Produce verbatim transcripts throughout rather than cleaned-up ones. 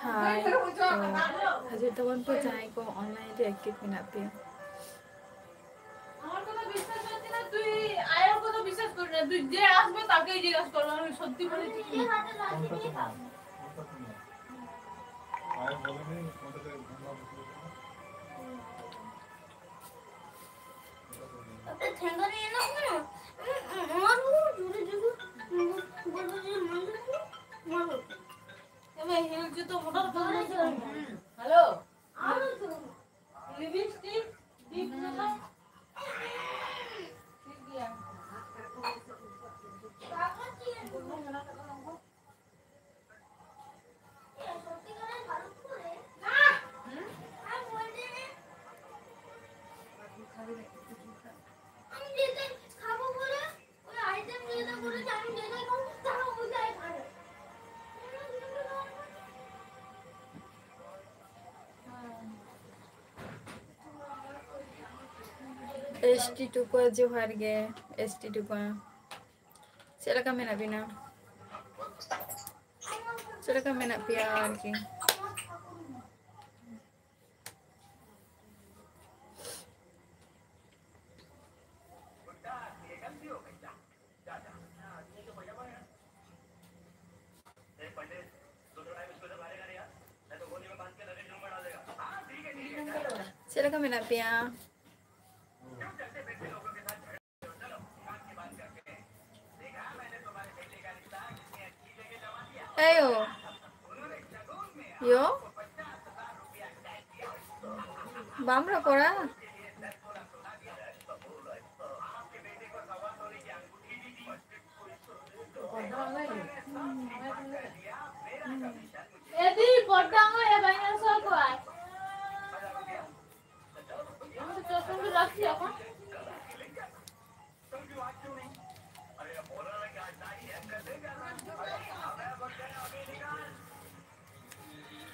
High, তো হাজির তখন তো যাই কো অনলাইনে অ্যাক্টিভ মেনাত ᱯᱮᱭᱟ। আমার কথা বিশ্বাস হচ্ছে না, তুই আয়ার কথা বিশ্বাস করিস না, তুই যে আসবে তাকেই জিজ্ঞাসা করবো, আমি সত্যি বলেছি কি? হ্যালো। Lipstick, lip makeup. ঠিক গিয়া। ᱮᱥ ᱴᱤ ᱴᱩᱠᱩ ᱡᱚᱦᱟᱨ ᱜᱮ, ᱮᱥ ᱴᱤ ᱴᱩᱠᱩ᱾ ᱪᱮᱫ ᱞᱮᱠᱟ ᱢᱮᱱᱟᱜ ᱵᱤᱱᱟ? ᱪᱮᱫ ᱞᱮᱠᱟ ᱢᱮᱱᱟᱜ ᱯᱮᱭᱟ ᱟᱨᱠᱤ? ᱪᱮᱫ ᱞᱮᱠᱟ ᱢᱮᱱᱟᱜ ᱯᱮᱭᱟ? ᱮᱭᱳ, ᱭᱳ, ᱵᱟᱢ ᱨᱚᱯᱚᱲᱟ? ᱮᱫᱤ, ᱯᱚᱨᱫᱟ ᱚᱱᱟ ᱵᱟᱭ ᱧᱮᱞ ᱥᱚ ᱠᱚᱣᱟ᱾ ᱟᱢ ᱫᱚ ᱪᱚᱥᱢᱟ ᱫᱚ ᱞᱟᱹᱠᱛᱤ ᱟᱠᱚ᱾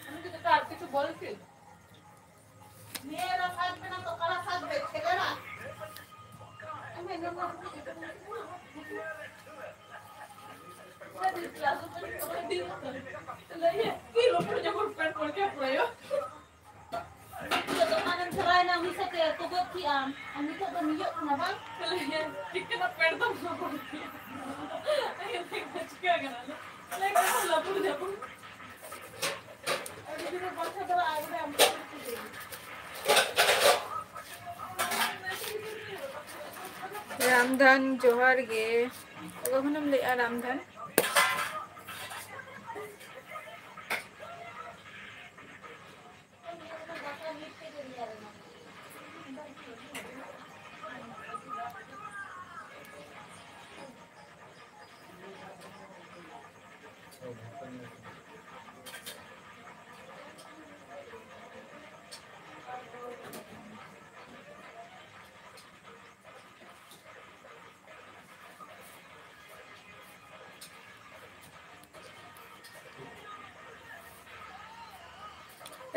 ᱩᱱᱤ ᱠᱚ ᱡᱚᱛᱚ ᱟᱨ ᱠᱤᱪᱷᱩ ᱵᱚᱞ ᱠᱤ? ᱱᱤᱭᱟᱹ ᱨᱟᱥᱟ ᱢᱮᱱᱟᱜ ᱛᱚ, ᱚᱠᱟ ᱨᱟᱥᱟ ᱫᱚ ᱪᱷᱮᱞᱮ ᱨᱟ? ᱟᱢ ᱦᱮᱸ, ᱱᱚᱣᱟ ᱠᱤ ᱞᱚᱴᱚᱨ ᱡᱮᱢᱚᱱ ᱱᱤᱛᱚᱜ ᱫᱚᱠᱟᱱᱮᱢ ᱪᱟᱞᱟᱣᱮᱱᱟ, ᱩᱱᱤ ᱥᱟᱛᱮ ᱛᱚᱜᱚᱡ ᱠᱮᱜ ᱟᱢ, ᱟᱨ ᱱᱤᱛᱚᱜ ᱫᱚ ᱢᱤᱫᱚᱜ ᱠᱟᱱᱟ ᱵᱟᱝ? ᱪᱮᱫ ᱠᱟᱱᱟ ᱯᱮᱱᱴ ᱫᱚᱢ ᱦᱚᱨᱚᱜ ᱠᱮᱜᱼᱟ? ᱪᱤᱠᱟᱹ ᱠᱟᱱᱟ? ᱞᱟᱹᱭ ᱠᱟᱱᱟ ᱞᱟᱹᱵᱩᱲ ᱡᱟᱹᱵᱩᱲ᱾ ᱟᱹᱰᱤ ᱡᱳᱨᱮ ᱵᱟᱪᱷᱟ ᱫᱷᱟᱨᱟ ᱟᱭ ᱵᱚᱞᱮ ᱟᱢ᱾ ᱨᱟᱢᱫᱷᱟᱱ, ᱡᱚᱦᱟᱨ ᱜᱮ᱾ ᱚᱠᱟ ᱠᱷᱚᱱᱮᱢ ᱞᱟᱹᱭᱮᱜᱼᱟ, ᱨᱟᱢᱫᱷᱟᱱ?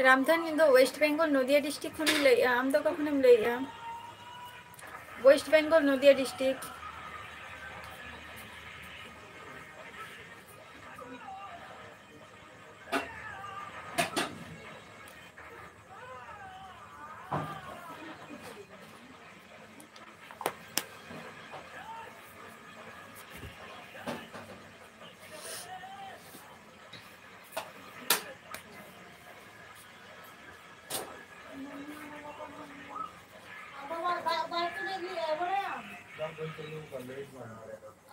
ᱨᱟᱢᱫᱷᱟᱱ, ᱤᱧ ᱫᱚ West Bengal, ᱱᱚᱫᱤᱭᱟ district ᱠᱷᱚᱱᱤᱧ ᱞᱟᱹᱭᱮᱜᱼᱟ᱾ ᱟᱢ ᱫᱚ ᱚᱠᱟ ᱠᱷᱚᱱᱮᱢ ᱞᱟᱹᱭᱮᱜᱼᱟ? West Bengal, ᱱᱚᱫᱤᱭᱟ district᱾ ᱟᱨ ᱫᱟᱜ ᱵᱟᱭ ᱛᱤᱱᱟᱹᱜ ᱜᱮ ᱮ ᱵᱟᱲᱟᱭᱟᱢ?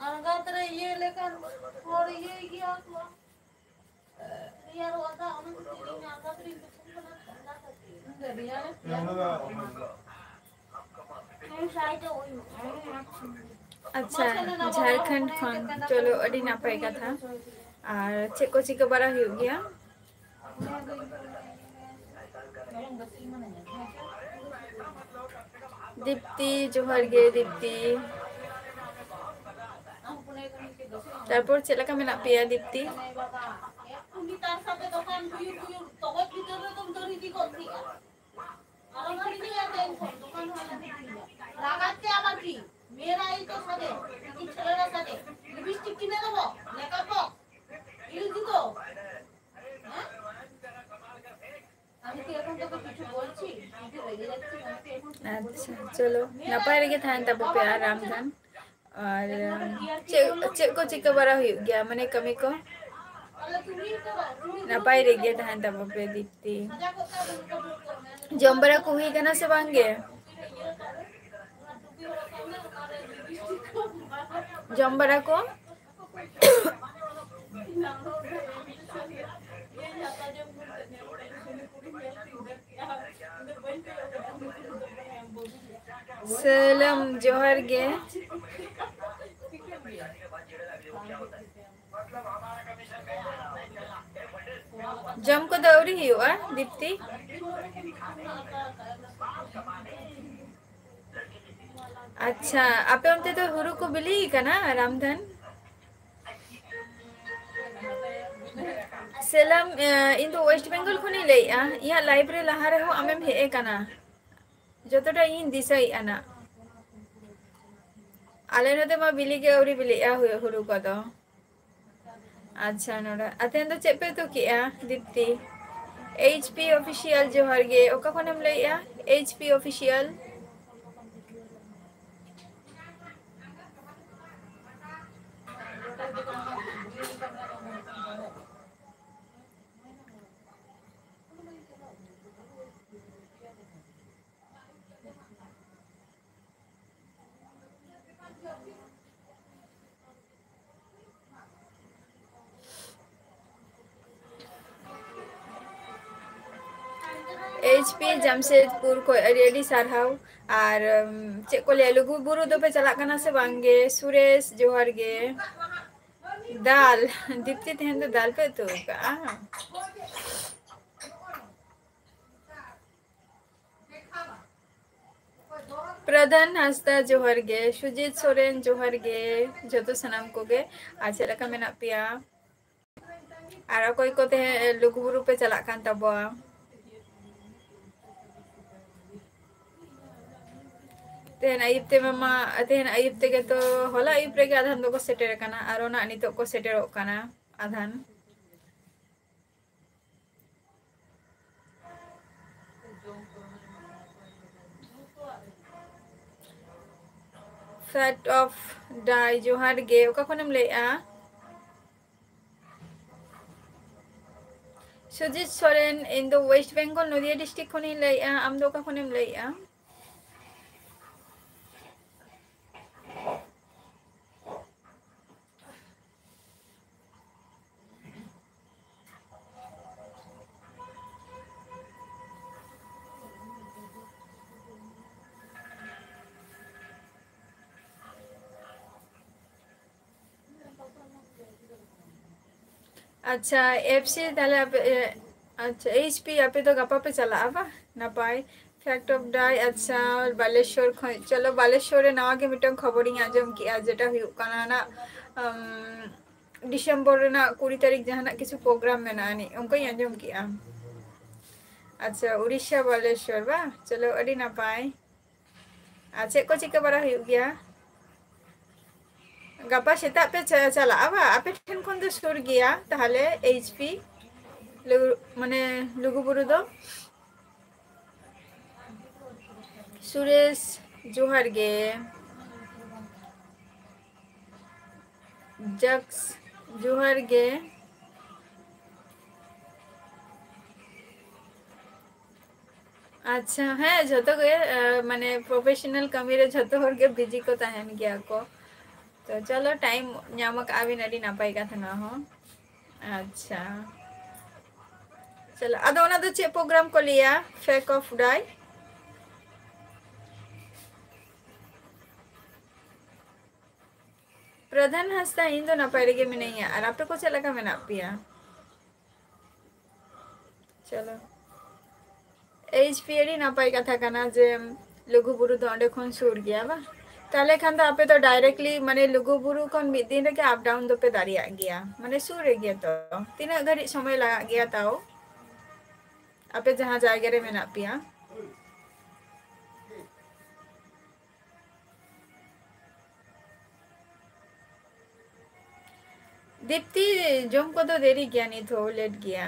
ᱟᱬᱜᱟᱛ ᱨᱮ ᱤᱭᱟᱹ ᱞᱮᱠᱟᱱ ᱦᱚᱲ ᱤᱭᱟᱹᱭ ᱜᱮᱭᱟ ᱠᱚ᱾ ᱨᱮᱭᱟᱲᱚᱜᱼᱟ ᱫᱟᱜ, ᱚᱱᱟ ᱠᱷᱟᱹᱛᱤᱨ ᱤᱧ ᱟᱬᱜᱟᱛ ᱨᱤᱧ ᱛᱩᱯᱩᱱ ᱠᱟᱱᱟ, ᱴᱷᱟᱱᱰᱟ ᱠᱷᱟᱹᱛᱤᱨ᱾ ᱟᱪᱪᱷᱟ, ᱡᱷᱟᱲᱠᱷᱚᱸᱰ ᱠᱷᱚᱱ, ᱪᱚᱞᱚ, ᱟᱹᱰᱤ ᱱᱟᱯᱟᱭ ᱠᱟᱛᱷᱟ᱾ ᱟᱨ ᱪᱮᱫ ᱠᱚ ᱪᱤᱠᱟᱹ ᱵᱟᱲᱟ ᱦᱩᱭᱩᱜ ᱜᱮᱭᱟ? ᱫᱤᱯᱛᱤ, ᱡᱚᱦᱟᱨ ᱜᱮ ᱫᱤᱯᱛᱤ᱾ ᱛᱟᱨᱯᱚᱨ ᱪᱮᱫ ᱞᱮᱠᱟ ᱢᱮᱱᱟᱜ ᱯᱮᱭᱟ ᱫᱤᱯᱛᱤ? ᱟᱨ ᱚᱱᱟ ᱱᱤᱭᱟᱹ ᱟᱛᱮ ᱤᱧ ᱯᱷᱳᱱ ᱫᱚᱠᱟᱱ ᱦᱚᱸ ᱟᱞᱮ ᱞᱮ ᱠᱤᱨᱤᱧᱟ᱾ ᱞᱟᱜᱟᱛ ᱛᱮ ᱟᱵᱟᱨ ᱪᱮᱫ? ᱢᱮᱭᱮᱨ ᱟᱭ ᱛᱚ ᱥᱟᱫᱮ, ᱤᱧ ᱪᱷᱮᱞᱮ ᱨᱟ ᱥᱟᱫᱮ, ᱞᱤᱯᱤᱥᱴᱤᱠ ᱠᱤᱱᱮ ᱫᱮᱵᱚ, ᱢᱮᱠᱟᱯ ᱵᱚᱠᱥ, ᱤᱭᱩᱡᱽ ᱫᱤᱛᱚ, ᱦᱮᱸ? ᱪᱚᱞᱚ, ᱱᱟᱯᱟᱭ ᱨᱮᱜᱮ ᱛᱟᱦᱮᱱ ᱛᱟᱵᱚ ᱯᱮ ᱟᱨ ᱨᱟᱢᱫᱷᱟᱱ᱾ ᱟᱨ ᱪᱮᱫ, ᱪᱮᱫ ᱠᱚ ᱪᱤᱠᱟᱹ ᱵᱟᱲᱟ ᱦᱩᱭᱩᱜ ᱜᱮᱭᱟ, ᱢᱟᱱᱮ ᱠᱟᱹᱢᱤ ᱠᱚ? ᱱᱟᱯᱟᱭ ᱨᱮᱜᱮ ᱛᱟᱦᱮᱱ ᱛᱟᱵᱚ ᱯᱮ ᱫᱤᱯᱛᱤ᱾ ᱡᱚᱢ ᱵᱟᱲᱟ ᱠᱚ ᱦᱩᱭ ᱠᱟᱱᱟ ᱥᱮ ᱵᱟᱝ ᱜᱮ? ᱡᱚᱢ ᱵᱟᱲᱟ ᱠᱚ? ᱥᱟᱞᱟᱢ, ᱡᱚᱦᱟᱨ ᱜᱮ᱾ ᱡᱚᱢ ᱠᱚᱫᱚ ᱟᱹᱣᱨᱤ ᱦᱩᱭᱩᱜᱼᱟ, ᱫᱤᱯᱛᱤ? ᱟᱪᱪᱷᱟ, ᱟᱯᱮ ᱚᱱᱛᱮ ᱫᱚ ᱦᱩᱲᱩ ᱠᱚ ᱵᱤᱞᱤ ᱠᱟᱱᱟ, ᱨᱟᱢᱫᱷᱟᱱ? ᱥᱮᱞᱟᱢ, ᱮ, ᱤᱧ ᱫᱚ ᱳᱭᱮᱥᱴ ᱵᱮᱝᱜᱚᱞ ᱠᱷᱚᱱᱤᱧ ᱞᱟᱹᱭᱮᱫᱼᱟ᱾ ᱤᱧᱟᱹᱜ ᱞᱟᱭᱤᱵᱷ ᱨᱮ ᱞᱟᱦᱟ ᱨᱮᱦᱚᱸ ᱟᱢᱮᱢ ᱦᱮᱡ ᱟᱠᱟᱱᱟ, ᱡᱚᱛᱚᱴᱟ ᱤᱧ ᱫᱤᱥᱟᱹᱭᱮᱫᱼᱟ ᱱᱟᱜ᱾ ᱟᱞᱮ ᱱᱚᱛᱮ ᱢᱟ ᱵᱤᱞᱤ ᱜᱮ ᱟᱹᱣᱨᱤ ᱵᱤᱞᱤᱜᱼᱟ ᱦᱩ-, ᱦᱩᱲᱩ ᱠᱚᱫᱚ᱾ ᱟᱪᱪᱷᱟ, ᱱᱚᱰᱮ ᱟᱨ ᱛᱮᱦᱮᱧ ᱫᱚ ᱪᱮᱫ ᱯᱮ ᱩᱛᱩ ᱠᱮᱜᱼᱟ, ᱫᱤᱯᱛᱤ? ᱮᱭᱤᱪ ᱯᱤ Official, ᱡᱚᱦᱟᱨ ᱜᱮ᱾ ᱚᱠᱟ ᱠᱷᱚᱱᱮᱢ ᱞᱟᱹᱭᱮᱜᱼᱟ, H P Official? H P Jamshedpur ᱠᱷᱚᱱ ᱟᱹᱰᱤ ᱟᱹᱰᱤ ᱥᱟᱨᱦᱟᱣ᱾ ᱟᱨ, ᱩᱢ, ᱪᱮᱫ ᱠᱚ ᱞᱟᱹᱭᱟ, ᱞᱩᱜᱩ ᱵᱩᱨᱩ ᱫᱚᱯᱮ ᱪᱟᱞᱟᱜ ᱠᱟᱱᱟ ᱥᱮ ᱵᱟᱝ ᱜᱮ? ᱥᱩᱨᱮᱥ, ᱡᱚᱦᱟᱨ ᱜᱮ᱾ ᱫᱟᱞ, ᱫᱤᱯᱛᱤ ᱛᱮᱦᱮᱧ ᱫᱚ ᱫᱟᱞ ᱯᱮ ᱩᱛᱩ ᱟᱠᱟᱜᱼᱟ? ᱯᱨᱚᱫᱷᱟᱱ ᱦᱟᱸᱥᱫᱟ, ᱡᱚᱦᱟᱨ ᱜᱮ᱾ ᱥᱩᱡᱤᱛ ᱥᱚᱨᱮᱱ, ᱡᱚᱦᱟᱨ ᱜᱮ᱾ ᱡᱚᱛᱚ ᱥᱟᱱᱟᱢ ᱠᱚᱜᱮ᱾ ᱟᱨ ᱪᱮᱫ ᱞᱮᱠᱟ ᱢᱮᱱᱟᱜ ᱯᱮᱭᱟ? ᱟᱨ ᱚᱠᱚᱭ ᱠᱚ ᱛᱮᱦᱮᱧ ᱞᱩᱜᱩᱵᱩᱨᱩ ᱯᱮ ᱪᱟᱞᱟᱜ ᱠᱟᱱ ᱛᱟᱵᱚᱣᱟ? ᱛᱮᱦᱮᱧ ᱟᱹᱭᱩᱵ ᱛᱮ ᱢᱟᱢᱟ, ᱛᱮᱦᱮᱧ ᱟᱹᱭᱩᱵ ᱛᱮᱜᱮ ᱛᱚ, ᱦᱚᱞᱟ ᱟᱹᱭᱩᱵ ᱨᱮᱜᱮ ᱟᱫᱷᱟᱱ ᱫᱚᱠᱚ ᱥᱮᱴᱮᱨ ᱟᱠᱟᱱᱟ, ᱟᱨᱚ ᱱᱟᱜ ᱱᱤᱛᱚᱜ ᱠᱚ ᱥᱮᱴᱮᱨᱚᱜ ᱠᱟᱱᱟ ᱟᱫᱷᱟᱱ᱾ Fat of Dai, ᱡᱚᱦᱟᱨ ᱜᱮ᱾ ᱚᱠᱟ ᱠᱷᱚᱱᱮᱢ ᱞᱟᱹᱭᱮᱜᱼᱟ? ᱥᱩᱡᱤᱛ ᱥᱚᱨᱮᱱ, ᱤᱧ ᱫᱚ West Bengal, ᱱᱚᱫᱤᱭᱟ district ᱠᱷᱚᱱᱤᱧ ᱞᱟᱹᱭᱮᱜᱼᱟ᱾ ᱟᱢ ᱫᱚ ᱚᱠᱟ ᱠᱷᱚᱱᱮᱢ ᱞᱟᱹᱭᱮᱜᱼᱟ? ᱟᱪᱪᱷᱟ, ᱮᱯᱷ ᱥᱤ ᱛᱟᱦᱞᱮ ᱟᱯᱮ, ᱮ, ᱟᱪᱪᱷᱟ, ᱮᱭᱤᱪ ᱯᱤ ᱟᱯᱮ ᱫᱚ ᱜᱟᱯᱟ ᱯᱮ ᱪᱟᱞᱟᱜᱼᱟ ᱵᱟ? ᱱᱟᱯᱟᱭ᱾ Fat of Dai, ᱟᱪᱪᱷᱟ, ᱵᱟᱞᱮᱥᱚᱨ ᱠᱷᱚᱱ᱾ ᱪᱚᱞᱚ, ᱵᱟᱞᱮᱥᱚᱨ ᱨᱮ ᱱᱟᱣᱟ ᱜᱮ ᱢᱤᱫᱴᱟᱝ ᱠᱷᱚᱵᱚᱨᱤᱧ ᱟᱸᱡᱚᱢ ᱠᱮᱜᱼᱟ, ᱡᱮᱴᱟ ᱦᱩᱭᱩᱜ ᱠᱟᱱᱟ ᱱᱟᱜ, ᱟᱢ, ᱰᱤᱥᱮᱢᱵᱚᱨ ᱨᱮᱱᱟᱜ ᱠᱩᱲᱤ ᱛᱟᱹᱨᱤᱠᱷ ᱡᱟᱦᱟᱱᱟᱜ ᱠᱤᱪᱷᱩ program ᱢᱮᱱᱟᱜᱼᱟ ᱟᱹᱱᱤᱡ, ᱚᱱᱠᱟᱧ ᱟᱸᱡᱚᱢ ᱠᱮᱜᱼᱟ᱾ ᱟᱪᱪᱷᱟ, ᱩᱲᱤᱥᱥᱟ ᱵᱟᱞᱮᱥᱚᱨ ᱵᱟ? ᱪᱚᱞᱚ, ᱟᱹᱰᱤ ᱱᱟᱯᱟᱭ᱾ ᱟᱨ ᱪᱮᱫ ᱠᱚ ᱪᱤᱠᱟᱹ ᱵᱟᱲᱟ ᱦᱩᱭᱩᱜ ᱜᱮᱭᱟ? ᱜᱟᱯᱟ ᱥᱮᱛᱟᱜ ᱯᱮ ᱪᱟ-, ᱪᱟᱞᱟᱜᱼᱟ ᱵᱟ? ᱟᱯᱮ ᱴᱷᱮᱱ ᱠᱷᱚᱱ ᱫᱚ ᱥᱩᱨ ᱜᱮᱭᱟ ᱛᱟᱦᱞᱮ ᱮᱭᱤᱪ ᱯᱤ, ᱞᱩ-, ᱢᱟᱱᱮ ᱞᱩᱜᱩᱵᱩᱨᱩ ᱫᱚ᱾ ᱥᱩᱨᱮᱥ, ᱡᱚᱦᱟᱨ ᱜᱮ᱾ ᱡᱟᱠᱥ, ᱡᱚᱦᱟᱨ ᱜᱮ᱾ ᱟᱪᱪᱷᱟ, ᱦᱮᱸ, ᱡᱷᱚᱛᱚ ᱜᱮ, ᱮ, ᱢᱟᱱᱮ professional ᱠᱟᱹᱢᱤ ᱨᱮ ᱡᱷᱚᱛᱚ ᱦᱚᱲ ᱜᱮ busy ᱠᱚ ᱛᱟᱦᱮᱱ ᱜᱮᱭᱟ ᱠᱚ᱾ ᱛᱚ ᱪᱚᱞᱚ, time ᱧᱟᱢ ᱟᱠᱟᱜᱼᱟ ᱵᱤᱱ, ᱟᱹᱰᱤ ᱱᱟᱯᱟᱭ ᱠᱟᱛᱷᱟ ᱱᱚᱣᱟ ᱦᱚᱸ᱾ ᱟᱪᱪᱷᱟ, ᱪᱚᱞᱚ, ᱟᱫᱚ ᱚᱱᱟ ᱫᱚ ᱪᱮᱫ program ᱠᱚ ᱞᱟᱹᱭᱟ? Fat of Dai? ᱯᱨᱚᱫᱷᱟᱱ ᱦᱟᱸᱥᱫᱟ, ᱤᱧ ᱫᱚ ᱱᱟᱯᱟᱭ ᱨᱮᱜᱮ ᱢᱤᱱᱟᱹᱧᱟ, ᱟᱨ ᱟᱯᱮ ᱠᱚ ᱪᱮᱫ ᱞᱮᱠᱟ ᱢᱮᱱᱟᱜ ᱯᱮᱭᱟ? ᱪᱚᱞᱚ, ᱮᱭᱤᱪ ᱯᱤ ᱟᱹᱰᱤ ᱱᱟᱯᱟᱭ ᱠᱟᱛᱷᱟ ᱠᱟᱱᱟ ᱡᱮ ᱞᱩᱜᱩᱵᱩᱨᱩ ᱫᱚ ᱚᱸᱰᱮ ᱠᱷᱚᱱ ᱥᱩᱨ ᱜᱮᱭᱟ ᱵᱟᱝ? ᱛᱟᱦᱞᱮ ᱠᱷᱟᱱ ᱫᱚ ᱟᱯᱮ ᱫᱚ directly ᱢᱟᱱᱮ ᱞᱩᱜᱩᱵᱩᱨᱩ ᱠᱷᱚᱱ ᱢᱤᱫ ᱫᱤᱱ ᱨᱮᱜᱮ up down ᱫᱚᱯᱮ ᱫᱟᱲᱮᱭᱟᱜ ᱜᱮᱭᱟ, ᱢᱟᱱᱮ ᱥᱩᱨ ᱨᱮᱜᱮ ᱛᱚ᱾ ᱛᱤᱱᱟᱹᱜ ᱜᱷᱟᱹᱲᱤᱡ ᱥᱚᱢᱚᱭ ᱞᱟᱜᱟᱜ ᱜᱮᱭᱟ ᱛᱟᱣ, ᱟᱯᱮ ᱡᱟᱦᱟᱸ ᱡᱟᱭᱜᱟ ᱨᱮ ᱢᱮᱱᱟᱜ ᱯᱮᱭᱟ? ᱫᱤᱯᱛᱤ, ᱡᱚᱢ ᱠᱚᱫᱚ ᱫᱮᱨᱤ ᱜᱮᱭᱟ, ᱱᱤᱛ ᱦᱚᱸ late ᱜᱮᱭᱟ᱾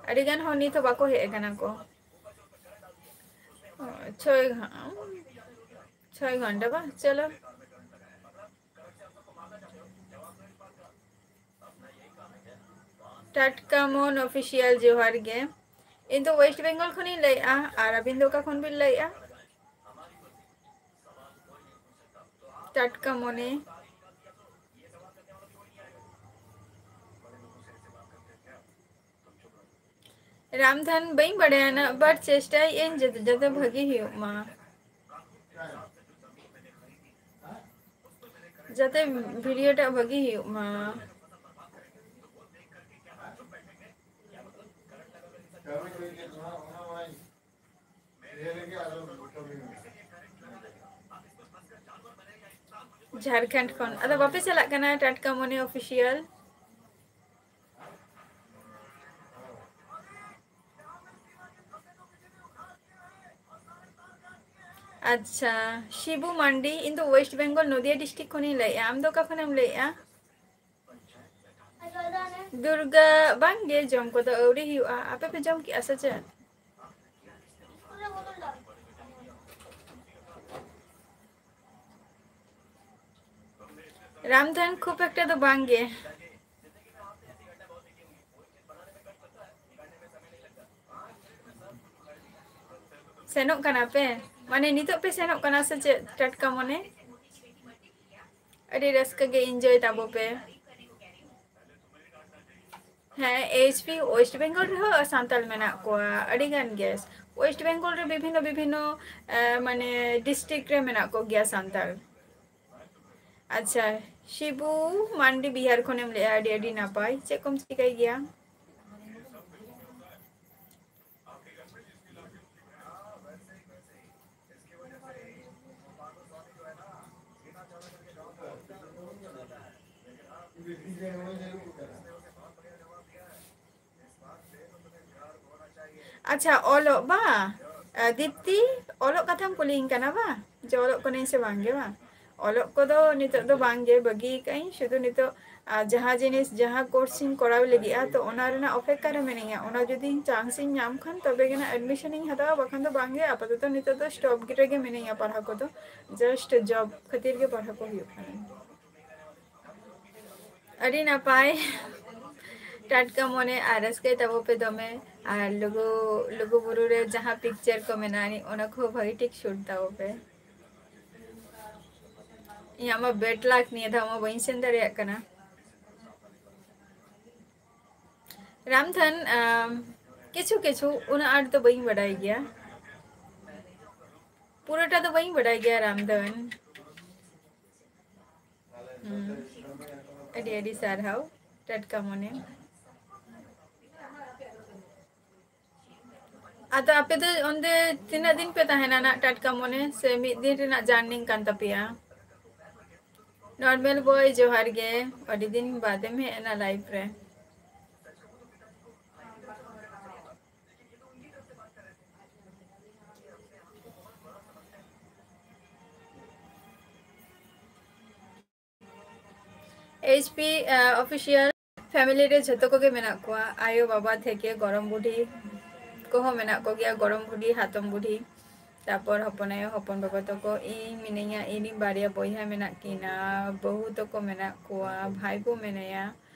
ᱟᱹᱰᱤ ᱜᱟᱱ ᱦᱚᱲ ᱱᱤᱛ ᱦᱚᱸ ᱵᱟᱠᱚ ᱦᱮᱡ ᱟᱠᱟᱱᱟ ᱠᱚ᱾ ᱪᱷᱚᱭ ᱜᱷᱟ-, ᱪᱷᱚᱭ ᱜᱷᱚᱱᱴᱟ ᱵᱟᱝ? ᱪᱚᱞᱚ᱾ ᱴᱟᱴᱠᱟ ᱢᱚᱱ ᱚᱯᱷᱤᱥᱤᱭᱟᱞ ᱡᱚᱦᱟᱨ ᱜᱮ᱾ ᱤᱧ ᱫᱚ ᱳᱭᱮᱥᱴ ᱵᱮᱝᱜᱚᱞ ᱠᱷᱚᱱᱤᱧ ᱞᱟᱹᱭᱮᱫᱼᱟ, ᱟᱨ ᱟᱹᱵᱤᱱ ᱫᱚ ᱚᱠᱟ ᱠᱷᱚᱱ ᱵᱤᱱ ᱞᱟᱹᱭᱮᱫᱼᱟ? ᱴᱟᱴᱠᱟ ᱢᱚᱱᱮ᱾ ᱨᱟᱢᱫᱷᱟᱱ, ᱵᱟᱹᱧ ᱵᱟᱲᱟᱭᱟ ᱱᱟᱜ, but ᱪᱮᱥᱴᱟᱭᱮᱫ ᱟᱹᱧ ᱡᱟᱛᱮ, ᱡᱟᱛᱮ ᱵᱷᱟᱹᱜᱤ ᱦᱩᱭᱩᱜ ᱢᱟ, ᱡᱟᱛᱮ ᱵᱷᱤᱰᱤᱭᱳ ᱴᱟᱜ ᱵᱷᱟᱹᱜᱤ ᱦᱩᱭᱩᱜ ᱢᱟ᱾ ᱡᱷᱟᱲᱠᱷᱚᱸᱰ ᱠᱷᱚᱱ ᱟᱫᱚ ᱵᱟᱯᱮ ᱪᱟᱞᱟᱜ ᱠᱟᱱᱟ ᱴᱟᱴᱠᱟ ᱢᱚᱱᱮ ᱚᱯᱷᱤᱥᱤᱭᱟᱞ? ᱟᱪᱪᱷᱟ, ᱥᱤᱵᱩ ᱢᱟᱱᱰᱤ, ᱤᱧ ᱫᱚ ᱳᱭᱮᱥᱴ ᱵᱮᱝᱜᱚᱞ ᱱᱚᱫᱤᱭᱟ ᱰᱤᱥᱴᱨᱤᱠᱴ ᱠᱷᱚᱱᱤᱧ ᱞᱟᱹᱭᱮᱫᱼᱟ᱾ ᱟᱢ ᱫᱚ ᱚᱠᱟ ᱠᱷᱚᱱᱮᱢ ᱞᱟᱹᱭᱮᱫᱼᱟ? ᱫᱩᱨᱜᱟ, ᱵᱟᱝ ᱜᱮ, ᱡᱚᱢ ᱠᱚᱫᱚ ᱟᱹᱣᱨᱤ ᱦᱩᱭᱩᱜᱼᱟ᱾ ᱟᱯᱮ ᱯᱮ ᱡᱚᱢ ᱠᱮᱜᱼᱟ ᱥᱮ ᱪᱮᱫ? ᱨᱟᱢᱫᱷᱟᱱ, ᱠᱷᱩᱵ ᱮᱠᱴᱟ ᱫᱚ ᱵᱟᱝ ᱜᱮ᱾ ᱥᱮᱱᱚᱜ ᱠᱟᱱᱟ ᱯᱮ? ᱢᱟᱱᱮ ᱱᱤᱛᱚᱜ ᱯᱮ ᱥᱮᱱᱚᱜ ᱠᱟᱱᱟ ᱥᱮ ᱪᱮᱫ ᱴᱟᱴᱠᱟ ᱢᱚᱱᱮ? ᱟᱹᱰᱤ ᱨᱟᱹᱥᱠᱟᱹ ᱜᱮ enjoy ᱛᱟᱵᱚ ᱯᱮ᱾ ᱦᱮᱸ, ᱮᱭᱤᱪ ᱯᱤ ᱳᱭᱮᱥᱴ ᱵᱮᱝᱜᱚᱞ ᱨᱮᱦᱚᱸ ᱥᱟᱱᱛᱟᱲ ᱢᱮᱱᱟᱜ ᱠᱚᱣᱟ ᱟᱹᱰᱤ ᱜᱟᱱ ᱜᱮ᱾ ᱳᱭᱮᱥᱴ ᱵᱮᱝᱜᱚᱞ ᱨᱮ ᱵᱤᱵᱷᱤᱱᱱᱚ ᱵᱤᱵᱷᱤᱱᱱᱚ, ᱮ, ᱢᱟᱱᱮ district ᱨᱮ ᱢᱮᱱᱟᱜ ᱠᱚᱜᱮᱭᱟ ᱥᱟᱱᱛᱟᱲ᱾ ᱟᱪᱪᱷᱟ, ᱥᱤᱵᱩ ᱢᱟᱱᱰᱤ ᱵᱤᱦᱟᱨ ᱠᱷᱚᱱᱮᱢ ᱞᱟᱹᱭᱮᱜᱼᱟ, ᱟᱹᱰᱤ ᱟᱹᱰᱤ ᱱᱟᱯᱟᱭ᱾ ᱪᱮᱫ ᱠᱚᱢ ᱪᱤᱠᱟᱹᱭ ᱜᱮᱭᱟ? ᱟᱪᱪᱷᱟ, ᱚᱞᱚᱜ ᱵᱟ? ᱟ, ᱫᱤᱯᱛᱤ, ᱚᱞᱚᱜ ᱠᱟᱛᱷᱟᱢ ᱠᱩᱞᱤᱭᱤᱧ ᱠᱟᱱᱟ ᱵᱟ? ᱡᱮ ᱚᱞᱚᱜ ᱠᱟᱹᱱᱟᱹᱧ ᱥᱮ ᱵᱟᱝ ᱜᱮ ᱵᱟ? ᱚᱞᱚᱜ ᱠᱚᱫᱚ ᱱᱤᱛᱚᱜ ᱫᱚ ᱵᱟᱝ ᱜᱮ, ᱵᱟᱹᱜᱤ ᱟᱠᱟᱫ ᱟᱹᱧ᱾ ᱥᱩᱫᱷᱩ ᱱᱤᱛᱚᱜ, ᱟᱨ ᱡᱟᱦᱟᱸ ᱡᱤᱱᱤᱥ, ᱡᱟᱦᱟᱸ course ᱤᱧ ᱠᱚᱨᱟᱣ ᱞᱟᱹᱜᱤᱫᱼᱟ, ᱛᱚ ᱚᱱᱟ ᱨᱮᱱᱟᱜ ᱚᱯᱮᱠᱠᱷᱟ ᱨᱮ ᱢᱤᱱᱟᱹᱧᱟ᱾ ᱚᱱᱟ ᱡᱩᱫᱤ ᱤᱧ chance ᱤᱧ ᱧᱟᱢ ᱠᱷᱟᱱ, ᱛᱚᱵᱮ ᱜᱮ ᱱᱟᱜ admission ᱤᱧ ᱦᱟᱛᱟᱣᱟ, ᱵᱟᱠᱷᱟᱱ ᱫᱚ ᱵᱟᱝ ᱜᱮ᱾ ᱟᱯᱟᱛᱚᱛᱚ ᱱᱤᱛᱚᱜ ᱫᱚ stop ᱨᱮᱜᱮ ᱢᱤᱱᱟᱹᱧᱟ ᱯᱟᱲᱦᱟᱣ ᱠᱚᱫᱚ, just job ᱠᱷᱟᱹᱛᱤᱨ ᱜᱮ ᱯᱟᱲᱦᱟᱣ ᱠᱚ ᱦᱩᱭᱩᱜ ᱠᱟᱱᱟ᱾ ᱟᱹᱰᱤ ᱱᱟᱯᱟᱭ᱾ ᱴᱟᱴᱠᱟ ᱢᱚᱱᱮ ᱟᱨ ᱨᱟᱹᱥᱠᱟᱹᱭ ᱛᱟᱵᱚ ᱯᱮ ᱫᱚᱢᱮ᱾ ᱟᱨ ᱞᱩᱜᱩ, ᱞᱩᱜᱩ ᱵᱩᱨᱩ ᱨᱮ ᱡᱟᱦᱟᱸ picture ᱠᱚ ᱢᱮᱱᱟᱜᱼᱟ, ᱚᱱᱟ ᱠᱚᱦᱚᱸ ᱵᱷᱟᱹᱜᱤ ᱴᱷᱤᱠ shoot ᱛᱟᱵᱚ ᱯᱮ᱾ ᱤᱧᱟᱹᱜ ᱢᱟ bad luck, ᱱᱤᱭᱟᱹ ᱫᱷᱟᱣ ᱢᱟ ᱵᱟᱹᱧ ᱥᱮᱱ ᱫᱟᱲᱮᱭᱟᱜ ᱠᱟᱱᱟ᱾ ᱨᱟᱢᱫᱷᱟᱱ, ᱟᱢ, ᱠᱤᱪᱷᱩ ᱠᱤᱪᱷᱩ, ᱩᱱᱟᱹᱜ ᱟᱸᱴ ᱫᱚ ᱵᱟᱹᱧ ᱵᱟᱰᱟᱭ ᱜᱮᱭᱟ, ᱯᱩᱨᱟᱹᱴᱟ ᱫᱚ ᱵᱟᱹᱧ ᱵᱟᱰᱟᱭ ᱜᱮᱭᱟ ᱨᱟᱢᱫᱷᱟᱱ᱾ ᱦᱩᱸ᱾ ᱟᱹᱰᱤ ᱟᱹᱰᱤ ᱥᱟᱨᱦᱟᱣ ᱴᱟᱴᱠᱟ ᱢᱚᱱᱮ᱾ ᱟᱫᱚ ᱟᱯᱮ ᱫᱚ ᱚᱸᱰᱮ ᱛᱤᱱᱟᱹᱜ ᱫᱤᱱ ᱯᱮ ᱛᱟᱦᱮᱱᱟ ᱱᱟᱜ ᱴᱟᱴᱠᱟ ᱢᱚᱱᱮ, ᱥᱮ ᱢᱤᱫ ᱫᱤᱱ ᱨᱮᱱᱟᱜ journey ᱠᱟᱱ ᱛᱟᱯᱮᱭᱟ? Normal boy, ᱡᱚᱦᱟᱨ ᱜᱮ, ᱟᱹᱰᱤ ᱫᱤᱱ ᱵᱟᱫᱮᱢ ᱦᱮᱡ ᱮᱱᱟ live ᱨᱮ᱾ H P, ᱟᱸ, official family ᱨᱮ ᱡᱷᱚᱛᱚ ᱠᱚᱜᱮ ᱢᱮᱱᱟᱜ ᱠᱚᱣᱟ, ᱟᱭᱳ ᱵᱟᱵᱟ ᱛᱷᱮᱠᱮ ᱜᱚᱲᱚᱢ ᱵᱩᱰᱷᱤ ᱠᱚᱦᱚᱸ ᱢᱮᱱᱟᱜ ᱠᱚᱜᱮᱭᱟ, ᱜᱚᱲᱚᱢ ᱵᱩᱰᱷᱤ, ᱦᱟᱛᱚᱢ ᱵᱩᱰᱷᱤ, ᱛᱟᱯᱚᱨ ᱦᱚᱯᱚᱱ ᱟᱭᱳ, ᱦᱚᱯᱚᱱ ᱵᱟᱵᱟ ᱛᱟᱠᱚ, ᱤᱧ ᱢᱤᱱᱟᱹᱧᱟ, ᱤᱧ ᱵᱟᱨᱭᱟ ᱵᱚᱭᱦᱟ ᱢᱮᱱᱟᱜ ᱠᱤᱱᱟ, ᱵᱟᱹᱦᱩ ᱛᱟᱠᱚ ᱢᱮᱱᱟᱜ ᱠᱚᱣᱟ, ᱵᱷᱟᱭ ᱵᱚ ᱢᱮᱱᱟᱭᱟ,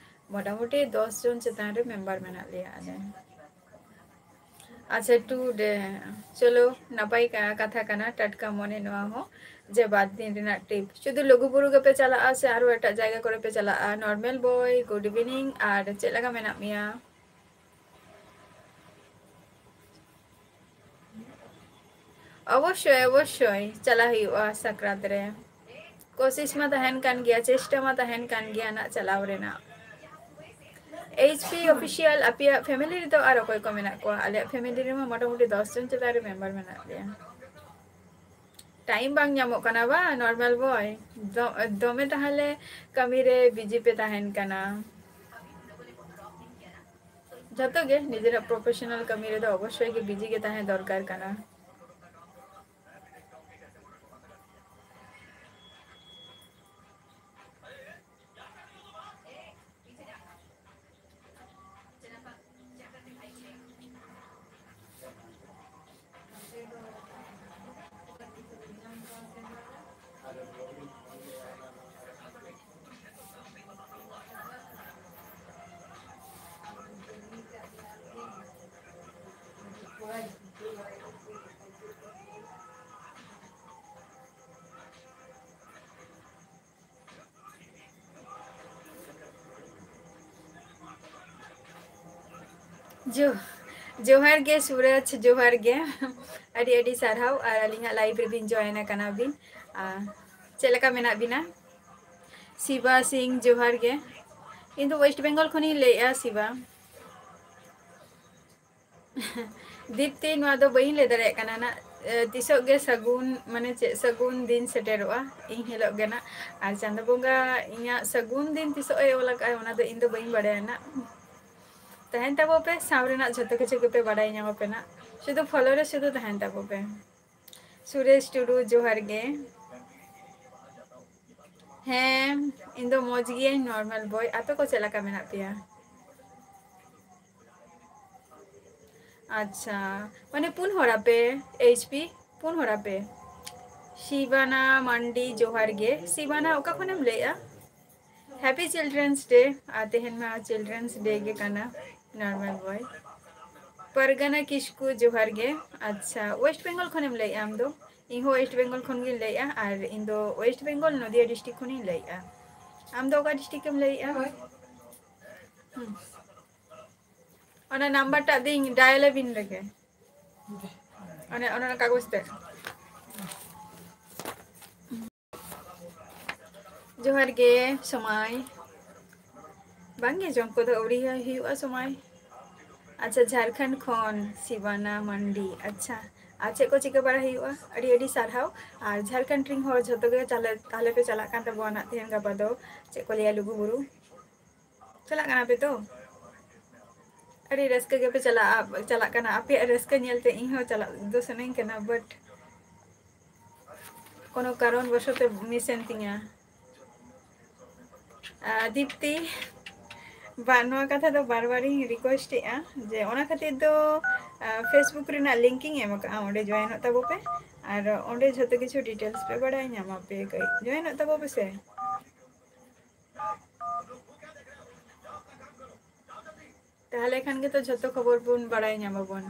ᱢᱚᱴᱟᱢᱩᱴᱤ ᱫᱚᱥ ᱡᱚᱱ ᱪᱮᱛᱟᱱ ᱨᱮ member ᱢᱮᱱᱟᱜ ᱞᱮᱭᱟ ᱟᱞᱮ᱾ ᱟᱪᱪᱷᱟ, two day᱾ ᱪᱚᱞᱚ, ᱱᱟᱯᱟᱭ ᱠᱟ-, ᱠᱟᱛᱷᱟ ᱠᱟᱱᱟ, ᱴᱟᱴᱠᱟ ᱢᱚᱱᱮ ᱱᱚᱣᱟ ᱦᱚᱸ, ᱡᱮ ᱵᱟᱨ ᱫᱤᱱ ᱨᱮᱱᱟᱜ trip᱾ ᱥᱩᱫᱷᱩ ᱞᱩᱜᱩ ᱵᱩᱨᱩ ᱜᱮᱯᱮ ᱪᱟᱞᱟᱜᱼᱟ ᱥᱮ ᱟᱨᱦᱚᱸ ᱮᱴᱟᱜ ᱡᱟᱭᱜᱟ ᱠᱚᱨᱮ ᱯᱮ ᱪᱟᱞᱟᱜᱼᱟ? Normal boy, good evening, ᱟᱨ ᱪᱮᱫ ᱞᱮᱠᱟ ᱢᱮᱱᱟᱜ ᱢᱮᱭᱟ? ᱚᱵᱚᱥᱥᱳᱭ, ᱚᱵᱚᱥᱥᱳᱭ ᱪᱟᱞᱟᱜ ᱦᱩᱭᱩᱜᱼᱟ ᱥᱟᱠᱨᱟᱛ ᱨᱮ᱾ ᱠᱳᱥᱤᱥ ᱢᱟ ᱛᱟᱦᱮᱱ ᱠᱟᱱ ᱜᱮᱭᱟ, ᱪᱮᱥᱴᱟ ᱢᱟ ᱛᱟᱦᱮᱱ ᱠᱟᱱ ᱜᱮᱭᱟ ᱱᱟᱜ ᱪᱟᱞᱟᱣ ᱨᱮᱱᱟᱜ᱾ H P official, ᱟᱯᱮᱭᱟᱜ family ᱨᱮᱫᱚ ᱟᱨ ᱚᱠᱚᱭ ᱠᱚ ᱢᱮᱱᱟᱜ ᱠᱚᱣᱟ? ᱟᱞᱮᱭᱟᱜ family ᱨᱮᱢᱟ ᱢᱚᱴᱟᱢᱩᱴᱤ ᱫᱚᱥ ᱡᱚᱱ ᱪᱮᱛᱟᱱ ᱨᱮ member ᱢᱮᱱᱟᱜ ᱞᱮᱭᱟ᱾ Time ᱵᱟᱝ ᱧᱟᱢᱚᱜ ᱠᱟᱱᱟ ᱵᱟ, normal boy? ᱫᱚ-, ᱫᱚᱢᱮ ᱛᱟᱦᱚᱞᱮ ᱠᱟᱹᱢᱤ ᱨᱮ busy ᱯᱮ ᱛᱟᱦᱮᱱ ᱠᱟᱱᱟ᱾ ᱡᱷᱚᱛᱚ ᱜᱮ ᱱᱤᱡᱮᱨᱟᱜ professional ᱠᱟᱹᱢᱤ ᱨᱮᱫᱚ ᱚᱵᱚᱥᱥᱳᱭ ᱜᱮ busy ᱜᱮ ᱛᱟᱦᱮᱸ ᱫᱚᱨᱠᱟᱨ ᱠᱟᱱᱟ᱾ ᱡᱚ-, ᱡᱚᱦᱟᱨ ᱜᱮ ᱥᱩᱨᱟᱡᱽ, ᱡᱚᱦᱟᱨ ᱜᱮ᱾ ᱟᱹᱰᱤ ᱟᱹᱰᱤ ᱥᱟᱨᱦᱟᱣ ᱟᱨ ᱟᱹᱞᱤᱧᱟᱜ live ᱨᱮᱵᱤᱱ join ᱟᱠᱟᱱᱟ ᱵᱤᱱ᱾ ᱟᱨ ᱪᱮᱫ ᱞᱮᱠᱟ ᱢᱮᱱᱟᱜ ᱵᱤᱱᱟ? ᱥᱤᱵᱟ ᱥᱤᱝ, ᱡᱚᱦᱟᱨ ᱜᱮ᱾ ᱤᱧ ᱫᱚ West Bengal ᱠᱷᱚᱱᱤᱧ ᱞᱟᱹᱭᱮᱜᱼᱟ, ᱥᱤᱵᱟ᱾ ᱫᱤᱯᱛᱤ, ᱱᱚᱣᱟ ᱫᱚ ᱵᱟᱹᱧ ᱞᱟᱹᱭ ᱫᱟᱲᱮᱭᱟᱜ ᱠᱟᱱᱟ ᱱᱟᱜ᱾ ᱮ, ᱛᱤᱥᱚᱜ ᱜᱮ ᱥᱟᱹᱜᱩᱱ, ᱢᱟᱱᱮ ᱪᱮᱫ ᱥᱟᱹᱜᱩᱱ ᱫᱤᱱ ᱥᱮᱴᱮᱨᱚᱜᱼᱟ, ᱤᱧ ᱦᱤᱞᱳᱜ ᱜᱮ ᱱᱟᱜ᱾ ᱟᱨ ᱪᱟᱸᱫᱚ ᱵᱚᱸᱜᱟ ᱤᱧᱟᱹᱜ ᱥᱟᱹᱜᱩᱱ ᱫᱤᱱ ᱛᱤᱥᱚᱜ ᱮ ᱚᱞ ᱟᱠᱟᱫᱼᱟ, ᱚᱱᱟ ᱫᱚ ᱤᱧ ᱫᱚ ᱵᱟᱹᱧ ᱵᱟᱲᱟᱭᱟ ᱱᱟᱜ᱾ ᱛᱟᱦᱮᱱ ᱛᱟᱵᱚ ᱯᱮ, ᱥᱟᱶ ᱨᱮᱱᱟᱜ ᱡᱷᱚᱛᱚ ᱠᱤᱪᱷᱩ ᱜᱮᱯᱮ ᱵᱟᱲᱟᱭ ᱧᱟᱢ ᱟᱯᱮ ᱱᱟᱜ᱾ ᱥᱩᱫᱷᱩ follow ᱨᱮ ᱥᱩᱫᱷᱩ ᱛᱟᱦᱮᱱ ᱛᱟᱵᱚ ᱯᱮ᱾ ᱥᱩᱨᱮᱥ ᱴᱩᱰᱩ, ᱡᱚᱦᱟᱨ ᱜᱮ᱾ ᱦᱮᱸ, ᱤᱧ ᱫᱚ ᱢᱚᱡᱽ ᱜᱤᱭᱟᱹᱧ, normal boy᱾ ᱟᱯᱮ ᱠᱚ ᱪᱮᱫ ᱞᱮᱠᱟ ᱢᱮᱱᱟᱜ ᱯᱮᱭᱟ? ᱟᱪᱪᱷᱟ, ᱢᱟᱱᱮ ᱯᱩᱱ ᱦᱚᱲ ᱟᱯᱮ, H P? ᱯᱩᱱ ᱦᱚᱲ ᱟᱯᱮ? ᱥᱤᱵᱟᱱᱟ ᱢᱟᱱᱰᱤ, ᱡᱚᱦᱟᱨ ᱜᱮ᱾ ᱥᱤᱵᱟᱱᱟ, ᱚᱠᱟ ᱠᱷᱚᱱᱮᱢ ᱞᱟᱹᱭᱮᱜᱼᱟ? Happy Children's Day᱾ ᱟᱨ ᱛᱮᱦᱮᱧ ᱢᱟ Children's Day ᱜᱮ ᱠᱟᱱᱟ, normal boy᱾ ᱯᱟᱨᱜᱟᱱᱟ ᱠᱤᱥᱠᱩ, ᱡᱚᱦᱟᱨ ᱜᱮ᱾ ᱟᱪᱪᱷᱟ, West Bengal ᱠᱷᱚᱱᱮᱢ ᱞᱟᱹᱭᱮᱜᱼᱟ ᱟᱢ ᱫᱚ? ᱤᱧ ᱦᱚᱸ West Bengal ᱠᱷᱚᱱ ᱜᱤᱧ ᱞᱟᱹᱭᱮᱜᱼᱟ, ᱟᱨ ᱤᱧ ᱫᱚ West Bengal ᱱᱚᱫᱤᱭᱟ district ᱠᱷᱚᱱᱤᱧ ᱞᱟᱹᱭᱮᱜᱼᱟ᱾ ᱟᱢ ᱫᱚ ᱚᱠᱟ district ᱮᱢ ᱞᱟᱹᱭᱮᱜᱼᱟ? ᱦᱩᱸ᱾ ᱚᱱᱟ number ᱴᱟᱜ ᱫᱤᱧ dial ᱟᱵᱤᱱ ᱨᱮᱜᱮ᱾ ᱚᱱᱮ, ᱚᱱᱟ ᱠᱟᱜᱚᱡᱽ ᱛᱮ᱾ ᱡᱚᱦᱟᱨ ᱜᱮ, ᱥᱚᱢᱟᱭ᱾ ᱵᱟᱝᱜᱮ, ᱡᱚᱢ ᱠᱚᱫᱚ ᱟᱹᱣᱨᱤ ᱦᱩᱭᱩᱜᱼᱟ, ᱥᱚᱢᱟᱭ᱾ ᱟᱪᱪᱷᱟ, ᱡᱷᱟᱲᱠᱷᱚᱸᱰ ᱠᱷᱚᱱ ᱥᱤᱵᱟᱱᱟ ᱢᱟᱱᱰᱤ᱾ ᱟᱪᱪᱷᱟ, ᱟᱨ ᱪᱮᱫ ᱠᱚ ᱪᱤᱠᱟᱹ ᱵᱟᱲᱟ ᱦᱩᱭᱩᱜᱼᱟ? ᱟᱹᱰᱤ ᱟᱹᱰᱤ ᱥᱟᱨᱦᱟᱣ᱾ ᱟᱨ ᱡᱷᱟᱲᱠᱷᱚᱸᱰ ᱨᱮᱱ ᱦᱚᱲ ᱡᱷᱚᱛᱚ ᱜᱮ ᱛᱟᱦᱞᱮ, ᱛᱟᱦᱞᱮ ᱯᱮ ᱪᱟᱞᱟᱜ ᱠᱟᱱ ᱛᱟᱵᱚᱱᱟ ᱱᱟᱜ ᱛᱮᱦᱮᱧ ᱜᱟᱯᱟ ᱫᱚ ᱪᱮᱫ ᱠᱚ ᱞᱟᱹᱭᱟ, ᱞᱩᱜᱩᱵᱩᱨᱩ᱾ ᱪᱟᱞᱟᱜ ᱠᱟᱱᱟ ᱯᱮ ᱛᱚ? ᱟᱹᱰᱤ ᱨᱟᱹᱥᱠᱟᱹ ᱜᱮᱯᱮ ᱪᱟᱞᱟᱜᱼᱟ, ᱪᱟᱞᱟᱜ ᱠᱟᱱᱟ᱾ ᱟᱯᱮᱭᱟᱜ ᱨᱟᱹᱥᱠᱟᱹ ᱧᱮᱞᱛᱮ ᱤᱧ ᱦᱚᱸ ᱪᱟᱞᱟᱜ ᱫᱚ ᱥᱟᱱᱟᱧ ᱠᱟᱱᱟ, but ᱠᱳᱱᱳ ᱠᱟᱨᱚᱱ ᱵᱚᱥᱚᱛᱮ miss ᱮᱱ ᱛᱤᱧᱟ᱾ ᱟᱨ ᱫᱤᱯᱛᱤ, ᱵᱟ, ᱱᱚᱣᱟ ᱠᱟᱛᱷᱟ ᱫᱚ ᱵᱟᱨ ᱵᱟᱨᱤᱧ request ᱮᱫᱼᱟ ᱡᱮ ᱚᱱᱟ ᱠᱷᱟᱹᱛᱤᱨ ᱫᱚ, ᱟ, Facebook ᱨᱮᱱᱟᱜ link ᱤᱧ ᱮᱢ ᱟᱠᱟᱫᱼᱟ, ᱚᱸᱰᱮ join ᱚᱜ ᱛᱟᱵᱚ ᱯᱮ᱾ ᱟᱨ ᱚᱸᱰᱮ ᱡᱷᱚᱛᱚ ᱠᱤᱪᱷᱩ details ᱯᱮ ᱵᱟᱲᱟᱭ ᱧᱟᱢᱟ ᱯᱮ, ᱠᱟᱹᱡ join ᱚᱜ ᱛᱟᱵᱚ ᱯᱮ ᱥᱮ᱾ ᱛᱟᱦᱞᱮ ᱠᱷᱟᱱ ᱜᱮᱛᱚ ᱡᱷᱚᱛᱚ ᱠᱷᱚᱵᱚᱨ ᱵᱚᱱ ᱵᱟᱲᱟᱭ ᱧᱟᱢᱟᱵᱚᱱ᱾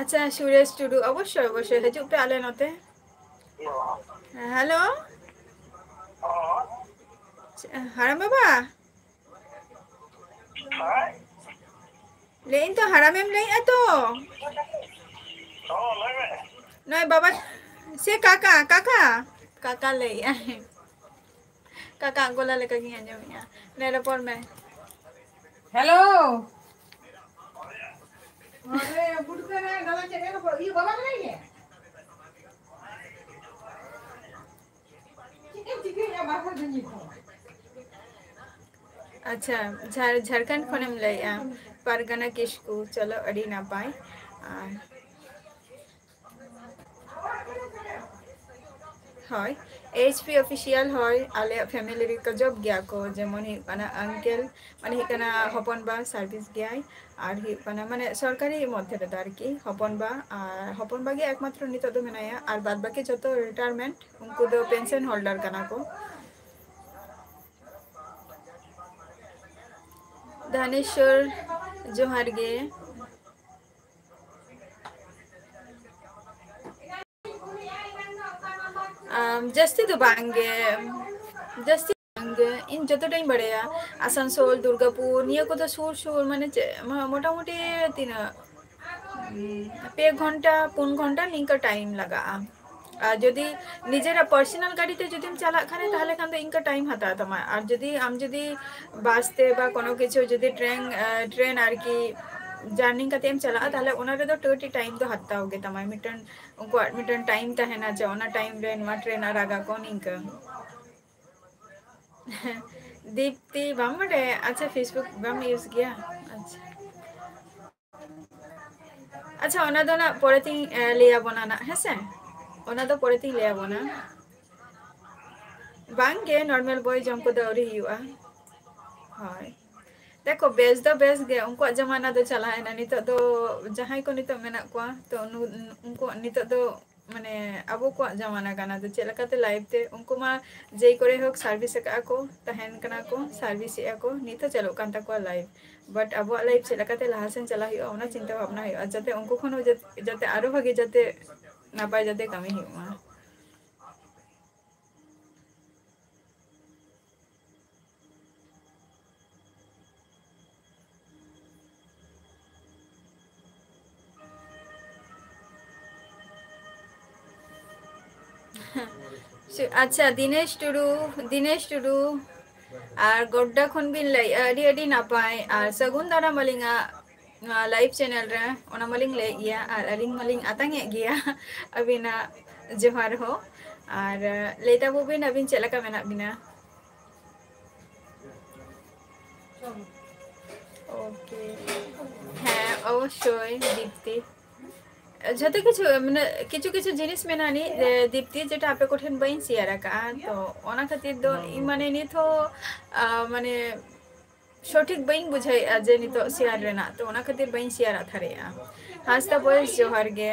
ᱟᱪᱪᱷᱟ, ᱥᱩᱨᱮᱥ ᱴᱩᱰᱩ, ᱚᱵᱚᱥᱥᱳᱭ, ᱚᱵᱚᱥᱥᱳᱭ, ᱦᱤᱡᱩᱜ ᱯᱮ ᱟᱞᱮ ᱱᱚᱛᱮ᱾ ᱦᱮᱞᱳ᱾ ᱦᱟᱲᱟᱢ ᱵᱟᱵᱟ? ᱞᱟᱹᱭᱮᱫ ᱟᱹᱧ ᱛᱚ, ᱦᱟᱲᱟᱢᱮᱢ ᱞᱟᱹᱭᱮᱫᱼᱟ ᱛᱚ? ᱱᱚᱜᱼᱚᱭ ᱵᱟᱵᱟ ᱥᱮ ᱠᱟᱠᱟ, ᱠᱟᱠᱟ, ᱠᱟᱠᱟ ᱞᱟᱹᱭᱮᱫᱼᱟᱭ᱾ ᱠᱟᱠᱟ ᱜᱚᱞᱟ ᱞᱮᱠᱟ ᱜᱤᱧ ᱟᱸᱡᱚᱢᱮᱫᱼᱟ᱾ ᱞᱟᱹᱭ ᱨᱚᱯᱚᱲ ᱢᱮ᱾ ᱦᱮᱞᱳ᱾ ᱟᱨᱮ, ᱵᱩᱰᱷᱟᱹ ᱱᱟᱭ ᱫᱟᱫᱟ ᱪᱮᱫ ᱮ ᱨᱚᱯᱚᱲ? ᱤᱭᱟᱹ, ᱵᱟᱵᱟ ᱠᱟᱱᱟᱭ ᱜᱮ? ᱪᱮᱫ ᱮᱢ ᱪᱤᱠᱟᱹᱭᱮᱫᱼᱟ ᱵᱟᱨ ᱦᱚᱲ ᱫᱚ ᱱᱤᱛ ᱦᱚᱸ? ᱟᱪᱪᱷᱟ, ᱡᱷᱟᱲ-, ᱡᱷᱟᱲᱠᱷᱚᱸᱰ ᱠᱷᱚᱱᱮᱢ ᱞᱟᱹᱭᱮᱫᱼᱟ, ᱯᱟᱨᱜᱟᱱᱟ ᱠᱤᱥᱠᱩ, ᱪᱚᱞᱚ, ᱟᱹᱰᱤ ᱱᱟᱯᱟᱭ᱾ ᱟᱨ ᱦᱳᱭ, ᱮᱭᱤᱪ ᱯᱤ official, ᱦᱳᱭ, ᱟᱞᱮᱭᱟᱜ family ᱨᱮᱠᱚ job ᱜᱮᱭᱟ ᱠᱚ, ᱡᱮᱢᱚᱱ ᱦᱩᱭᱩᱜ ᱠᱟᱱᱟ uncle, ᱢᱟᱱᱮ ᱦᱩᱭᱩᱜ ᱠᱟᱱᱟ ᱦᱚᱯᱚᱱ ᱵᱟ service ᱜᱮᱭᱟᱭ, ᱟᱨ ᱦᱩᱭᱩᱜ ᱠᱟᱱᱟ ᱢᱟᱱᱮ ᱥᱚᱨᱠᱟᱨᱤ ᱢᱚᱫᱽᱫᱷᱮ ᱨᱮᱫᱚ ᱟᱨᱠᱤ ᱦᱚᱯᱚᱱ ᱵᱟ, ᱟᱨ ᱦᱚᱯᱚᱱ ᱵᱟ ᱜᱮ ᱮᱠᱢᱟᱛᱨᱚ ᱱᱤᱛᱚᱜ ᱫᱚ ᱢᱮᱱᱟᱭᱟ, ᱟᱨ ᱵᱟᱫ ᱵᱟᱹᱠᱤ ᱡᱚᱛᱚ retirement, ᱩᱱᱠᱩ ᱫᱚ pension holder ᱠᱟᱱᱟ ᱠᱚ᱾ ᱫᱷᱟᱱᱮᱥᱣᱚᱨ, ᱡᱚᱦᱟᱨ ᱜᱮ᱾ ᱟᱢ, ᱡᱟᱹᱥᱛᱤ ᱫᱚ ᱵᱟᱝ ᱜᱮ, ᱡᱟᱹᱥᱛᱤ ᱫᱚ ᱵᱟᱝ ᱜᱮ᱾ ᱤᱧ ᱡᱚᱛᱚᱴᱟᱧ ᱵᱟᱲᱟᱭᱟ, ᱟᱥᱟᱱᱥᱳᱞ, ᱫᱩᱨᱜᱟᱯᱩᱨ, ᱱᱤᱭᱟᱹ ᱠᱚᱫᱚ ᱥᱩᱨ ᱥᱩᱨ, ᱢᱟᱱᱮ ᱪᱮᱫ, ᱢᱚ-, ᱢᱚᱴᱟᱢᱩᱴᱤ ᱛᱤᱱᱟᱹᱜ, ᱩᱸ, ᱯᱮ ᱜᱷᱚᱱᱴᱟ, ᱯᱩᱱ ᱜᱷᱚᱱᱴᱟ ᱱᱤᱝᱠᱟᱹ time ᱞᱟᱜᱟᱜᱼᱟ᱾ ᱟᱨ ᱡᱩᱫᱤ ᱱᱤᱡᱮᱨᱟᱜ personal ᱜᱟᱹᱰᱤ ᱛᱮ ᱡᱩᱫᱤᱢ ᱪᱟᱞᱟᱜ ᱠᱷᱟᱱ, ᱛᱟᱦᱞᱮ ᱠᱷᱟᱱ ᱫᱚ ᱤᱱᱠᱟᱹ time ᱦᱟᱛᱟᱣ ᱛᱟᱢᱟ᱾ ᱟᱨ ᱡᱩᱫᱤ ᱟᱢ ᱡᱩᱫᱤ bus ᱛᱮ ᱵᱟ ᱠᱳᱱᱳ ᱠᱤᱪᱷᱩ ᱡᱩᱫᱤ train, ᱟᱸ, train ᱟᱨᱠᱤ journey ᱠᱟᱛᱮ ᱮᱢ ᱪᱟᱞᱟᱜᱼᱟ, ᱛᱟᱦᱞᱮ ᱚᱱᱟ ᱨᱮᱫᱚ ᱴᱟᱹᱴᱤ time ᱫᱚ ᱦᱟᱛᱟᱣ ᱜᱮ ᱛᱟᱢᱟᱭ᱾ ᱢᱤᱫᱴᱮᱱ, ᱩᱱᱠᱩᱣᱟᱜ ᱢᱤᱫᱴᱮᱱ time ᱛᱟᱦᱮᱱᱟ ᱡᱮ ᱚᱱᱟ time ᱨᱮ ᱱᱚᱣᱟ train ᱟᱨᱟᱜᱟ ᱠᱚ, ᱱᱤᱝᱠᱟᱹ᱾ ᱫᱤᱯᱛᱤ, ᱵᱟᱢ ᱵᱟᱰᱟᱭᱟ? ᱟᱪᱪᱷᱟ, Facebook ᱵᱟᱢ use ᱜᱮᱭᱟ? ᱟᱪᱪᱷᱟ᱾ ᱟᱪᱪᱷᱟ, ᱚᱱᱟ ᱫᱚ ᱱᱟᱜ ᱯᱚᱨᱮ ᱛᱤᱧ, ᱮ, ᱞᱟᱹᱭ ᱟᱵᱚᱱᱟ ᱱᱟᱜ, ᱦᱮᱸ ᱥᱮ? ᱚᱱᱟ ᱫᱚ ᱯᱚᱨᱮ ᱛᱤᱧ ᱞᱟᱹᱭ ᱟᱵᱚᱱᱟ᱾ ᱵᱟᱝ ᱜᱮ, normal ᱵᱳᱭ ᱡᱚᱢ ᱠᱚᱫᱚ ᱟᱹᱣᱨᱤ ᱦᱩᱭᱩᱜᱼᱟ᱾ ᱦᱳᱭ᱾ ᱫᱮᱠᱷᱚ, ᱵᱮᱥ ᱫᱚ ᱵᱮᱥ ᱜᱮ, ᱩᱱᱠᱩᱣᱟᱜ ᱡᱚᱢᱟᱱᱟ ᱫᱚ ᱪᱟᱞᱟᱣ ᱮᱱᱟ᱾ ᱱᱤᱛᱚᱜ ᱫᱚ ᱡᱟᱦᱟᱸᱭ ᱠᱚ ᱱᱤᱛᱚᱜ ᱢᱮᱱᱟᱜ ᱠᱚᱣᱟ, ᱛᱚ, ᱱᱩ-, ᱩᱱᱠᱩ ᱱᱤᱛᱚᱜ ᱫᱚ, ᱢᱟᱱᱮ, ᱟᱵᱚ ᱠᱚᱣᱟᱜ ᱡᱚᱢᱟᱱᱟ ᱠᱟᱱᱟ᱾ ᱛᱚ, ᱪᱮᱫ ᱞᱮᱠᱟᱛᱮ life ᱛᱮ ᱩᱱᱠᱩ ᱢᱟ ᱡᱮᱭ ᱠᱚᱨᱮ ᱦᱳᱠ service ᱟᱠᱟᱫᱼᱟ ᱠᱚ, ᱛᱟᱦᱮᱱ ᱠᱟᱱᱟ ᱠᱚ, service ᱮᱫᱼᱟ ᱠᱚ, ᱱᱤᱛ ᱦᱚᱸ ᱪᱟᱹᱞᱩᱜ ᱠᱟᱱ ᱛᱟᱠᱚᱣᱟ life᱾ But ᱟᱵᱚᱣᱟᱜ life ᱪᱮᱫ ᱞᱮᱠᱟᱛᱮ ᱞᱟᱦᱟ ᱥᱮᱱ ᱪᱟᱞᱟᱜ ᱦᱩᱭᱩᱜᱼᱟ, ᱚᱱᱟ ᱪᱤᱱᱛᱟᱹ ᱵᱷᱟᱵᱽᱱᱟ ᱦᱩᱭᱩᱜᱼᱟ, ᱡᱟᱛᱮ ᱩᱱᱠᱩ ᱠᱷᱚᱱ ᱦᱚᱸ ᱡᱟᱛ-, ᱡᱟᱛᱮ ᱟᱨᱚ ᱵᱷᱟᱜᱮ, ᱡᱟᱛᱮ ᱱᱟᱯᱟᱭ ᱡᱟᱛᱮ ᱠᱟᱹᱢᱤ ᱦᱩᱭᱩᱜ ᱢᱟ᱾ ᱥᱩ-, ᱟᱪᱪᱷᱟ, ᱫᱤᱱᱮᱥ ᱴᱩᱰᱩ, ᱫᱤᱱᱮᱥ ᱴᱩᱰᱩ, ᱟᱨ ᱜᱚᱰᱰᱟ ᱠᱷᱚᱱ ᱵᱤᱱ ᱞᱟᱹᱭᱮᱜᱼᱟ, ᱟᱹᱰᱤ ᱟᱹᱰᱤ ᱱᱟᱯᱟᱭ᱾ ᱟᱨ ᱥᱟᱹᱜᱩᱱ ᱫᱟᱨᱟᱢ ᱟᱹᱞᱤᱧᱟᱜ ᱱᱚᱣᱟ live channel ᱨᱮ, ᱚᱱᱟ ᱢᱟᱞᱤᱧ ᱞᱟᱹᱭᱮᱫ ᱜᱮᱭᱟ, ᱟᱨ ᱟᱹᱞᱤᱧ ᱢᱟᱞᱤᱧ ᱟᱛᱟᱝ ᱮᱫ ᱜᱮᱭᱟ ᱟᱹᱵᱤᱱᱟᱜ ᱡᱚᱦᱟᱨ ᱦᱚᱸ᱾ ᱟᱨ ᱞᱟᱹᱭ ᱛᱟᱵᱚ ᱵᱤᱱ, ᱟᱹᱵᱤᱱ ᱪᱮᱫ ᱞᱮᱠᱟ ᱢᱮᱱᱟᱜ ᱵᱤᱱᱟ? OK, ᱦᱮᱸ, ᱚᱵᱚᱥᱥᱳᱭ ᱫᱤᱯᱛᱤ, ᱡᱷᱚᱛᱚ ᱠᱤᱪᱷᱩ, ᱢᱟᱱᱮ, ᱠᱤᱪᱷᱩ ᱠᱤᱪᱷᱩ ᱡᱤᱱᱤᱥ ᱢᱮᱱᱟᱜᱼᱟ ᱱᱤ, ᱮ, ᱫᱤᱯᱛᱤ, ᱡᱮᱴᱟ ᱟᱯᱮ ᱠᱚᱴᱷᱮᱱ ᱵᱟᱹᱧ share ᱟᱠᱟᱫᱼᱟ, ᱛᱚ ᱚᱱᱟ ᱠᱷᱟᱹᱛᱤᱨ ᱫᱚ ᱤᱧ, ᱢᱟᱱᱮ, ᱱᱤᱛ ᱦᱚᱸ, ᱟ, ᱢᱟᱱᱮ, ᱥᱚᱴᱷᱤᱠ ᱵᱟᱹᱧ ᱵᱩᱡᱷᱟᱹᱣᱮᱫᱼᱟ ᱡᱮ ᱱᱤᱛᱚᱜ share ᱨᱮᱱᱟᱜ, ᱛᱚ ᱚᱱᱟ ᱠᱷᱟᱹᱛᱤᱨ ᱵᱟᱹᱧ share ᱫᱟᱲᱮᱭᱟᱜᱼᱟ᱾ ᱦᱟᱸᱥᱫᱟ boys, ᱡᱚᱦᱟᱨ ᱜᱮ᱾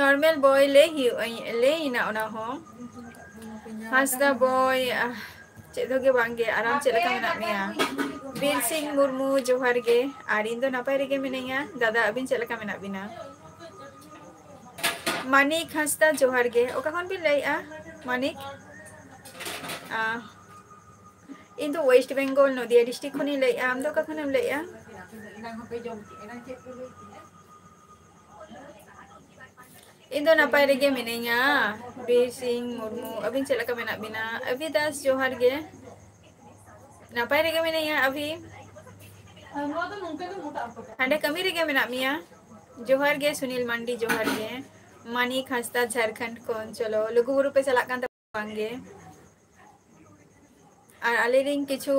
Normal boy ᱞᱟᱹᱭ ᱦᱩᱭᱩᱜᱼᱟ, ᱞᱟᱹᱭ ᱮᱱᱟ ᱚᱱᱟ ᱦᱚᱸ᱾ ᱦᱟᱸᱥᱫᱟ boy, ᱟᱦ, ᱪᱮᱫ ᱦᱚᱸ ᱜᱮ ᱵᱟᱝ ᱜᱮ, ᱟᱨ ᱟᱢ ᱪᱮᱫ ᱞᱮᱠᱟ ᱢᱮᱱᱟᱜ ᱢᱮᱭᱟ? ᱵᱤᱨ ᱥᱤᱝ ᱢᱩᱨᱢᱩ, ᱡᱚᱦᱟᱨ ᱜᱮ᱾ ᱟᱨ ᱤᱧ ᱫᱚ ᱱᱟᱯᱟᱭ ᱨᱮᱜᱮ ᱢᱤᱱᱟᱹᱧᱟ᱾ ᱫᱟᱫᱟ, ᱟᱹᱵᱤᱱ ᱪᱮᱫ ᱞᱮᱠᱟ ᱢᱮᱱᱟᱜ ᱵᱤᱱᱟ? ᱢᱟᱱᱤᱠ ᱦᱟᱸᱥᱫᱟ, ᱡᱚᱦᱟᱨ ᱜᱮ᱾ ᱚᱠᱟ ᱠᱷᱚᱱ ᱵᱤᱱ ᱞᱟᱹᱭᱮᱜᱼᱟ, ᱢᱟᱱᱤᱠ? ᱟᱦ, ᱤᱧ ᱫᱚ West Bengal, ᱱᱚᱫᱤᱭᱟ district ᱠᱷᱚᱱᱤᱧ ᱞᱟᱹᱭᱮᱜᱼᱟ᱾ ᱟᱢ ᱫᱚ ᱚᱠᱟ ᱠᱷᱚᱱᱮᱢ ᱞᱟᱹᱭᱮᱜᱼᱟ? ᱤᱧ ᱫᱚ ᱱᱟᱯᱟᱭ ᱨᱮᱜᱮ ᱢᱤᱱᱟᱹᱧᱟ, ᱵᱤᱨ ᱥᱤᱝ ᱢᱩᱨᱢᱩ᱾ ᱟᱹᱵᱤᱱ ᱪᱮᱫ ᱞᱮᱠᱟ ᱢᱮᱱᱟᱜ ᱵᱤᱱᱟ? ᱟᱵᱷᱤ ᱫᱟᱥ, ᱡᱚᱦᱟᱨ ᱜᱮ᱾ ᱱᱟᱯᱟᱭ ᱨᱮᱜᱮ ᱢᱤᱱᱟᱹᱧᱟ, ᱟᱵᱷᱤ᱾ ᱦᱟᱸᱰᱮ ᱠᱟᱹᱢᱤ ᱨᱮᱜᱮ ᱢᱮᱱᱟᱜ ᱢᱮᱭᱟ? ᱡᱚᱦᱟᱨ ᱜᱮ ᱥᱩᱱᱤᱞ ᱢᱟᱱᱰᱤ, ᱡᱚᱦᱟᱨ ᱜᱮ᱾ ᱢᱟᱱᱤᱠ ᱦᱟᱸᱥᱫᱟ, ᱡᱷᱟᱲᱠᱷᱚᱸᱰ ᱠᱷᱚᱱ᱾ ᱪᱚᱞᱚ, ᱞᱩᱜᱩᱵᱩᱨᱩ ᱯᱮ ᱪᱟᱞᱟᱜ ᱠᱟᱱ ᱛᱟᱵᱚᱱᱟ ᱵᱟᱝ ᱜᱮ? ᱟᱨ ᱟᱞᱮ ᱨᱮᱱ ᱠᱤᱪᱷᱩ,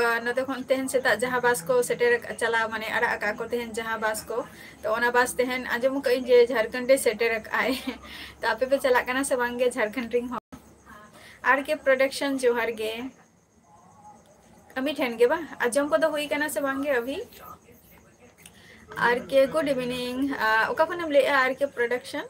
ᱟ, ᱱᱚᱛᱮ ᱠᱷᱚᱱ ᱛᱮᱦᱮᱧ ᱥᱮᱛᱟᱜ ᱡᱟᱦᱟᱸ ᱵᱟᱥ ᱠᱚ ᱥᱮᱴᱮᱨ ᱟᱠᱟᱫ, ᱪᱟᱞᱟᱣ, ᱢᱟᱱᱮ, ᱟᱲᱟᱜ ᱟᱠᱟᱫ ᱠᱚ ᱛᱮᱦᱮᱧ ᱡᱟᱦᱟᱸ ᱵᱟᱥ ᱠᱚ, ᱛᱚ ᱚᱱᱟ ᱵᱟᱥ ᱛᱮᱦᱮᱧ ᱟᱸᱡᱚᱢ ᱟᱠᱟᱫ ᱟᱹᱧ ᱡᱮ ᱡᱷᱟᱲᱠᱷᱚᱸᱰ ᱮ ᱥᱮᱴᱮᱨ ᱟᱠᱟᱫ ᱟᱭ᱾ ᱛᱚ ᱟᱯᱮ ᱯᱮ ᱪᱟᱞᱟᱜ ᱠᱟᱱᱟ ᱥᱮ ᱵᱟᱝ ᱜᱮ ᱡᱷᱟᱲᱠᱷᱚᱸᱰ ᱨᱮᱱ ᱦᱚᱲ? ᱟᱨ ᱠᱮ production, ᱡᱚᱦᱟᱨ ᱜᱮ᱾ ᱟᱢᱤ ᱴᱷᱮᱱ ᱜᱮ ᱵᱟᱝ? ᱟᱸᱡᱚᱢ ᱠᱚᱫᱚ ᱦᱩᱭ ᱠᱟᱱᱟ ᱥᱮ ᱵᱟᱝ ᱜᱮ ᱟᱹᱵᱷᱤ? ᱟᱨ ᱠᱮ, good evening᱾ ᱟ, ᱚᱠᱟ ᱠᱷᱚᱱᱮᱢ ᱞᱟᱹᱭᱮᱜᱼᱟ, ᱟᱨ ᱠᱮ production?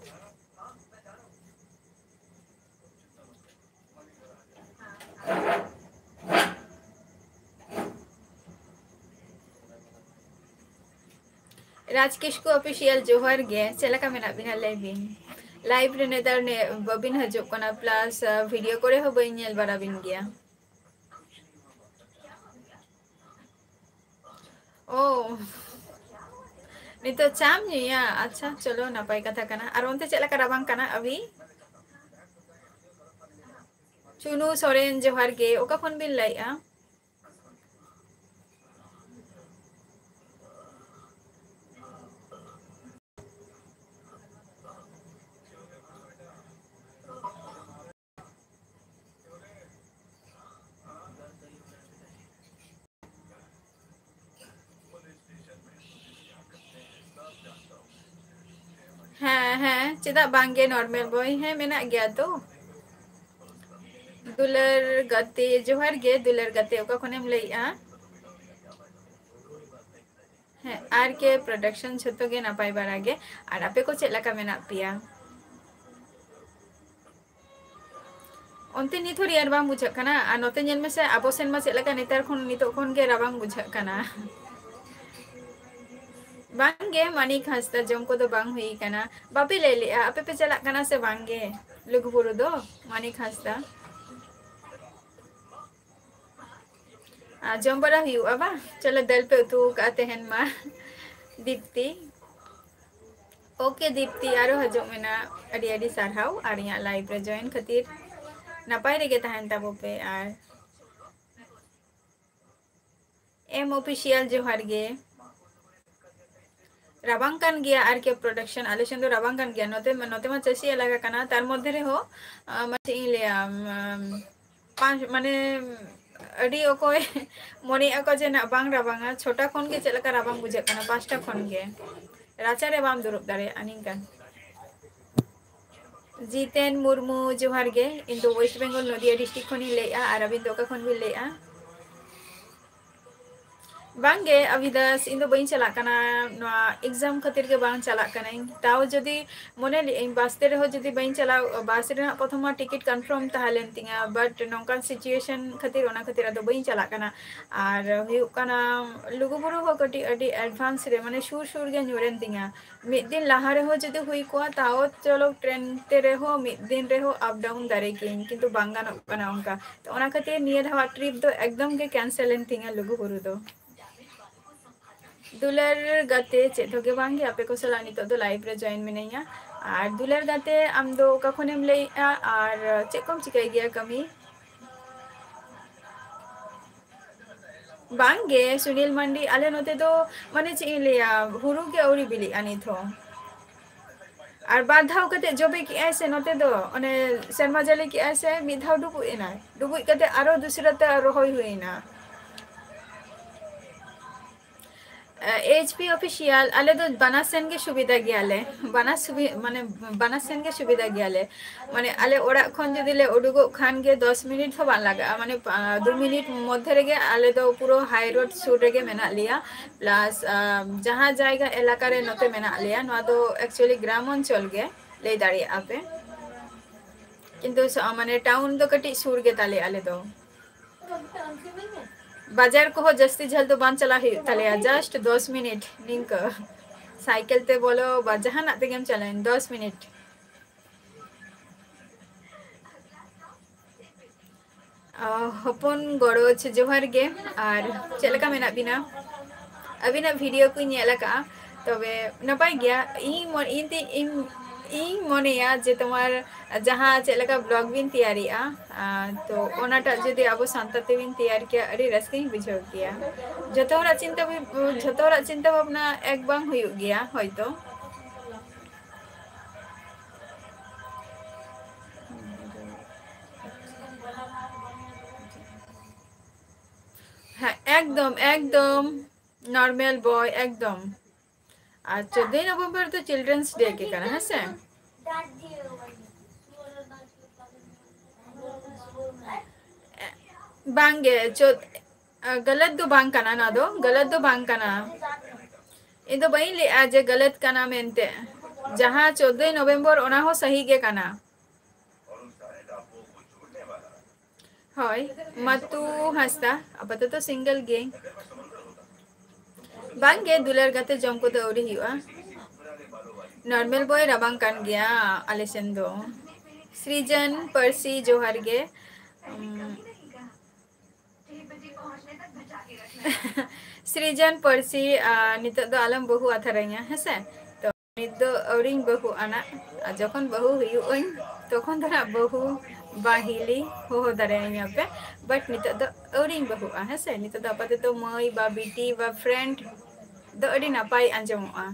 ᱨᱟᱡᱽ ᱠᱤᱥᱠᱩ ᱚᱯᱷᱤᱥᱤᱭᱟᱞ ᱡᱚᱦᱟᱨ ᱜᱮ, ᱪᱮᱫ ᱞᱮᱠᱟ ᱢᱮᱱᱟᱜ ᱵᱤᱱᱟ ᱞᱟᱹᱭ ᱵᱤᱱ? ᱞᱟᱭᱤᱵᱷ ᱨᱮ ᱱᱮᱛᱟᱨ ᱱᱮ ᱵᱟᱹᱵᱤᱱ ᱦᱤᱡᱩᱜ ᱠᱟᱱᱟ, ᱯᱞᱟᱥ ᱵᱷᱤᱰᱤᱭᱳ ᱠᱚᱨᱮ ᱦᱚᱸ ᱵᱟᱹᱧ ᱧᱮᱞ ᱵᱟᱲᱟ ᱵᱤᱱ ᱜᱮᱭᱟ᱾ ᱳ, ᱱᱤᱛᱚᱜ ᱪᱟᱢ ᱧᱩᱭᱟ? ᱟᱪᱪᱷᱟ, ᱪᱚᱞᱚ, ᱱᱟᱯᱟᱭ ᱠᱟᱛᱷᱟ ᱠᱟᱱᱟ᱾ ᱟᱨ ᱚᱱᱛᱮ ᱪᱮᱫ ᱞᱮᱠᱟ ᱨᱟᱵᱟᱝ ᱠᱟᱱᱟ ᱟᱹᱵᱤ? ᱪᱩᱱᱩ ᱥᱚᱨᱮᱱ, ᱡᱚᱦᱟᱨ ᱜᱮ᱾ ᱚᱠᱟ ᱠᱷᱚᱱ ᱵᱤᱱ ᱞᱟᱹᱭᱮᱜᱼᱟ? ᱦᱮᱸ, ᱦᱮᱸ, ᱪᱮᱫᱟᱜ ᱵᱟᱝᱜᱮ ᱱᱚᱨᱢᱮᱞ ᱵᱚᱭ? ᱦᱮᱸ, ᱢᱮᱱᱟᱜ ᱜᱮᱭᱟ ᱛᱚ᱾ ᱫᱩᱞᱟᱹᱲ ᱜᱟᱛᱮ, ᱡᱚᱦᱟᱨ ᱜᱮ ᱫᱩᱞᱟᱹᱲ ᱜᱟᱛᱮ, ᱚᱠᱟ ᱠᱷᱚᱱᱮᱢ ᱞᱟᱹᱭᱮᱜᱼᱟ? ᱦᱮᱸ, ᱟᱨ ᱠᱮ ᱯᱨᱚᱰᱟᱠᱥᱚᱱ ᱡᱷᱚᱛᱚ ᱜᱮ ᱱᱟᱯᱟᱭ ᱵᱟᱲᱟ ᱜᱮ᱾ ᱟᱨ ᱟᱯᱮ ᱠᱚ ᱪᱮᱫ ᱞᱮᱠᱟ ᱢᱮᱱᱟᱜ ᱯᱮᱭᱟ? ᱚᱱᱛᱮ ᱱᱤᱛ ᱦᱚᱸ ᱨᱮᱭᱟᱲ ᱵᱟᱝ ᱵᱩᱡᱷᱟᱹᱜ ᱠᱟᱱᱟ? ᱟᱨ ᱱᱚᱛᱮ ᱧᱮᱞ ᱢᱮᱥᱮ, ᱟᱵᱚ ᱥᱮᱱ ᱢᱟ ᱪᱮᱫ ᱞᱮᱠᱟ ᱱᱮᱛᱟᱨ ᱠᱷᱚᱱ, ᱱᱤᱛᱚᱜ ᱠᱷᱚᱱ ᱜᱮ ᱨᱟᱵᱟᱝ ᱵᱩᱡᱷᱟᱹᱜ ᱠᱟᱱᱟ᱾ ᱵᱟᱝ ᱜᱮ, ᱢᱟᱹᱱᱤᱠ ᱦᱟᱸᱥᱫᱟ, ᱡᱚᱢ ᱠᱚᱫᱚ ᱵᱟᱝ ᱦᱩᱭ ᱠᱟᱱᱟ᱾ ᱵᱟᱯᱮ ᱞᱟᱹᱭ ᱞᱮᱜᱼᱟ, ᱟᱯᱮ ᱯᱮ ᱪᱟᱞᱟᱜ ᱠᱟᱱᱟ ᱥᱮ ᱵᱟᱝ ᱜᱮ ᱞᱩᱜᱩᱵᱩᱨᱩ ᱫᱚ, ᱢᱟᱹᱱᱤᱠ ᱦᱟᱸᱥᱫᱟ? ᱟᱨ ᱡᱚᱢ ᱵᱟᱲᱟ ᱦᱩᱭᱩᱜᱼᱟ ᱵᱟᱝ? ᱪᱚᱞᱚ, ᱫᱟᱹᱞ ᱯᱮ ᱩᱛᱩ ᱠᱟᱜᱼᱟ ᱛᱮᱦᱮᱧ ᱢᱟ᱾ ᱫᱤᱯᱛᱤ, ᱳᱠᱮ ᱫᱤᱯᱛᱤ, ᱟᱨᱚ ᱦᱤᱡᱩᱜ ᱢᱮ ᱱᱟ᱾ ᱟᱹᱰᱤ ᱟᱹᱰᱤ ᱥᱟᱨᱦᱟᱣ ᱟᱨ ᱤᱧᱟᱹᱜ ᱞᱟᱭᱤᱵᱷ ᱨᱮ ᱡᱚᱭᱮᱱ ᱠᱷᱟᱹᱛᱤᱨ᱾ ᱱᱟᱯᱟᱭ ᱨᱮᱜᱮ ᱛᱟᱦᱮᱱ ᱛᱟᱵᱚ ᱯᱮ᱾ ᱟᱨ ᱮᱢ ᱚᱯᱷᱤᱥᱤᱭᱟᱞ, ᱡᱚᱦᱟᱨ ᱜᱮ᱾ ᱨᱟᱵᱟᱝ ᱠᱟᱱ ᱜᱮᱭᱟ ᱟᱨ ᱠᱮ ᱯᱨᱚᱰᱟᱠᱥᱚᱱ, ᱟᱞᱮ ᱥᱮᱱ ᱫᱚ ᱨᱟᱵᱟᱝ ᱠᱟᱱ ᱜᱮᱭᱟ᱾ ᱱᱚᱛᱮ ᱢᱟ, ᱱᱚᱛᱮ ᱢᱟ ᱪᱟᱹᱥᱤ ᱮᱞᱟᱠᱟ ᱠᱟᱱᱟ, ᱛᱟᱨ ᱢᱚᱫᱽᱫᱷᱮ ᱨᱮᱦᱚᱸ, ᱟᱸ, ᱢᱟ ᱪᱮᱫ ᱤᱧ ᱞᱟᱹᱭᱟ, ᱟᱢ, ᱟᱢ, ᱯᱟᱸᱪ, ᱢᱟᱱᱮ, ᱟᱹᱰᱤ ᱚᱠᱚᱭ ᱢᱚᱱᱮᱭᱮᱫᱼᱟ ᱠᱚ ᱡᱮ ᱱᱟᱜ ᱵᱟᱝ ᱨᱟᱵᱟᱝᱟ᱾ ᱪᱷᱚᱴᱟ ᱠᱷᱚᱱ ᱜᱮ ᱪᱮᱫ ᱞᱮᱠᱟ ᱨᱟᱵᱟᱝ ᱵᱩᱡᱷᱟᱹᱜ ᱠᱟᱱᱟ, ᱯᱟᱸᱪᱴᱟ ᱠᱷᱚᱱ ᱜᱮ ᱨᱟᱪᱟ ᱨᱮ ᱵᱟᱢ ᱫᱩᱲᱩᱵ ᱫᱟᱲᱮᱭᱟᱜᱼᱟ ᱱᱤᱝᱠᱟᱱ᱾ ᱡᱤᱛᱮᱱ ᱢᱩᱨᱢᱩ, ᱡᱚᱦᱟᱨ ᱜᱮ᱾ ᱤᱧ ᱫᱚ ᱳᱭᱮᱥᱴ ᱵᱮᱝᱜᱚᱞ ᱱᱚᱫᱤᱭᱟ ᱰᱤᱥᱴᱨᱤᱠᱴ ᱠᱷᱚᱱᱤᱧ ᱞᱟᱹᱭᱮᱫᱼᱟ᱾ ᱟᱨ ᱟᱹᱵᱤᱱ ᱫᱚ ᱚᱠᱟ ᱠᱷᱚᱱ ᱵᱤᱱ ᱞᱟᱹᱭᱮᱫᱼᱟ? ᱵᱟᱝᱜᱮ ᱟᱵᱤᱫᱟᱥ, ᱤᱧ ᱫᱚ ᱵᱟᱹᱧ ᱪᱟᱞᱟᱜ ᱠᱟᱱᱟ᱾ ᱱᱚᱣᱟ exam ᱠᱷᱟᱹᱛᱤᱨ ᱜᱮ ᱵᱟᱝ ᱪᱟᱞᱟᱜ ᱠᱟᱹᱱᱟᱹᱧ᱾ ᱛᱟᱣ ᱡᱩᱫᱤ ᱢᱚᱱᱮ ᱞᱮᱜ ᱟᱹᱧ ᱵᱟᱥ ᱛᱮ ᱨᱮᱦᱚᱸ ᱡᱩᱫᱤ ᱵᱟᱹᱧ ᱪᱟᱞᱟᱣ, ᱵᱟᱥ ᱨᱮᱱᱟᱜ ᱯᱨᱚᱛᱷᱚᱢ ᱢᱟ ᱴᱤᱠᱤᱴ ᱠᱚᱱᱯᱷᱟᱨᱢ ᱛᱟᱦᱮᱸ ᱞᱮᱱ ᱛᱤᱧᱟ, but ᱱᱚᱝᱠᱟᱱ situation ᱠᱷᱟᱹᱛᱤᱨ, ᱚᱱᱟ ᱠᱷᱟᱹᱛᱤᱨ ᱟᱫᱚ ᱵᱟᱹᱧ ᱪᱟᱞᱟᱜ ᱠᱟᱱᱟ᱾ ᱟᱨ ᱦᱩᱭᱩᱜ ᱠᱟᱱᱟ, ᱞᱩᱜᱩᱵᱩᱨᱩ ᱦᱚᱸ ᱠᱟᱹᱴᱤᱡ ᱟᱹᱰᱤ advance ᱨᱮ, ᱢᱟᱱᱮ ᱥᱩᱨ ᱥᱩᱨ ᱜᱮ ᱧᱩᱨᱮᱱ ᱛᱤᱧᱟ᱾ ᱢᱤᱫ ᱫᱤᱱ ᱞᱟᱦᱟ ᱨᱮᱦᱚᱸ ᱡᱩᱫᱤ ᱦᱩᱭ ᱠᱚᱜᱼᱟ, ᱛᱟᱣ ᱪᱚᱞᱚ ᱴᱨᱮᱱ ᱛᱮ ᱨᱮᱦᱚᱸ ᱢᱤᱫ ᱫᱤᱱ ᱨᱮᱦᱚᱸ up down ᱫᱟᱲᱮ ᱠᱤᱭᱟᱹᱧ, ᱠᱤᱱᱛᱩ ᱵᱟᱝ ᱜᱟᱱᱚᱜ ᱠᱟᱱᱟ ᱚᱱᱠᱟ᱾ ᱛᱚ ᱚᱱᱟ ᱠᱷᱟᱹᱛᱤᱨ ᱱᱤᱭᱟᱹ ᱫᱷᱟᱣᱟᱜ trip ᱫᱚ ᱮᱠᱫᱚᱢ ᱜᱮ cancel ᱮᱱ ᱛᱤᱧᱟ ᱞᱩᱜᱩᱵᱩᱨᱩ ᱫᱚ᱾ ᱫᱩᱞᱟᱹᱲ ᱜᱟᱛᱮ, ᱪᱮᱫ ᱦᱚᱸ ᱜᱮ ᱵᱟᱝ ᱜᱮ, ᱟᱯᱮ ᱠᱚ ᱥᱟᱞᱟᱜ ᱱᱤᱛᱚᱜ ᱫᱚ live ᱨᱮ join ᱢᱤᱱᱟᱹᱧᱟ᱾ ᱟᱨ ᱫᱩᱞᱟᱹᱲ ᱜᱟᱛᱮ, ᱟᱢ ᱫᱚ ᱚᱠᱟ ᱠᱷᱚᱱᱮᱢ ᱞᱟᱹᱭᱮᱜᱼᱟ ᱟᱨ ᱪᱮᱫ ᱠᱚᱢ ᱪᱤᱠᱟᱹᱭ ᱜᱮᱭᱟ ᱠᱟᱹᱢᱤ? ᱵᱟᱝ ᱜᱮ ᱥᱩᱱᱤᱞ ᱢᱟᱱᱰᱤ, ᱟᱞᱮ ᱱᱚᱛᱮ ᱫᱚ ᱢᱟᱱᱮ ᱪᱮᱫ ᱤᱧ ᱞᱟᱹᱭᱟ, ᱦᱩᱲᱩ ᱜᱮ ᱟᱹᱣᱨᱤ ᱵᱤᱞᱤᱜᱼᱟ ᱱᱤᱛ ᱦᱚᱸ᱾ ᱟᱨ ᱵᱟᱨ ᱫᱷᱟᱣ ᱠᱟᱛᱮ ᱡᱚᱵᱮ ᱠᱮᱜᱼᱟᱭ ᱥᱮ ᱱᱚᱛᱮ ᱫᱚ, ᱚᱱᱮ ᱥᱮᱨᱢᱟ ᱡᱟᱹᱲᱤ ᱠᱮᱜᱼᱟᱭ ᱥᱮ, ᱢᱤᱫ ᱫᱷᱟᱣ ᱰᱩᱵᱩᱡ ᱮᱱᱟᱭ, ᱰᱩᱵᱩᱡ ᱠᱟᱛᱮ ᱟᱨᱚ ᱫᱩᱥᱨᱟ ᱛᱮ ᱨᱚᱦᱚᱭ ᱦᱩᱭ ᱮᱱᱟ᱾ ᱮ, HP Official, ᱟᱞᱮ ᱫᱚ ᱵᱟᱱᱟᱨ ᱥᱮᱱ ᱜᱮ ᱥᱩᱵᱤᱫᱷᱟ ᱜᱮᱭᱟᱞᱮ, ᱵᱟᱱᱟᱨ ᱥᱩᱵᱤ-, ᱢᱟᱱᱮ ᱵᱟᱱᱟᱨ ᱥᱮᱱ ᱜᱮ ᱥᱩᱵᱤᱫᱷᱟ ᱜᱮᱭᱟᱞᱮ᱾ ᱢᱟᱱᱮ ᱟᱞᱮ ᱚᱲᱟᱜ ᱠᱷᱚᱱ ᱡᱩᱫᱤ ᱞᱮ ᱩᱰᱩᱠᱚᱜ ᱠᱷᱟᱱ ᱜᱮ ᱫᱚᱥ ᱢᱤᱱᱤᱴ ᱦᱚᱸ ᱵᱟᱝ ᱞᱟᱜᱟᱜᱼᱟ, ᱢᱟᱱᱮ, ᱟ, ᱫᱩ ᱢᱤᱱᱤᱴ ᱢᱚᱫᱽᱫᱷᱮ ᱨᱮᱜᱮ ᱟᱞᱮ ᱫᱚ ᱯᱩᱨᱟᱹ high road ᱥᱩᱨ ᱨᱮᱜᱮ ᱢᱮᱱᱟᱜ ᱞᱮᱭᱟ᱾ Plus, ᱟ, ᱡᱟᱦᱟᱸ ᱡᱟᱭᱜᱟ ᱮᱞᱟᱠᱟ ᱨᱮ ᱱᱚᱛᱮ ᱢᱮᱱᱟᱜ ᱞᱮᱭᱟ, ᱱᱚᱣᱟ ᱫᱚ actually ᱜᱨᱟᱢ ᱚᱧᱪᱚᱞ ᱜᱮ ᱞᱟᱹᱭ ᱫᱟᱲᱮᱭᱟᱜᱼᱟ ᱯᱮ, ᱠᱤᱱᱛᱩ ᱥᱚ-, ᱢᱟᱱᱮ town ᱫᱚ ᱠᱟᱹᱴᱤᱡ ᱥᱩᱨ ᱜᱮ ᱛᱟᱞᱮᱭᱟ ᱟᱞᱮ ᱫᱚ᱾ ᱵᱟᱡᱟᱨ ᱠᱚᱦᱚᱸ ᱡᱟᱹᱥᱛᱤ ᱡᱷᱟᱹᱞ ᱫᱚ ᱵᱟᱝ ᱪᱟᱞᱟᱜ ᱦᱩᱭᱩᱜ ᱛᱟᱞᱮᱭᱟ, just ᱫᱚᱥ ᱢᱤᱱᱤᱴ ᱱᱤᱝᱠᱟᱹ᱾ ᱥᱟᱭᱠᱮᱞ ᱛᱮ ᱵᱚᱞᱚ ᱵᱟ ᱡᱟᱦᱟᱱᱟᱜ ᱛᱮᱜᱮᱢ ᱪᱟᱞᱟᱣᱮᱱ, ᱫᱚᱥ ᱢᱤᱱᱤᱴ᱾ ᱚ, ᱦᱚᱯᱚᱱ ᱜᱚᱲᱚᱡ, ᱡᱚᱦᱟᱨ ᱜᱮ᱾ ᱟᱨ ᱪᱮᱫ ᱞᱮᱠᱟ ᱢᱮᱱᱟᱜ ᱵᱤᱱᱟ? ᱟᱹᱵᱤᱱᱟᱜ video ᱠᱚᱧ ᱧᱮᱞ ᱟᱠᱟᱫᱼᱟ, ᱛᱚᱵᱮ ᱱᱟᱯᱟᱭ ᱜᱮᱭᱟ᱾ ᱤᱧ ᱢᱚ-, ᱤᱧ ᱛᱤ-, ᱤᱧ, ᱤᱧ ᱢᱚᱱᱮᱭᱟ ᱡᱮ ᱛᱳᱢᱟᱨ ᱡᱟᱦᱟᱸ ᱪᱮᱫ ᱞᱮᱠᱟ vlog ᱵᱤᱱ ᱛᱮᱭᱟᱨᱮᱜᱼᱟ, ᱟᱨ ᱛᱚ ᱚᱱᱟᱴᱟᱜ ᱡᱩᱫᱤ ᱟᱵᱚ ᱥᱟᱱᱛᱟᱲ ᱛᱮᱵᱤᱱ ᱛᱮᱭᱟᱨ ᱠᱮᱭᱟ, ᱟᱹᱰᱤ ᱨᱟᱹᱥᱠᱟᱹᱧ ᱵᱩᱡᱷᱟᱹᱣ ᱠᱮᱭᱟ᱾ ᱡᱷᱚᱛᱚ ᱦᱚᱲᱟᱜ ᱪᱤᱱᱛᱟᱹ ᱵᱷᱟᱵ-, ᱡᱷᱚᱛᱚ ᱦᱚᱲᱟᱜ ᱪᱤᱱᱛᱟᱹ ᱵᱷᱟᱵᱽᱱᱟ ᱮᱠ ᱵᱟᱝ ᱦᱩᱭᱩᱜ ᱜᱮᱭᱟ ᱦᱚᱭᱛᱚ᱾ ᱦᱮᱸ, ᱮᱠᱫᱚᱢ, ᱮᱠᱫᱚᱢ᱾ Normal boy, ᱮᱠᱫᱚᱢ᱾ ᱟᱨ ᱪᱳᱫᱫᱳᱭ ᱱᱚᱵᱷᱮᱢᱵᱚᱨ ᱫᱚ Children's Day ᱜᱮ ᱠᱟᱱᱟ, ᱦᱮᱸ ᱥᱮ? ᱵᱟᱝᱜᱮ, ᱪᱳᱫ-, ᱜᱟᱞᱟᱛ ᱫᱚ ᱵᱟᱝ ᱠᱟᱱᱟ, ᱱᱚᱣᱟ ᱫᱚ ᱜᱟᱞᱟᱛ ᱫᱚ ᱵᱟᱝ ᱠᱟᱱᱟ᱾ ᱤᱧ ᱫᱚ ᱵᱟᱹᱧ ᱞᱟᱹᱭᱮᱜᱼᱟ ᱡᱮ ᱜᱟᱞᱟᱛ ᱠᱟᱱᱟ ᱢᱮᱱᱛᱮ᱾ ᱡᱟᱦᱟᱸ ᱪᱳᱫᱫᱳᱭ ᱱᱚᱵᱷᱮᱢᱵᱚᱨ, ᱚᱱᱟ ᱦᱚᱸ ᱥᱟᱹᱦᱤ ᱜᱮ ᱠᱟᱱᱟ᱾ ᱦᱳᱭ, ᱢᱟᱛᱩ ᱦᱟᱸᱥᱫᱟ, ᱟᱯᱟᱛᱚᱛᱚ single ᱜᱮ᱾ ᱵᱟᱝᱜᱮ, ᱫᱩᱞᱟᱹᱲ ᱜᱟᱛᱮ ᱡᱚᱢ ᱠᱚᱫᱚ ᱟᱹᱣᱨᱤ ᱦᱩᱭᱩᱜᱼᱟ᱾ Normal boy ᱨᱟᱵᱟᱝ ᱠᱟᱱ ᱜᱮᱭᱟ ᱟᱞᱮ ᱥᱮᱱ ᱫᱚ᱾ ᱥᱨᱤᱡᱚᱱ ᱯᱟᱹᱨᱥᱤ, ᱡᱚᱦᱟᱨ ᱜᱮ᱾ ᱩᱢ, ᱥᱨᱤᱡᱚᱱ ᱯᱟᱹᱨᱥᱤ, ᱟᱨ ᱱᱤᱛᱚᱜ ᱫᱚ ᱟᱞᱚᱢ ᱵᱟᱹᱦᱩ ᱟᱛᱷᱟᱨᱟᱹᱧᱟ, ᱦᱮᱸᱥᱮ? ᱛᱚ, ᱱᱤᱛ ᱫᱚ ᱟᱹᱣᱨᱤᱧ ᱵᱟᱹᱦᱩ ᱟᱱᱟᱜ, ᱟᱨ ᱡᱚᱠᱷᱚᱱ ᱵᱟᱹᱦᱩ ᱦᱩᱭᱩᱜ ᱟᱹᱧ, ᱛᱚᱠᱷᱚᱱ ᱫᱚ ᱱᱟᱜ ᱵᱟᱹᱦᱩ ᱵᱟ ᱦᱤᱞᱤ ᱦᱚᱦᱚ ᱫᱟᱲᱮᱭᱟᱹᱧᱟ ᱯᱮ᱾ But ᱱᱤᱛᱚᱜ ᱫᱚ ᱟᱹᱣᱨᱤᱧ ᱵᱟᱹᱦᱩᱜᱼᱟ, ᱦᱮᱸᱥᱮ? ᱱᱤᱛᱚᱜ ᱫᱚ ᱟᱯᱟᱛᱚᱛᱚ ᱢᱟᱹᱭ ᱵᱟ ᱵᱤᱴᱤ ᱵᱟ friend ᱫᱚ ᱟᱹᱰᱤ ᱱᱟᱯᱟᱭ ᱟᱸᱡᱚᱢᱚᱜᱼᱟ᱾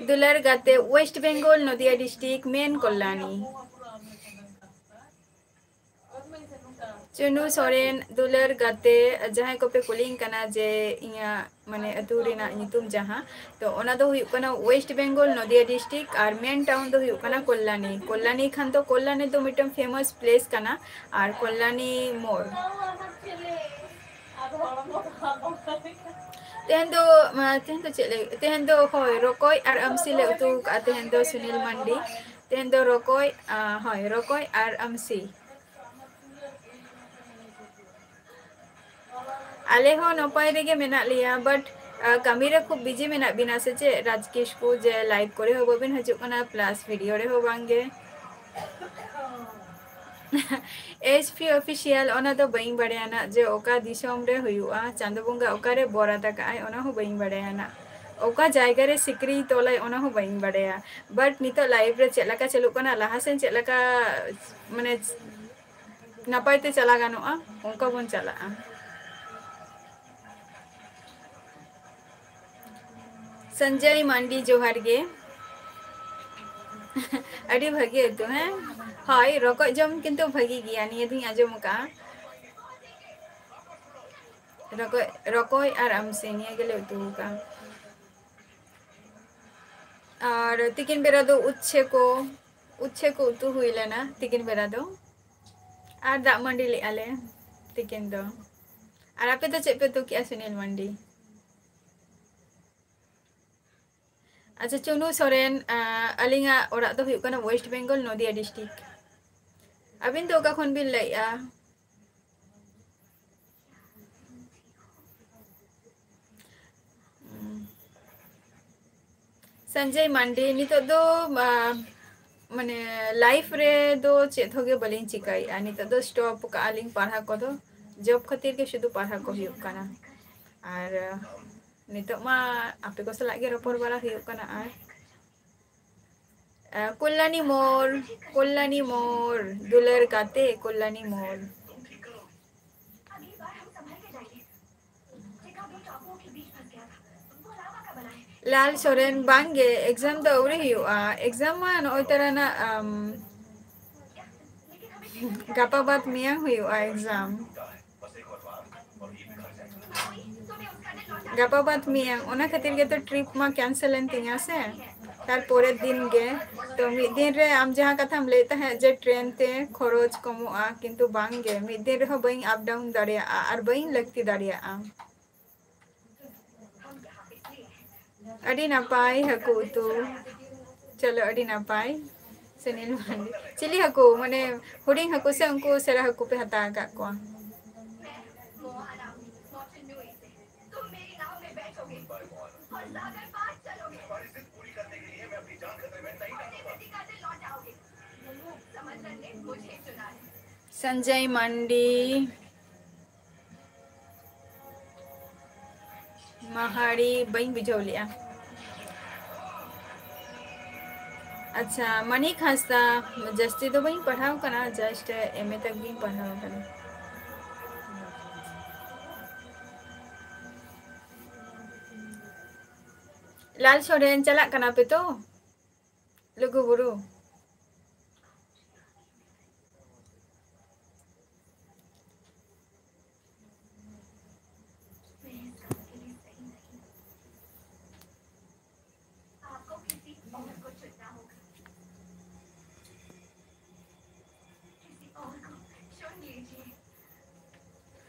ᱫᱩᱞᱟᱹᱲ ᱜᱟᱛᱮ, West Bengal, ᱱᱚᱫᱤᱭᱟ district, ᱢᱮᱱ ᱠᱚᱞᱞᱟᱱᱤ᱾ ᱪᱩᱱᱩ ᱥᱚᱨᱮᱱ, ᱫᱩᱞᱟᱹᱲ ᱜᱟᱛᱮ, ᱡᱟᱦᱟᱸᱭ ᱠᱚᱯᱮ ᱠᱩᱞᱤᱧ ᱠᱟᱱᱟ ᱡᱮ ᱤᱧᱟᱹᱜ ᱢᱟᱱᱮ ᱟᱹᱛᱩ ᱨᱮᱱᱟᱜ ᱧᱩᱛᱩᱢ ᱡᱟᱦᱟᱸ, ᱛᱚ ᱚᱱᱟ ᱫᱚ ᱦᱩᱭᱩᱜ ᱠᱟᱱᱟ West Bengal, ᱱᱚᱫᱤᱭᱟ district, ᱟᱨ main town ᱫᱚ ᱦᱩᱭᱩᱜ ᱠᱟᱱᱟ ᱠᱚᱞᱞᱟᱱᱤ᱾ ᱠᱚᱞᱞᱟᱱᱤ ᱠᱷᱟᱱ ᱫᱚ, ᱠᱚᱞᱞᱟᱱᱤ ᱫᱚ ᱢᱤᱫᱴᱟᱝ famous place ᱠᱟᱱᱟ, ᱟᱨ ᱠᱚᱞᱞᱟᱱᱤ ᱢᱳᱲ᱾ ᱛᱮᱦᱮᱧ ᱫᱚ, ᱢᱟ, ᱛᱮᱦᱮᱧ ᱫᱚ ᱪᱮᱫ ᱞᱮ, ᱛᱮᱦᱮᱧ ᱫᱚ, ᱦᱳᱭ, ᱨᱚᱠᱚᱡ ᱟᱨ ᱟᱢᱥᱤ ᱞᱮ ᱩᱛᱩ ᱠᱟᱜᱼᱟ ᱛᱮᱦᱮᱧ ᱫᱚ, ᱥᱩᱱᱤᱞ ᱢᱟᱱᱰᱤ᱾ ᱛᱮᱦᱮᱧ ᱫᱚ ᱨᱚᱠᱚᱡ, ᱟ, ᱦᱳᱭ, ᱨᱚᱠᱚᱡ ᱟᱨ ᱟᱢᱥᱤ᱾ ᱟᱞᱮ ᱦᱚᱸ ᱱᱟᱯᱟᱭ ᱨᱮᱜᱮ ᱢᱮᱱᱟᱜ ᱞᱮᱭᱟ, but, ᱟ, ᱠᱟᱹᱢᱤ ᱨᱮ ᱠᱷᱩᱵ busy ᱢᱮᱱᱟᱜ ᱵᱤᱱᱟ ᱥᱮ ᱪᱮᱫ ᱨᱟᱡᱽ ᱠᱤᱥᱠᱩ, ᱡᱮ live ᱠᱚᱨᱮ ᱦᱚᱸ ᱵᱟᱵᱤᱱ ᱦᱤᱡᱩᱜ ᱠᱟᱱᱟ, plus video ᱨᱮᱦᱚᱸ ᱵᱟᱝ ᱜᱮ᱾ H P official, ᱚᱱᱟ ᱫᱚ ᱵᱟᱹᱧ ᱵᱟᱲᱟᱭᱟ ᱱᱟᱜ ᱡᱮ ᱚᱠᱟ ᱫᱤᱥᱚᱢ ᱨᱮ ᱦᱩᱭᱩᱜᱼᱟ, ᱪᱟᱸᱫᱚ ᱵᱚᱸᱜᱟ ᱚᱠᱟᱨᱮ ᱵᱚᱨᱟᱛ ᱟᱠᱟᱜᱼᱟᱭ, ᱚᱱᱟ ᱦᱚᱸ ᱵᱟᱹᱧ ᱵᱟᱲᱟᱭᱟ ᱱᱟᱜ᱾ ᱚᱠᱟ ᱡᱟᱭᱜᱟ ᱨᱮ ᱥᱤᱠᱲᱤᱭ ᱛᱚᱞᱟᱭ, ᱚᱱᱟ ᱦᱚᱸ ᱵᱟᱹᱧ ᱵᱟᱲᱟᱭᱟ᱾ But ᱱᱤᱛᱚᱜ live ᱨᱮ ᱪᱮᱫ ᱞᱮᱠᱟ ᱪᱟᱹᱞᱩᱜ ᱠᱟᱱᱟ, ᱞᱟᱦᱟ ᱥᱮᱱ ᱪᱮᱫ ᱞᱮᱠᱟ, ᱢᱟᱱᱮ, ᱱᱟᱯᱟᱭ ᱛᱮ ᱪᱟᱞᱟᱣ ᱜᱟᱱᱚᱜᱼᱟ, ᱚᱱᱠᱟ ᱵᱚᱱ ᱪᱟᱞᱟᱜᱼᱟ᱾ ᱥᱚᱧᱡᱚᱭ ᱢᱟᱱᱰᱤ, ᱡᱚᱦᱟᱨ ᱜᱮ᱾ ᱟᱹᱰᱤ ᱵᱷᱟᱹᱜᱤ ᱩᱛᱩ, ᱦᱮᱸ? ᱦᱳᱭ, ᱨᱚᱠᱚᱡ ᱡᱚᱢ ᱠᱤᱱᱛᱩ ᱵᱷᱟᱹᱜᱤ ᱜᱮᱭᱟ, ᱱᱤᱭᱟᱹ ᱫᱩᱧ ᱟᱸᱡᱚᱢ ᱟᱠᱟᱫᱼᱟ᱾ ᱨᱚᱠᱚᱡ, ᱨᱚᱠᱚᱭ ᱟᱨ ᱟᱢᱥᱤ, ᱱᱤᱭᱟᱹ ᱜᱮᱞᱮ ᱩᱛᱩ ᱟᱠᱟᱫᱼᱟ᱾ ᱟᱨ ᱛᱤᱠᱤᱱ ᱵᱮᱲᱟ ᱫᱚ ᱩᱪᱷᱮ ᱠᱚ, ᱩᱪᱷᱮ ᱠᱚ ᱩᱛᱩ ᱦᱩᱭ ᱞᱮᱱᱟ ᱛᱤᱠᱤᱱ ᱵᱮᱲᱟ ᱫᱚ᱾ ᱟᱨ ᱫᱟᱜ ᱢᱟᱹᱰᱤ ᱞᱮᱫᱼᱟ ᱞᱮ ᱛᱤᱠᱤᱱ ᱫᱚ᱾ ᱟᱨ ᱟᱯᱮ ᱫᱚ ᱪᱮᱫ ᱯᱮ ᱩᱛᱩ ᱠᱮᱜᱼᱟ? ᱥᱩᱱᱤᱞ ᱢᱟᱱᱰᱤ᱾ ᱟᱪᱪᱷᱟ, ᱪᱩᱱᱩ ᱥᱚᱨᱮᱱ, ᱟᱸ, ᱟᱹᱞᱤᱧᱟᱜ ᱚᱲᱟᱜ ᱫᱚ ᱦᱩᱭᱩᱜ ᱠᱟᱱᱟ West Bengal, ᱱᱚᱫᱤᱭᱟ district᱾ ᱟᱹᱵᱤᱱ ᱫᱚ ᱚᱠᱟ ᱠᱷᱚᱱ ᱵᱤᱱ ᱞᱟᱹᱭᱮᱜᱼᱟ? ᱥᱚᱧᱡᱚᱭ ᱢᱟᱱᱰᱤ, ᱱᱤᱛᱚᱜ ᱫᱚ, ᱟ, ᱢᱟᱱᱮ, life ᱨᱮ ᱫᱚ ᱪᱮᱫ ᱦᱚᱸ ᱜᱮ ᱵᱟᱹᱞᱤᱧ ᱪᱤᱠᱟᱹᱭᱮᱫᱼᱟ᱾ ᱱᱤᱛᱚᱜ ᱫᱚ stop ᱠᱟᱜᱼᱟ ᱞᱤᱧ ᱯᱟᱲᱦᱟᱣ ᱠᱚᱫᱚ᱾ Job ᱠᱷᱟᱹᱛᱤᱨ ᱜᱮ ᱥᱩᱫᱷᱩ ᱯᱟᱲᱦᱟᱣ ᱠᱚ ᱦᱩᱭᱩᱜ ᱠᱟᱱᱟ᱾ ᱟᱨ, ᱟ, ᱱᱤᱛᱚᱜ ᱢᱟ ᱟᱯᱮ ᱠᱚ ᱥᱟᱞᱟᱜ ᱜᱮ ᱨᱚᱯᱚᱲ ᱵᱟᱲᱟ ᱦᱩᱭᱩᱜ ᱠᱟᱱᱟ᱾ ᱟᱨ, ᱟ, ᱠᱚᱞᱞᱟᱱᱤ ᱢᱳᱲ, ᱠᱚᱞᱞᱟᱱᱤ ᱢᱳᱲ, ᱫᱩᱞᱟᱹᱲ ᱜᱟᱛᱮ ᱠᱚᱞᱞᱟᱱᱤ ᱢᱳᱲ᱾ ᱞᱟᱞ ᱥᱚᱨᱮᱱ, ᱵᱟᱝ ᱜᱮ, exam ᱫᱚ ᱟᱹᱣᱨᱤ ᱦᱩᱭᱩᱜᱼᱟ᱾ Exam ᱢᱟ ᱱᱚᱜᱼᱚᱭ ᱛᱚᱨᱟ ᱱᱟᱜ, ᱟᱢ, ᱜᱟᱯᱟ ᱵᱟᱫ ᱢᱮᱭᱟᱝ ᱦᱩᱭᱩᱜᱼᱟ exam᱾ ᱜᱟᱯᱟ ᱵᱟᱫ ᱢᱮᱭᱟᱝ, ᱚᱱᱟ ᱠᱷᱟᱹᱛᱤᱨ ᱜᱮᱛᱚ trip ᱢᱟ cancel ᱮᱱ ᱛᱤᱧᱟ ᱥᱮ, ᱛᱟᱨᱯᱚᱨᱮᱨ ᱫᱤᱱ ᱜᱮ᱾ ᱛᱚ ᱢᱤᱫ ᱫᱤᱱ ᱨᱮ ᱟᱢ ᱡᱟᱦᱟᱸ ᱠᱟᱛᱷᱟᱢ ᱞᱟᱹᱭᱮᱫ ᱛᱟᱦᱮᱸᱫ ᱡᱮ train ᱛᱮ ᱠᱷᱚᱨᱚᱪ ᱠᱚᱢᱚᱜᱼᱟ, ᱠᱤᱱᱛᱩ ᱵᱟᱝ ᱜᱮ, ᱢᱤᱫ ᱫᱤᱱ ᱨᱮᱦᱚᱸ ᱵᱟᱹᱧ up down ᱫᱟᱲᱮᱭᱟᱜᱼᱟ ᱟᱨ ᱵᱟᱹᱧ ᱞᱟᱹᱠᱛᱤ ᱫᱟᱲᱮᱭᱟᱜᱼᱟ᱾ ᱟᱹᱰᱤ ᱱᱟᱯᱟᱭ ᱦᱟᱹᱠᱩ ᱩᱛᱩ᱾ ᱪᱚᱞᱚ, ᱟᱹᱰᱤ ᱱᱟᱯᱟᱭ᱾ ᱥᱩᱱᱤᱞ ᱢᱟᱱᱰᱤ, ᱪᱤᱞᱤ ᱦᱟᱹᱠᱩ? ᱢᱟᱱᱮ ᱦᱩᱰᱤᱧ ᱦᱟᱹᱠᱩ ᱥᱮ ᱩᱱᱠᱩ ᱥᱮᱬᱟ ᱦᱟᱹᱠᱩ ᱯᱮ ᱦᱟᱛᱟᱣ ᱟᱠᱟᱫ ᱠᱚᱣᱟ? ᱥᱚᱧᱡᱚᱭ ᱢᱟᱱᱰᱤ, ᱢᱟᱦᱟᱲᱤ, ᱵᱟᱹᱧ ᱵᱩᱡᱷᱟᱹᱣ ᱞᱮᱜᱼᱟ᱾ ᱟᱪᱪᱷᱟ, ᱢᱟᱱᱤᱠ ᱦᱟᱸᱥᱫᱟ, ᱡᱟᱹᱥᱛᱤ ᱫᱚ ᱵᱟᱹᱧ ᱯᱟᱲᱦᱟᱣ ᱠᱟᱱᱟ, just M A ᱛᱮᱫ ᱜᱤᱧ ᱯᱟᱲᱦᱟᱣ ᱠᱟᱱᱟ᱾ ᱞᱟᱞ ᱥᱚᱨᱮᱱ, ᱪᱟᱞᱟᱜ ᱠᱟᱱᱟ ᱯᱮ ᱛᱚ ᱞᱩᱜᱩᱵᱩᱨᱩ?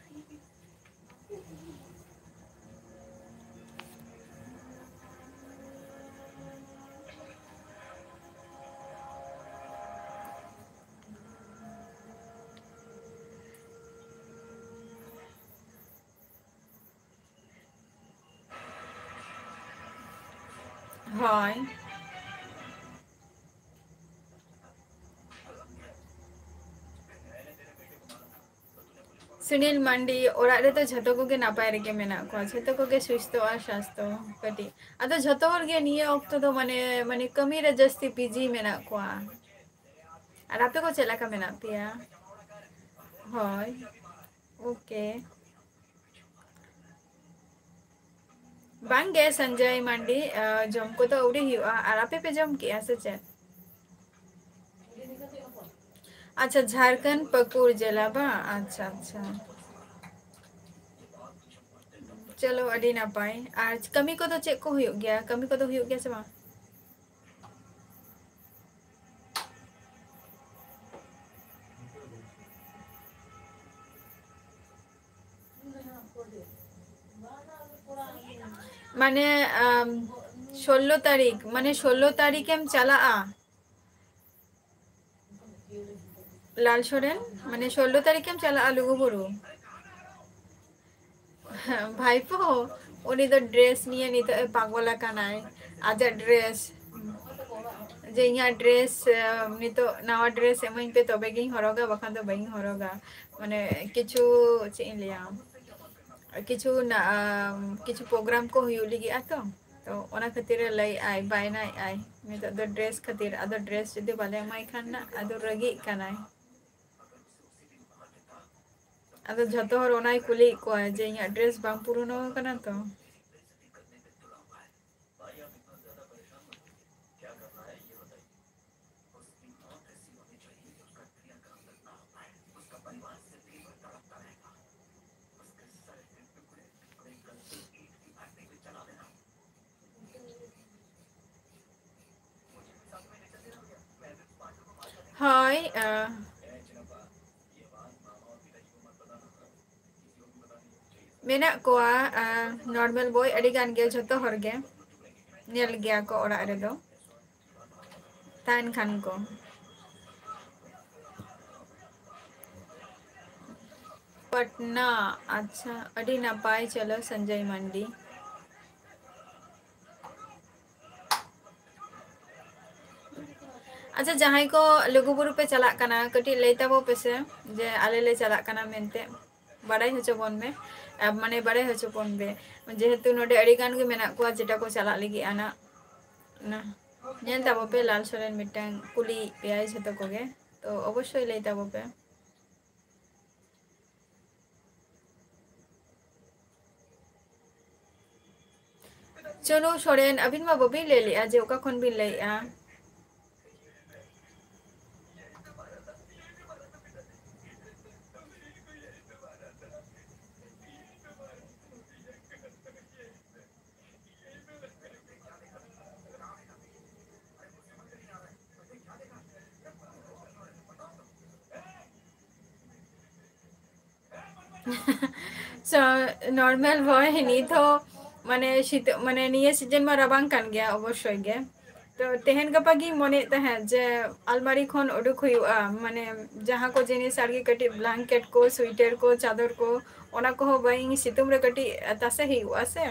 ᱦᱳᱭ᱾ ᱥᱩᱱᱤᱞ ᱢᱟᱱᱰᱤ, ᱚᱲᱟᱜ ᱨᱮᱫᱚ ᱡᱷᱚᱛᱚ ᱠᱚᱜᱮ ᱱᱟᱯᱟᱭ ᱨᱮᱜᱮ ᱢᱮᱱᱟᱜ ᱠᱚᱣᱟ, ᱡᱷᱚᱛᱚ ᱠᱚᱜᱮ ᱥᱩᱥᱛᱷᱚ ᱟᱨ ᱥᱟᱥᱛᱷᱚ ᱠᱟᱹᱴᱤᱡ᱾ ᱟᱫᱚ ᱡᱷᱚᱛᱚ ᱦᱚᱲ ᱜᱮ ᱱᱤᱭᱟᱹ ᱚᱠᱛᱚ ᱫᱚ ᱢᱟᱱᱮ, ᱢᱟᱱᱮ ᱠᱟᱹᱢᱤ ᱨᱮ ᱡᱟᱹᱥᱛᱤ ᱵᱤᱡᱤ ᱢᱮᱱᱟᱜ ᱠᱚᱣᱟ᱾ ᱟᱨ ᱟᱯᱮ ᱠᱚ ᱪᱮᱫ ᱞᱮᱠᱟ ᱢᱮᱱᱟᱜ ᱯᱮᱭᱟ? ᱦᱳᱭ, ᱳᱠᱮ᱾ ᱵᱟᱝᱜᱮ ᱥᱚᱧᱡᱚᱭ ᱢᱟᱱᱰᱤ, ᱟ, ᱡᱚᱢ ᱠᱚᱫᱚ ᱟᱹᱣᱨᱤ ᱦᱩᱭᱩᱜᱼᱟ᱾ ᱟᱨ ᱟᱯᱮ ᱯᱮ ᱡᱚᱢ ᱠᱮᱜᱼᱟ ᱥᱮ ᱪᱮᱫ? ᱟᱪᱪᱷᱟ, ᱡᱷᱟᱲᱠᱷᱚᱸᱰ ᱯᱟᱹᱠᱩᱲ ᱡᱮᱞᱟ ᱵᱟᱝ? ᱟᱪᱪᱷᱟ, ᱟᱪᱪᱷᱟ᱾ ᱪᱚᱞᱚ, ᱟᱹᱰᱤ ᱱᱟᱯᱟᱭ᱾ ᱟᱨ ᱠᱟᱹᱢᱤ ᱠᱚᱫᱚ ᱪᱮᱫ ᱠᱚ ᱦᱩᱭᱩᱜ ᱜᱮᱭᱟ? ᱠᱟᱹᱢᱤ ᱠᱚᱫᱚ ᱦᱩᱭᱩᱜ ᱜᱮᱭᱟ ᱥᱮ ᱵᱟᱝ? ᱢᱟᱱᱮ, ᱟᱢ, ᱥᱳᱞᱞᱳ ᱛᱟᱹᱨᱤᱠᱷ, ᱢᱟᱱᱮ, ᱥᱳᱞᱞᱳ ᱛᱟᱹᱨᱤᱠᱷᱮᱢ ᱪᱟᱞᱟᱜᱼᱟ? ᱞᱟᱞ ᱥᱚᱨᱮᱱ, ᱢᱟᱱᱮ, ᱥᱳᱞᱞᱳ ᱛᱟᱹᱨᱤᱠᱷᱮᱢ ᱪᱟᱞᱟᱜᱼᱟ ᱞᱩᱜᱩᱵᱩᱨᱩ? ᱵᱷᱟᱭᱯᱳ, ᱩᱱᱤ ᱫᱚ dress ᱱᱤᱭᱮ ᱱᱤᱛᱚᱜ ᱮ ᱯᱟᱜᱚᱞ ᱟᱠᱟᱱᱟᱭ᱾ ᱟᱡᱟᱜ dress, ᱡᱮ ᱤᱧᱟᱹᱜ dress, ᱮ, ᱱᱤᱛᱚᱜ ᱱᱟᱣᱟ dress ᱮᱢᱟᱹᱧ ᱯᱮ, ᱛᱚᱵᱮ ᱜᱤᱧ ᱦᱚᱨᱚᱜᱟ, ᱵᱟᱠᱷᱟᱱ ᱫᱚ ᱵᱟᱹᱧ ᱦᱚᱨᱚᱜᱟ᱾ ᱢᱟᱱᱮ, ᱠᱤᱪᱷᱩ, ᱪᱮᱫ ᱤᱧ ᱞᱟᱹᱭᱟ, ᱠᱤᱪᱷᱩ ᱱᱟ-, ᱟᱢ, ᱠᱤᱪᱷᱩ program ᱠᱚ ᱦᱩᱭᱩᱜ ᱞᱟᱹᱜᱤᱫ ᱟ ᱛᱚ, ᱛᱚ ᱚᱱᱟ ᱠᱷᱟᱹᱛᱤᱨ ᱮ ᱞᱟᱹᱭᱮᱫ ᱟᱭ, ᱵᱟᱭᱱᱟᱭᱮᱫ ᱟᱭ ᱱᱤᱛᱚᱜ ᱫᱚ dress ᱠᱷᱟᱹᱛᱤᱨ᱾ ᱟᱫᱚ dress ᱡᱩᱫᱤ ᱵᱟᱞᱮ ᱮᱢᱟᱭ ᱠᱷᱟᱱ ᱱᱟ, ᱟᱫᱚ ᱨᱟᱹᱜᱤᱜ ᱠᱟᱱᱟᱭ᱾ ᱟᱫᱚ ᱡᱷᱚᱛᱚ ᱦᱚᱲ ᱚᱱᱟᱭ ᱠᱩᱞᱤᱭᱮᱫ ᱠᱚᱣᱟ ᱡᱮ ᱤᱧᱟᱹᱜ dress ᱵᱟᱝ ᱯᱩᱨᱚᱱᱚᱜ ᱠᱟᱱᱟ ᱛᱚ᱾ ᱦᱳᱭ, ᱟ, ᱢᱮᱱᱟᱜ ᱠᱚᱣᱟ, ᱟ, normal boy ᱟᱹᱰᱤ ᱜᱟᱱ ᱜᱮ, ᱡᱷᱚᱛᱚ ᱦᱚᱲ ᱜᱮ ᱧᱮᱞ ᱜᱮᱭᱟ ᱠᱚ ᱚᱲᱟᱜ ᱨᱮᱫᱚ ᱛᱟᱦᱮᱱ ᱠᱷᱟᱱ ᱠᱚ᱾ ᱯᱟᱴᱱᱟ, ᱟᱪᱪᱷᱟ, ᱟᱹᱰᱤ ᱱᱟᱯᱟᱭ᱾ ᱪᱚᱞᱚ, ᱥᱚᱧᱡᱚᱭ ᱢᱟᱱᱰᱤ᱾ ᱟᱪᱪᱷᱟ, ᱡᱟᱦᱟᱸᱭ ᱠᱚ ᱞᱩᱜᱩᱵᱩᱨᱩ ᱯᱮ ᱪᱟᱞᱟᱜ ᱠᱟᱱᱟ, ᱠᱟᱹᱴᱤᱡ ᱞᱟᱹᱭ ᱛᱟᱵᱚ ᱯᱮᱥᱮ ᱡᱮ ᱟᱞᱮ ᱞᱮ ᱪᱟᱞᱟᱜ ᱠᱟᱱᱟ ᱢᱮᱱᱛᱮ, ᱵᱟᱲᱟᱭ ᱦᱚᱪᱚ ᱵᱚᱱ ᱢᱮ᱾ ᱟᱨ ᱢᱟᱱᱮ ᱵᱟᱲᱟᱭ ᱦᱚᱪᱚ ᱵᱚᱱ ᱯᱮ, ᱡᱮᱦᱮᱛᱩ ᱱᱚᱰᱮ ᱟᱹᱰᱤ ᱜᱟᱱ ᱜᱮ ᱢᱮᱱᱟᱜ ᱠᱚᱣᱟ ᱡᱮᱴᱟ ᱠᱚ ᱪᱟᱞᱟᱜ ᱞᱟᱹᱜᱤᱫ ᱟᱱᱟ᱾ ᱧᱮᱞ ᱛᱟᱵᱚ ᱯᱮ, ᱞᱟᱞ ᱥᱚᱨᱮᱱ ᱢᱤᱫᱴᱟᱝ ᱠᱩᱞᱤᱭᱮᱫ ᱯᱮᱭᱟᱭ ᱡᱷᱚᱛᱚ ᱠᱚᱜᱮ, ᱛᱚ ᱚᱵᱚᱥᱥᱳᱭ ᱞᱟᱹᱭ ᱛᱟᱵᱚ ᱯᱮ᱾ ᱪᱩᱱᱩ ᱥᱚᱨᱮᱱ, ᱟᱹᱵᱤᱱ ᱢᱟ ᱵᱟᱹᱵᱤᱱ ᱞᱟᱹᱭ ᱞᱮᱜᱼᱟ ᱡᱮ ᱚᱠᱟ ᱠᱷᱚᱱ ᱵᱤᱱ ᱞᱟᱹᱭᱮᱜᱼᱟ᱾ So, normal boy, ᱱᱤᱛ ᱦᱚᱸ ᱢᱟᱱᱮ ᱥᱤᱛᱩ-, ᱢᱟᱱᱮ ᱱᱤᱭᱟᱹ season ᱢᱟ ᱨᱟᱵᱟᱝ ᱠᱟᱱ ᱜᱮᱭᱟ ᱚᱵᱚᱥᱥᱳᱭ ᱜᱮ᱾ ᱛᱚ, ᱛᱮᱦᱮᱧ ᱜᱟᱯᱟ ᱜᱤᱧ ᱢᱚᱱᱮᱭᱮᱫ ᱛᱟᱦᱮᱸᱫ ᱡᱮ ᱟᱞᱢᱟᱨᱤ ᱠᱷᱚᱱ ᱩᱰᱩᱠ ᱦᱩᱭᱩᱜᱼᱟ, ᱢᱟᱱᱮ ᱡᱟᱦᱟᱸ ᱠᱚ ᱡᱤᱱᱤᱥ ᱟᱨᱠᱤ ᱠᱟᱹᱴᱤᱡ blanket ᱠᱚ, sweater ᱠᱚ, ᱪᱟᱫᱚᱨ ᱠᱚ, ᱚᱱᱟ ᱠᱚᱦᱚᱸ ᱵᱟᱹᱧ, ᱥᱤᱛᱩᱝ ᱨᱮ ᱠᱟᱹᱴᱤᱡ ᱛᱟᱥᱮ ᱦᱩᱭᱩᱜᱼᱟ ᱥᱮ᱾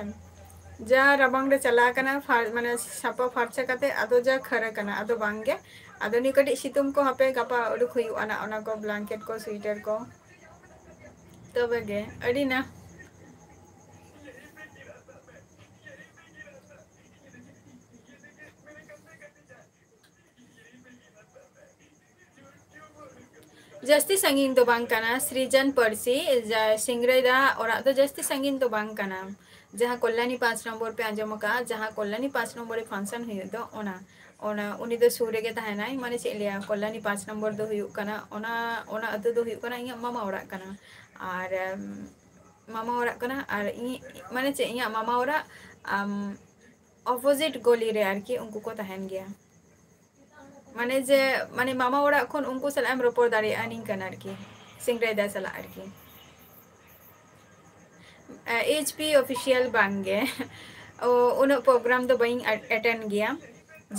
ᱡᱟ ᱨᱟᱵᱟᱝ ᱨᱮ ᱪᱟᱞᱟᱣ ᱠᱟᱱᱟ, ᱯᱷᱟᱨ-, ᱢᱟᱱᱮ ᱥᱟᱯᱷᱟ ᱯᱷᱟᱨᱪᱟ ᱠᱟᱛᱮ ᱟᱫᱚ ᱡᱟ ᱠᱷᱟᱹᱨ ᱠᱟᱱᱟ, ᱟᱫᱚ ᱵᱟᱝ ᱜᱮ᱾ ᱟᱫᱚ ᱱᱤᱭᱟᱹ ᱠᱟᱹᱴᱤᱡ ᱥᱤᱛᱩᱝ ᱠᱚ ᱦᱟᱯᱮ ᱜᱟᱯᱟ ᱩᱰᱩᱠ ᱦᱩᱭᱩᱜᱼᱟ ᱱᱟ, ᱚᱱᱟ ᱠᱚ blanket ᱠᱚ, sweater ᱠᱚ᱾ ᱛᱚᱵᱮ ᱜᱮ ᱟᱹᱰᱤ ᱱᱟ᱾ ᱡᱟᱹᱥᱛᱤ ᱥᱟᱺᱜᱤᱧ ᱫᱚ ᱵᱟᱝ ᱠᱟᱱᱟ ᱥᱨᱤᱡᱟᱱ ᱯᱟᱹᱨᱥᱤ, ᱡᱟ-, ᱥᱤᱝᱨᱟᱹᱭ ᱫᱟ ᱚᱲᱟᱜ ᱫᱚ ᱡᱟᱹᱥᱛᱤ ᱥᱟᱺᱜᱤᱧ ᱫᱚ ᱵᱟᱝ ᱠᱟᱱᱟ᱾ ᱡᱟᱦᱟᱸ ᱠᱚᱞᱞᱟᱱᱤ ᱯᱟᱸᱪ ᱱᱚᱢᱵᱚᱨ ᱯᱮ ᱟᱸᱡᱚᱢ ᱟᱠᱟᱫᱼᱟ, ᱡᱟᱦᱟᱸ ᱠᱚᱞᱞᱟᱱᱤ ᱯᱟᱸᱪ ᱱᱚᱢᱵᱚᱨ ᱨᱮ function ᱦᱩᱭᱩᱜ ᱫᱚ, ᱚᱱᱟ, ᱚᱱᱟ, ᱩᱱᱤ ᱫᱚ ᱥᱩᱨ ᱨᱮᱜᱮ ᱛᱟᱦᱮᱱᱟᱭ᱾ ᱢᱟᱱᱮ ᱪᱮᱫ ᱞᱟᱹᱭᱟ, ᱠᱚᱞᱞᱟᱱᱤ ᱯᱟᱸᱪ ᱱᱚᱢᱵᱚᱨ ᱫᱚ ᱦᱩᱭᱩᱜ ᱠᱟᱱᱟ, ᱚᱱᱟ, ᱚᱱᱟ ᱟᱹᱛᱩ ᱫᱚ ᱦᱩᱭᱩᱜ ᱠᱟᱱᱟ ᱤᱧᱟᱹᱜ ᱢᱟᱢᱟ ᱚᱲᱟᱜ ᱠᱟᱱᱟ᱾ ᱟᱨ, ᱮᱢ, ᱢᱟᱢᱟ ᱚᱲᱟᱜ ᱠᱟᱱᱟ, ᱟᱨ ᱤᱧ, ᱢᱟᱱᱮ ᱪᱮᱫ, ᱤᱧᱟᱹᱜ ᱢᱟᱢᱟ ᱚᱲᱟᱜ, ᱟᱢ, opposite ᱜᱚᱞᱤ ᱨᱮ ᱟᱨᱠᱤ ᱩᱱᱠᱩ ᱠᱚ ᱛᱟᱦᱮᱱ ᱜᱮᱭᱟ᱾ ᱢᱟᱱᱮ ᱡᱮ, ᱢᱟᱱᱮ ᱢᱟᱢᱟ ᱚᱲᱟᱜ ᱠᱷᱚᱱ ᱩᱱᱠᱩ ᱥᱟᱞᱟᱜ ᱮᱢ ᱨᱚᱯᱚᱲ ᱫᱟᱲᱮᱭᱟᱜᱼᱟ, ᱱᱤᱝᱠᱟᱹᱱ ᱟᱨᱠᱤ, ᱥᱤᱝᱨᱟᱹᱭ ᱫᱟ ᱥᱟᱞᱟᱜ ᱟᱨᱠᱤ᱾ ᱮ, ᱮᱭᱤᱪ ᱯᱤ official ᱵᱟᱝ ᱜᱮ᱾ ᱚ, ᱩᱱᱟᱹᱜ program ᱫᱚ ᱵᱟᱹᱧ ᱟ-, attend ᱜᱮᱭᱟ᱾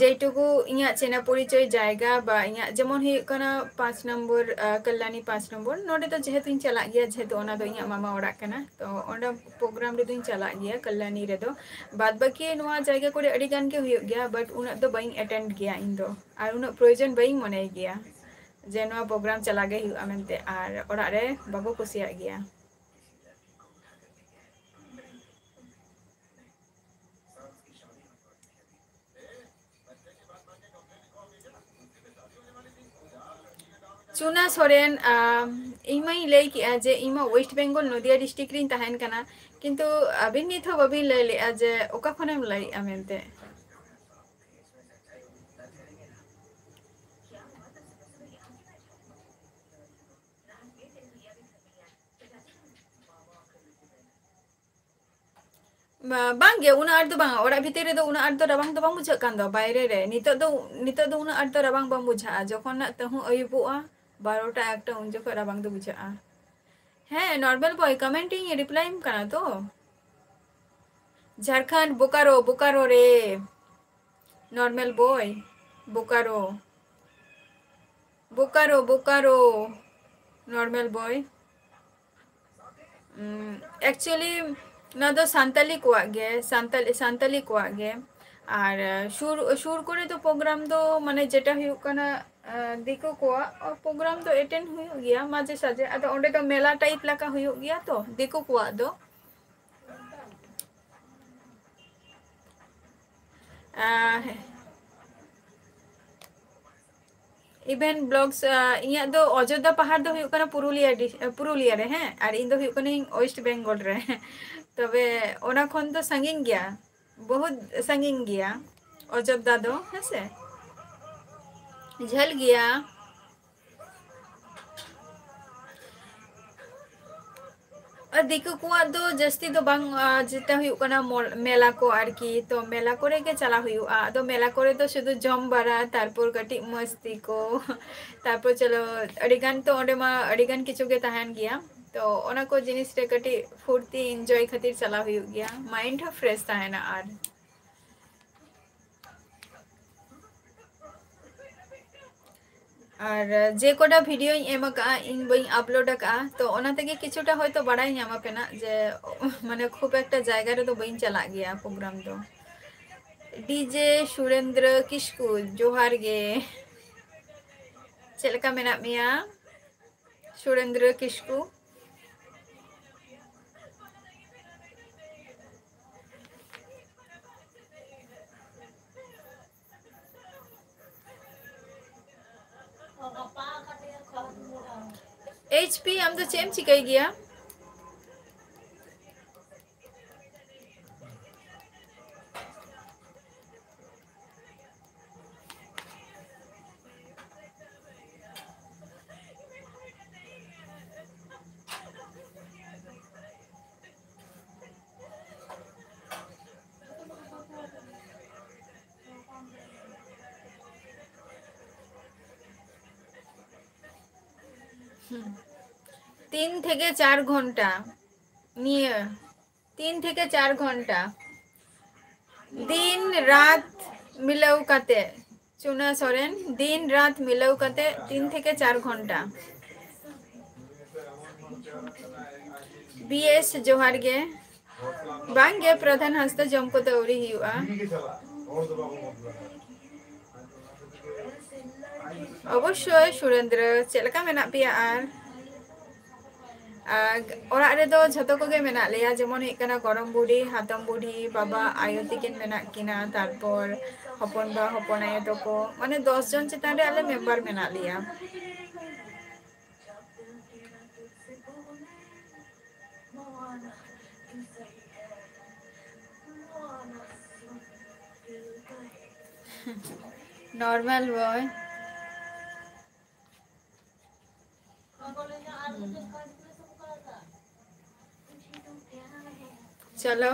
ᱡᱮᱴᱩᱠᱩ ᱤᱧᱟᱹᱜ ᱪᱮᱱᱟ ᱯᱚᱨᱤᱪᱚᱭ ᱡᱟᱭᱜᱟ ᱵᱟ ᱤᱧᱟᱹᱜ ᱡᱮᱢᱚᱱ ᱦᱩᱭᱩᱜ ᱠᱟᱱᱟ ᱯᱟᱸᱪ ᱱᱚᱢᱵᱚᱨ, ᱟᱸ, ᱠᱟᱞᱞᱟᱱᱤ ᱯᱟᱸᱪ ᱱᱚᱢᱵᱚᱨ, ᱱᱚᱰᱮ ᱫᱚ ᱡᱮᱦᱮᱛᱩᱧ ᱪᱟᱞᱟᱜ ᱜᱮᱭᱟ, ᱡᱮᱦᱮᱛᱩ ᱚᱱᱟ ᱫᱚ ᱤᱧᱟᱹᱜ ᱢᱟᱢᱟ ᱚᱲᱟᱜ ᱠᱟᱱᱟ, ᱛᱚ ᱚᱸᱰᱮ program ᱨᱮᱫᱚᱧ ᱪᱟᱞᱟᱜ ᱜᱮᱭᱟ ᱠᱟᱞᱞᱟᱱᱤ ᱨᱮᱫᱚ᱾ ᱵᱟᱫ ᱵᱟᱹᱠᱤ ᱱᱚᱣᱟ ᱡᱟᱭᱜᱟ ᱠᱚᱨᱮ ᱟᱹᱰᱤ ᱜᱟᱱ ᱜᱮ ᱦᱩᱭᱩᱜ ᱜᱮᱭᱟ, but ᱩᱱᱟᱹᱜ ᱫᱚ ᱵᱟᱹᱧ attend ᱜᱮᱭᱟ ᱤᱧ ᱫᱚ, ᱟᱨ ᱩᱱᱟᱹᱜ ᱯᱨᱚᱭᱳᱡᱚᱱ ᱵᱟᱹᱧ ᱢᱚᱱᱮᱭ ᱜᱮᱭᱟ ᱡᱮ ᱱᱚᱣᱟ program ᱪᱟᱞᱟᱜ ᱜᱮ ᱦᱩᱭᱩᱜᱼᱟ ᱢᱮᱱᱛᱮ, ᱟᱨ ᱚᱲᱟᱜ ᱨᱮ ᱵᱟᱠᱚ ᱠᱩᱥᱤᱭᱟᱜ ᱜᱮᱭᱟ᱾ ᱪᱩᱱᱟ ᱥᱚᱨᱮᱱ, ᱟᱢ, ᱤᱧ ᱢᱟᱧ ᱞᱟᱹᱭ ᱠᱮᱜᱼᱟ ᱡᱮ ᱤᱧ ᱢᱟ West Bengal ᱱᱚᱫᱤᱭᱟ district ᱨᱤᱧ ᱛᱟᱦᱮᱱ ᱠᱟᱱᱟ, ᱠᱤᱱᱛᱩ ᱟᱹᱵᱤᱱ ᱱᱤᱛ ᱦᱚᱸ ᱵᱟᱹᱵᱤᱱ ᱞᱟᱹᱭ ᱞᱮᱜᱼᱟ ᱡᱮ ᱚᱠᱟ ᱠᱷᱚᱱᱮᱢ ᱞᱟᱹᱭᱮᱜᱼᱟ ᱢᱮᱱᱛᱮ᱾ ᱵᱟ-, ᱵᱟᱝ ᱜᱮ, ᱩᱱᱟᱹᱜ ᱟᱸᱴ ᱫᱚ ᱵᱟᱝ, ᱚᱲᱟᱜ ᱵᱷᱤᱛᱤᱨ ᱨᱮᱫᱚ ᱩᱱᱟᱹᱜ ᱟᱸᱴ ᱫᱚ ᱨᱟᱵᱟᱝ ᱫᱚ ᱵᱟᱝ ᱵᱩᱡᱷᱟᱹᱜ ᱠᱟᱱ ᱫᱚ, ᱵᱟᱭᱨᱮ ᱨᱮ᱾ ᱱᱤᱛᱚᱜ ᱫᱚ, ᱱᱤᱛᱚᱜ ᱫᱚ ᱩᱱᱟᱹᱜ ᱟᱸᱴ ᱫᱚ ᱨᱟᱵᱟᱝ ᱵᱟᱝ ᱵᱩᱡᱷᱟᱹᱜᱼᱟ᱾ ᱡᱚᱠᱷᱚᱱ ᱱᱟᱜ ᱛᱟᱹᱦᱩ ᱟᱹᱭᱩᱵᱚᱜᱼᱟ, ᱵᱟᱨᱚᱴᱟ ᱮᱠᱴᱟ, ᱩᱱ ᱡᱚᱠᱷᱚᱱ ᱨᱟᱵᱟᱝ ᱫᱚ ᱵᱩᱡᱷᱟᱹᱜᱼᱟ᱾ ᱦᱮᱸ, normal boy, comment ᱤᱧ reply ᱟᱢ ᱠᱟᱱᱟ ᱛᱚ᱾ ᱡᱷᱟᱲᱠᱷᱚᱸᱰ, ᱵᱳᱠᱟᱨᱳ, ᱵᱳᱠᱟᱨᱳ ᱨᱮ᱾ Normal boy, Bokaro. Bokaro, Bokaro, normal boy᱾ ᱩᱸ, actually, ᱱᱚᱣᱟ ᱫᱚ ᱥᱟᱱᱛᱟᱞᱤ ᱠᱚᱣᱟᱜ ᱜᱮ, ᱥᱟᱱᱛᱟᱞᱤ, ᱥᱟᱱᱛᱟᱞᱤ ᱠᱚᱣᱟᱜ ᱜᱮ᱾ ᱟᱨ, ᱥᱩᱨ, ᱥᱩᱨ ᱠᱚᱨᱮ ᱫᱚ program ᱫᱚ, ᱢᱟᱱᱮ, ᱡᱮᱴᱟ ᱦᱩᱭᱩᱜ ᱠᱟᱱᱟ, ᱟᱸ, ᱫᱤᱠᱩ ᱠᱚᱣᱟᱜ program ᱫᱚ attend ᱦᱩᱭᱩᱜ ᱜᱮᱭᱟ ᱢᱟᱡᱷᱮ ᱥᱟᱡᱷᱮ᱾ ᱟᱫᱚ ᱚᱸᱰᱮ ᱫᱚ ᱢᱮᱞᱟ type ᱞᱮᱠᱟ ᱦᱩᱭᱩᱜ ᱜᱮᱭᱟ ᱛᱚ, ᱫᱤᱠᱩ ᱠᱚᱣᱟᱜ ᱫᱚ᱾ ᱟᱸ, ᱦᱮᱸ᱾ Even blogs, ᱟᱸ, ᱤᱧᱟᱹᱜ ᱫᱚ ᱚᱡᱳᱫᱽᱫᱷᱟ ᱯᱟᱦᱟᱲ ᱫᱚ ᱦᱩᱭᱩᱜ ᱠᱟᱱᱟ ᱯᱩᱨᱩᱞᱤᱭᱟᱹ ᱰᱤᱥ-, ᱯᱩᱨᱩᱞᱤᱭᱟᱹ ᱨᱮ, ᱦᱮᱸ, ᱟᱨ ᱤᱧ ᱫᱚ ᱦᱩᱭᱩᱜ ᱠᱟᱹᱱᱟᱹᱧ West Bengal ᱨᱮ᱾ ᱛᱚᱵᱮ ᱚᱱᱟ ᱠᱷᱚᱱ ᱫᱚ ᱥᱟᱺᱜᱤᱧ ᱜᱮᱭᱟ, ᱵᱚᱦᱩᱛ ᱥᱟᱺᱜᱤᱧ ᱜᱮᱭᱟ ᱚᱡᱳᱫᱽᱫᱷᱟ ᱫᱚ, ᱦᱮᱸ ᱥᱮ, ᱡᱷᱟᱹᱞ ᱜᱮᱭᱟ᱾ ᱟᱨ ᱫᱤᱠᱩ ᱠᱚᱣᱟᱜ ᱫᱚ ᱡᱟᱹᱥᱛᱤ ᱫᱚ ᱵᱟᱝ, ᱟᱸ, ᱡᱮᱴᱟ ᱦᱩᱭᱩᱜ ᱠᱟᱱᱟ ᱢᱚᱞ-, ᱢᱮᱞᱟ ᱠᱚ ᱟᱨᱠᱤ, ᱛᱚ ᱢᱮᱞᱟ ᱠᱚᱨᱮ ᱜᱮ ᱪᱟᱞᱟᱣ ᱦᱩᱭᱩᱜᱼᱟ᱾ ᱟᱫᱚ ᱢᱮᱞᱟ ᱠᱚᱨᱮ ᱫᱚ ᱥᱩᱫᱷᱩ ᱡᱚᱢ ᱵᱟᱲᱟ, ᱛᱟᱨᱯᱚᱨ ᱠᱟᱹᱴᱤᱡ ᱢᱚᱥᱛᱤ ᱠᱚ, ᱛᱟᱨᱯᱚᱨ ᱪᱚᱞᱚ ᱟᱹᱰᱤ ᱜᱟᱱ ᱛᱚ ᱚᱸᱰᱮ ᱢᱟ ᱟᱹᱰᱤ ᱜᱟᱱ ᱠᱤᱪᱷᱩ ᱜᱮ ᱛᱟᱦᱮᱱ ᱜᱮᱭᱟ, ᱛᱚ ᱚᱱᱟ ᱠᱚ ᱡᱤᱱᱤᱥ ᱨᱮ ᱠᱟᱹᱴᱤᱡ ᱯᱷᱩᱨᱛᱤ enjoy ᱠᱷᱟᱹᱛᱤᱨ ᱪᱟᱞᱟᱣ ᱦᱩᱭᱩᱜ ᱜᱮᱭᱟ, mind ᱦᱚᱸ fresh ᱛᱟᱦᱮᱱᱟ᱾ ᱟᱨ ᱟᱨ ᱡᱮ ᱠᱚᱴᱟ ᱵᱷᱤᱰᱤᱭᱳᱧ ᱮᱢ ᱟᱠᱟᱫᱼᱟ, ᱤᱧ ᱵᱟᱹᱧ ᱟᱯᱞᱳᱰ ᱟᱠᱟᱫᱼᱟ, ᱛᱚ ᱚᱱᱟ ᱛᱮᱜᱮ ᱠᱤᱪᱷᱩᱴᱟ ᱦᱚᱭᱛᱳ ᱵᱟᱲᱟᱭ ᱧᱟᱢ ᱟᱯᱮᱱᱟ ᱡᱮ ᱢᱟᱱᱮ ᱠᱷᱩᱵ ᱮᱠᱴᱟ ᱡᱟᱭᱜᱟ ᱨᱮᱫᱚ ᱵᱟᱹᱧ ᱪᱟᱞᱟᱜ ᱜᱮᱭᱟ ᱯᱨᱳᱜᱨᱟᱢ ᱫᱚ᱾ ᱰᱤᱡᱮ ᱥᱩᱨᱮᱱᱫᱨᱚ ᱠᱤᱥᱠᱩ, ᱡᱚᱦᱟᱨ ᱜᱮ᱾ ᱪᱮᱫ ᱞᱮᱠᱟ ᱢᱮᱱᱟᱜ ᱢᱮᱭᱟ ᱥᱩᱨᱮᱱᱫᱨᱚ ᱠᱤᱥᱠᱩ? ᱮᱭᱤᱪ ᱯᱤ, ᱟᱢ ᱫᱚ ᱪᱮᱫ ᱮᱢ ᱪᱤᱠᱟᱹᱭ ᱜᱮᱭᱟ? ᱛᱤᱱ ᱛᱷᱮᱠᱮ ᱪᱟᱨ ᱜᱷᱚᱱᱴᱟ ᱱᱤᱭᱟᱹ, ᱛᱤᱱ ᱛᱷᱮᱠᱮ ᱪᱟᱨ ᱜᱷᱚᱱᱴᱟ ᱫᱤᱱ ᱨᱟᱛ ᱢᱤᱞᱟᱹᱣ ᱠᱟᱛᱮ᱾ ᱪᱩᱱᱟ ᱥᱚᱨᱮᱱ, ᱫᱤᱱ ᱨᱟᱛ ᱢᱤᱞᱟᱹᱣ ᱠᱟᱛᱮ ᱛᱤᱱ ᱛᱷᱮᱠᱮ ᱪᱟᱨ ᱜᱷᱚᱱᱴᱟ᱾ ᱵᱤ ᱮᱥ, ᱡᱚᱦᱟᱨ ᱜᱮ᱾ ᱵᱟᱝ ᱜᱮ, ᱯᱨᱚᱫᱷᱟᱱ ᱦᱟᱸᱥᱫᱟ, ᱡᱚᱢ ᱠᱚᱫᱚ ᱟᱹᱣᱨᱤ ᱦᱩᱭᱩᱜᱼᱟ᱾ ᱚᱵᱚᱥᱥᱳᱭ ᱥᱩᱨᱮᱱᱫᱨᱚ, ᱪᱮᱫ ᱞᱮᱠᱟ ᱢᱮᱱᱟᱜ ᱯᱮᱭᱟ? ᱟᱨ, ᱟᱨ ᱚᱲᱟᱜ ᱨᱮᱫᱚ ᱡᱷᱚᱛᱚ ᱠᱚᱜᱮ ᱢᱮᱱᱟᱜ ᱞᱮᱭᱟ, ᱡᱮᱢᱚᱱ ᱦᱩᱭᱩᱜ ᱠᱟᱱᱟ ᱜᱚᱲᱚᱢ ᱵᱩᱰᱷᱤ, ᱦᱟᱛᱚᱢ ᱵᱩᱰᱷᱤ, ᱵᱟᱵᱟ, ᱟᱭᱳ ᱛᱤᱠᱤᱱ ᱢᱮᱱᱟᱜ ᱠᱤᱱᱟ, ᱛᱟᱨᱯᱚᱨ ᱦᱚᱯᱚᱱ ᱵᱟ, ᱦᱚᱯᱚᱱ ᱟᱭᱳ ᱛᱟᱠᱚ, ᱢᱟᱱᱮ ᱫᱚᱥ ᱡᱚᱱ ᱪᱮᱛᱟᱱ ᱨᱮ ᱟᱞᱮ ᱢᱮᱢᱵᱟᱨ ᱢᱮᱱᱟᱜ ᱞᱮᱭᱟ᱾ Normal boy. ᱪᱚᱞᱚ,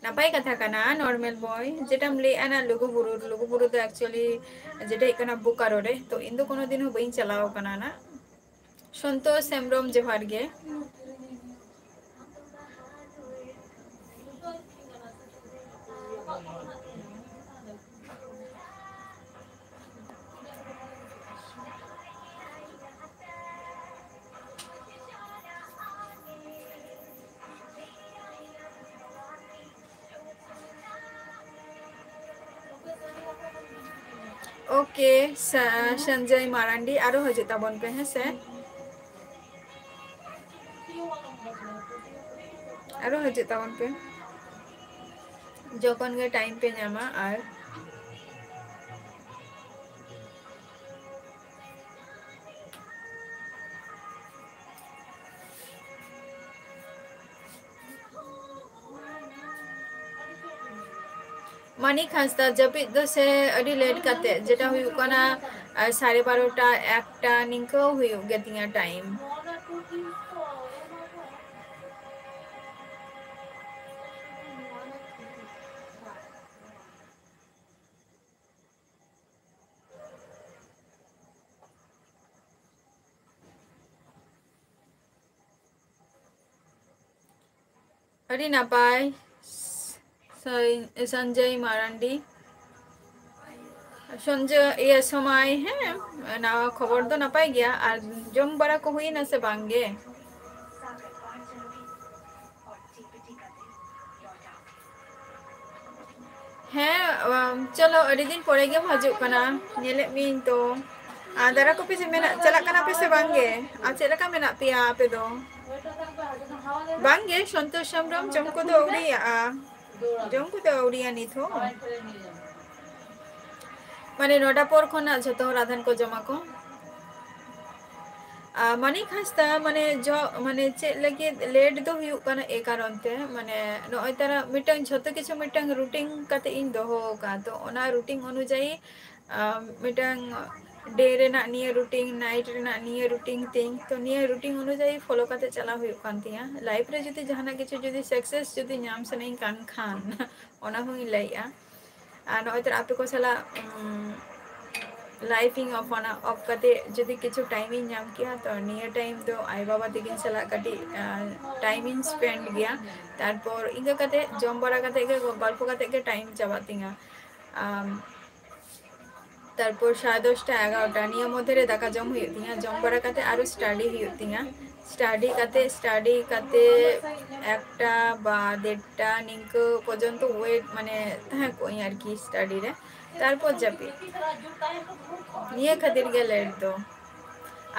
ᱱᱟᱯᱟᱭ ᱠᱟᱛᱷᱟ ᱠᱟᱱᱟ, normal boy᱾ ᱡᱮᱴᱟᱢ ᱞᱟᱹᱭᱮᱫᱼᱟ ᱱᱟ, ᱞᱩᱜᱩᱵᱩᱨᱩ, ᱞᱩᱜᱩᱵᱩᱨᱩ ᱫᱚ actually ᱡᱮᱴᱟ ᱦᱩᱭᱩᱜ ᱠᱟᱱᱟ ᱵᱳᱠᱟᱨᱳ ᱨᱮ, ᱛᱚ ᱤᱧ ᱫᱚ ᱠᱳᱱᱳ ᱫᱤᱱ ᱦᱚᱸ ᱵᱟᱹᱧ ᱪᱟᱞᱟᱣ ᱠᱟᱱᱟ ᱱᱟ᱾ ᱥᱚᱱᱛᱳᱥ ᱦᱮᱢᱵᱨᱚᱢ, ᱡᱚᱦᱟᱨ ᱜᱮ᱾ ᱳᱠᱮ, ᱥᱟ-, ᱥᱚᱧᱡᱚᱭ ᱢᱟᱨᱟᱱᱰᱤ, ᱟᱨᱚ ᱦᱤᱡᱩᱜ ᱛᱟᱵᱚᱱ ᱯᱮ, ᱦᱮᱸ ᱥᱮ? ᱟᱨᱚ ᱦᱤᱡᱩᱜ ᱛᱟᱵᱚᱱ ᱯᱮ, ᱡᱚᱠᱷᱚᱱ ᱜᱮ ᱴᱟᱭᱤᱢ ᱯᱮ ᱧᱟᱢᱟ᱾ ᱟᱨ ᱢᱟᱱᱤᱠ ᱦᱟᱸᱥᱫᱟ, ᱡᱟᱹᱯᱤᱫ ᱫᱚ ᱥᱮ ᱟᱹᱰᱤ ᱞᱮᱴ ᱠᱟᱛᱮ, ᱡᱮᱴᱟ ᱦᱩᱭᱩᱜ ᱠᱟᱱᱟ, ᱟᱨ ᱥᱟᱲᱮ ᱵᱟᱨᱚᱴᱟ, ᱮᱠᱴᱟ ᱱᱤᱝᱠᱟᱹ ᱦᱩᱭᱩᱜ ᱜᱮ ᱛᱤᱧᱟ ᱴᱟᱭᱤᱢ᱾ ᱟᱹᱰᱤ ᱱᱟᱯᱟᱭ, ᱥᱚᱭ-, ᱥᱚᱧᱡᱚᱭ ᱢᱟᱨᱟᱱᱰᱤ᱾ ᱥᱚᱧᱡᱚᱭ, ᱤᱭᱟᱹ, ᱥᱚᱢᱟᱭ, ᱦᱮᱸ, ᱱᱟᱣᱟ ᱠᱷᱚᱵᱚᱨ ᱫᱚ ᱱᱟᱯᱟᱭ ᱜᱮᱭᱟ᱾ ᱟᱨ ᱡᱚᱢ ᱵᱟᱲᱟ ᱠᱚ ᱦᱩᱭᱱᱟ ᱥᱮ ᱵᱟᱝ ᱜᱮ? ᱦᱮᱸ, ᱟᱢ, ᱪᱚᱞᱚ, ᱟᱹᱰᱤ ᱫᱤᱱ ᱯᱚᱨᱮ ᱜᱮᱢ ᱦᱤᱡᱩᱜ ᱠᱟᱱᱟ, ᱧᱮᱞᱮᱫ ᱢᱤᱭᱟᱹᱧ ᱛᱚ᱾ ᱟᱨ ᱫᱟᱨᱟ ᱠᱚᱯᱮ ᱪᱮᱫ ᱢᱮᱱᱟᱜ, ᱪᱟᱞᱟᱜ ᱠᱟᱱᱟ ᱯᱮ ᱥᱮ ᱵᱟᱝ ᱜᱮ? ᱟᱨ ᱪᱮᱫ ᱞᱮᱠᱟ ᱢᱮᱱᱟᱜ ᱯᱮᱭᱟ ᱟᱯᱮ ᱫᱚ? ᱵᱟᱝ ᱜᱮ, ᱥᱚᱱᱛᱳᱥ ᱦᱮᱢᱵᱨᱚᱢ, ᱡᱚᱢ ᱠᱚᱫᱚ ᱟᱹᱣᱨᱤᱭᱟᱜᱼᱟ, ᱡᱚᱢ ᱠᱚᱫᱚ ᱟᱹᱣᱨᱤᱭᱟ ᱱᱤᱛ ᱦᱚᱸ᱾ ᱢᱟᱱᱮ ᱱᱚᱴᱟ ᱯᱚᱨ ᱠᱷᱚᱱᱟᱜ ᱡᱷᱚᱛᱚ ᱦᱚᱲ ᱟᱫᱷᱟᱱ ᱠᱚ ᱡᱚᱢᱟ ᱠᱚ᱾ ᱟᱨ ᱢᱟᱱᱤᱠ ᱦᱟᱸᱥᱫᱟ, ᱢᱟᱱᱮ ᱡᱚ-, ᱢᱟᱱᱮ ᱪᱮᱫ ᱞᱟᱹᱜᱤᱫ ᱞᱮᱴ ᱫᱚ ᱦᱩᱭᱩᱜ ᱠᱟᱱᱟ, ᱮ ᱠᱟᱨᱚᱱ ᱛᱮ, ᱢᱟᱱᱮ ᱱᱚᱜᱼᱚᱭ ᱛᱟᱨᱟ ᱢᱤᱫᱴᱟᱝ ᱡᱷᱚᱛᱚ ᱠᱤᱪᱷᱩ ᱢᱤᱫᱴᱟᱝ ᱨᱩᱴᱤᱱ ᱠᱟᱛᱮ ᱤᱧ ᱫᱚᱦᱚ ᱟᱠᱟᱫ, ᱛᱚ ᱚᱱᱟ ᱨᱩᱴᱤᱱ ᱚᱱᱩᱡᱟᱭᱤ, ᱟᱢ, ᱢᱤᱫᱴᱟᱝ ᱰᱮ ᱨᱮᱱᱟᱜ ᱱᱤᱭᱟᱹ ᱨᱩᱴᱤᱱ, ᱱᱟᱭᱤᱴ ᱨᱮᱱᱟᱜ ᱱᱤᱭᱟᱹ ᱨᱩᱴᱤᱱ ᱛᱤᱧ, ᱛᱚ ᱱᱤᱭᱟᱹ ᱨᱩᱴᱤᱱ ᱚᱱᱩᱡᱟᱭᱤ ᱯᱷᱚᱞᱳ ᱠᱟᱛᱮ ᱪᱟᱞᱟᱣ ᱦᱩᱭᱩᱜ ᱠᱟᱱ ᱛᱤᱧᱟ᱾ ᱞᱟᱭᱤᱯᱷ ᱨᱮ ᱡᱩᱫᱤ ᱡᱟᱦᱟᱱᱟᱜ ᱠᱤᱪᱷᱩ ᱡᱩᱫᱤ ᱥᱟᱠᱥᱮᱥ ᱡᱩᱫᱤ ᱧᱟᱢ ᱥᱟᱱᱟᱧ ᱠᱟᱱ ᱠᱷᱟᱱ, ᱚᱱᱟ ᱦᱚᱸᱧ ᱞᱟᱹᱭᱮᱜᱼᱟ᱾ ᱟᱨ ᱱᱚᱜᱼᱚᱭ ᱛᱚᱨᱟ ᱟᱯᱮ ᱠᱚ ᱥᱟᱞᱟᱜ, ᱩᱢ, ᱞᱟᱭᱤᱯᱷ ᱤᱧ ᱚᱯᱷ ᱟᱱᱟ, ᱚᱯᱷ ᱠᱟᱛᱮ ᱡᱩᱫᱤ ᱠᱤᱪᱷᱩ ᱴᱟᱭᱤᱢ ᱤᱧ ᱧᱟᱢ ᱠᱮᱭᱟ, ᱛᱚ ᱱᱤᱭᱟᱹ ᱴᱟᱭᱤᱢ ᱫᱚ ᱟᱭᱳ ᱵᱟᱵᱟ ᱛᱟᱹᱠᱤᱱ ᱥᱟᱞᱟᱜ ᱠᱟᱹᱴᱤᱡ, ᱟᱸ, ᱴᱟᱭᱤᱢ ᱤᱧ ᱥᱯᱮᱱᱰ ᱜᱮᱭᱟ᱾ ᱛᱟᱨᱯᱚᱨ ᱤᱱᱠᱟᱹ ᱠᱟᱛᱮ, ᱡᱚᱢ ᱵᱟᱲᱟ ᱠᱟᱛᱮ ᱜᱮ, ᱜᱚᱞᱯᱚ ᱠᱟᱛᱮ ᱜᱮ ᱴᱟᱭᱤᱢ ᱪᱟᱵᱟᱜ ᱛᱤᱧᱟ᱾ ᱟᱢ, ᱛᱟᱨᱯᱚᱨ ᱥᱟᱲᱮ ᱫᱚᱥᱴᱟ, ᱮᱜᱟᱨᱚᱴᱟ ᱱᱤᱭᱟᱹ ᱢᱚᱫᱽᱫᱷᱮ ᱨᱮ ᱫᱟᱠᱟ ᱡᱚᱢ ᱦᱩᱭᱩᱜ ᱛᱤᱧᱟ᱾ ᱡᱚᱢ ᱵᱟᱲᱟ ᱠᱟᱛᱮ ᱟᱨᱚ ᱥᱴᱟᱰᱤ ᱦᱩᱭᱩᱜ ᱛᱤᱧᱟ᱾ ᱥᱴᱟᱰᱤ ᱠᱟᱛᱮ, ᱥᱴᱟᱰᱤ ᱠᱟᱛᱮ ᱮᱠᱴᱟ ᱵᱟ ᱰᱮᱲᱴᱟ ᱱᱤᱝᱠᱟᱹ ᱯᱚᱨᱡᱚᱱᱛᱚ ᱳᱭᱮᱴ, ᱢᱟᱱᱮ, ᱛᱟᱦᱮᱸ ᱠᱚᱜ ᱟᱹᱧ ᱟᱨᱠᱤ ᱥᱴᱟᱰᱤ ᱨᱮ᱾ ᱛᱟᱨᱯᱚᱨ ᱡᱟᱹᱯᱤᱫ᱾ ᱱᱤᱭᱟᱹ ᱠᱷᱟᱹᱛᱤᱨ ᱜᱮ ᱞᱮᱴ ᱫᱚ᱾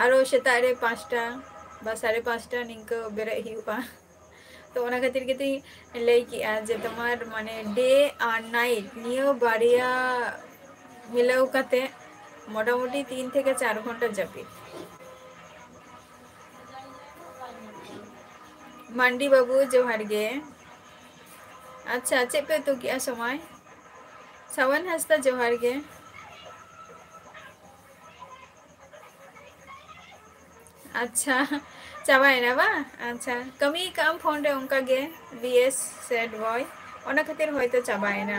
ᱟᱨᱚ ᱥᱮᱛᱟᱜ ᱨᱮ ᱯᱟᱸᱪᱴᱟ ᱵᱟ ᱥᱟᱲᱮ ᱯᱟᱸᱪᱴᱟ ᱱᱤᱝᱠᱟᱹ ᱵᱮᱨᱮᱫ ᱦᱩᱭᱩᱜᱼᱟ᱾ ᱛᱚ ᱚᱱᱟ ᱠᱷᱟᱹᱛᱤᱨ ᱜᱮᱛᱚᱧ ᱞᱟᱹᱭ ᱠᱮᱜᱼᱟ ᱡᱮ ᱛᱳᱢᱟᱨ ᱢᱟᱱᱮ day ᱟᱨ night ᱱᱤᱭᱟᱹ ᱵᱟᱨᱭᱟ ᱢᱤᱞᱟᱹᱣ ᱠᱟᱛᱮ ᱢᱚᱴᱟᱢᱩᱴᱤ ᱛᱤᱱ ᱛᱷᱮᱠᱮ ᱪᱟᱨ ᱜᱷᱚᱱᱴᱟ ᱡᱟᱹᱯᱤᱫ᱾ ᱢᱟᱱᱰᱤ ᱵᱟᱹᱵᱩ ᱡᱚᱦᱟᱨ ᱜᱮ᱾ ᱟᱪᱪᱷᱟ, ᱪᱮᱫ ᱯᱮ ᱩᱛᱩ ᱠᱮᱜᱼᱟ ᱥᱚᱢᱚᱭ? ᱥᱟᱣᱟᱱ ᱦᱟᱸᱥᱫᱟ ᱡᱚᱦᱟᱨ ᱜᱮ᱾ ᱟᱪᱪᱷᱟ, ᱪᱟᱵᱟᱭᱮᱱᱟ ᱵᱟᱝ? ᱟᱪᱪᱷᱟ, ᱠᱟᱹᱢᱤ ᱠᱟᱜ ᱟᱢ ᱯᱷᱳᱱ ᱨᱮ ᱚᱱᱠᱟ ᱜᱮ, ᱵᱤ ᱮᱥ sad boy, ᱚᱱᱟ ᱠᱷᱟᱹᱛᱤᱨ ᱦᱚᱭᱛᱳ ᱪᱟᱵᱟᱭᱮᱱᱟ᱾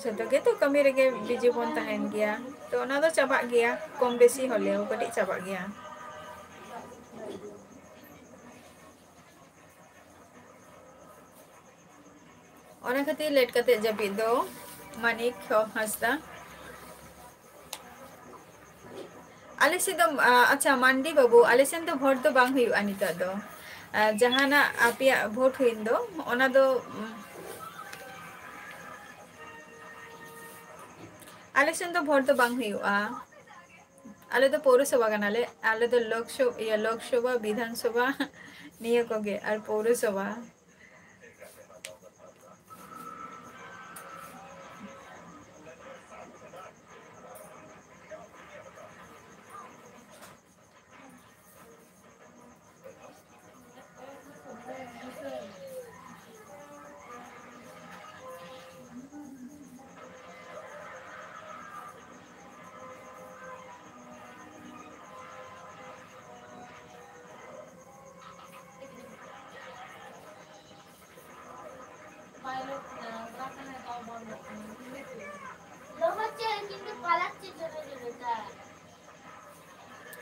ᱡᱷᱚᱛᱚ ᱜᱮᱛᱚ ᱠᱟᱹᱢᱤ ᱨᱮᱜᱮ ᱵᱤᱡᱤ ᱵᱚᱱ ᱛᱟᱦᱮᱱ ᱜᱮᱭᱟ, ᱛᱚ ᱚᱱᱟ ᱫᱚ ᱪᱟᱵᱟᱜ ᱜᱮᱭᱟ, ᱠᱚᱢ ᱵᱮᱥᱤ ᱦᱚᱞᱮᱣ ᱠᱟᱹᱴᱤᱡ ᱪᱟᱵᱟᱜ ᱜᱮᱭᱟ᱾ ᱚᱱᱟ ᱠᱷᱟᱹᱛᱤᱨ ᱞᱮᱴ ᱠᱟᱛᱮ ᱡᱟᱹᱯᱤᱫ ᱫᱚ, ᱢᱟᱱᱤᱠ ᱦᱟᱸᱥᱫᱟ᱾ ᱟᱞᱮ ᱥᱮᱫ ᱫᱚ, ᱟ, ᱟᱪᱪᱷᱟ, ᱢᱟᱱᱰᱤ ᱵᱟᱹᱵᱩ, ᱟᱞᱮ ᱥᱮᱱ ᱫᱚ ᱵᱷᱳᱴ ᱫᱚ ᱵᱟᱝ ᱦᱩᱭᱩᱜᱼᱟ ᱱᱤᱛᱚᱜ ᱫᱚ᱾ ᱟ, ᱡᱟᱦᱟᱱᱟᱜ ᱟᱯᱮᱭᱟᱜ ᱵᱷᱳᱴ ᱦᱩᱭᱮᱱ ᱫᱚ, ᱚᱱᱟ ᱫᱚ, ᱩᱢ, ᱟᱞᱮ ᱥᱮᱱ ᱫᱚ ᱵᱷᱳᱴ ᱫᱚ ᱵᱟᱝ ᱦᱩᱭᱩᱜᱼᱟ᱾ ᱟᱞᱮ ᱫᱚ ᱯᱳᱣᱨᱚᱥᱚᱵᱷᱟ ᱠᱟᱱᱟᱞᱮ᱾ ᱟᱞᱮ ᱫᱚ ᱞᱳᱠᱥᱚ-, ᱤᱭᱟᱹ, ᱞᱳᱠᱥᱚᱵᱷᱟ, ᱵᱤᱫᱷᱟᱱ ᱥᱚᱵᱷᱟ, ᱱᱤᱭᱟᱹ ᱠᱚᱜᱮ, ᱟᱨ ᱯᱳᱣᱨᱚᱥᱚᱵᱷᱟ᱾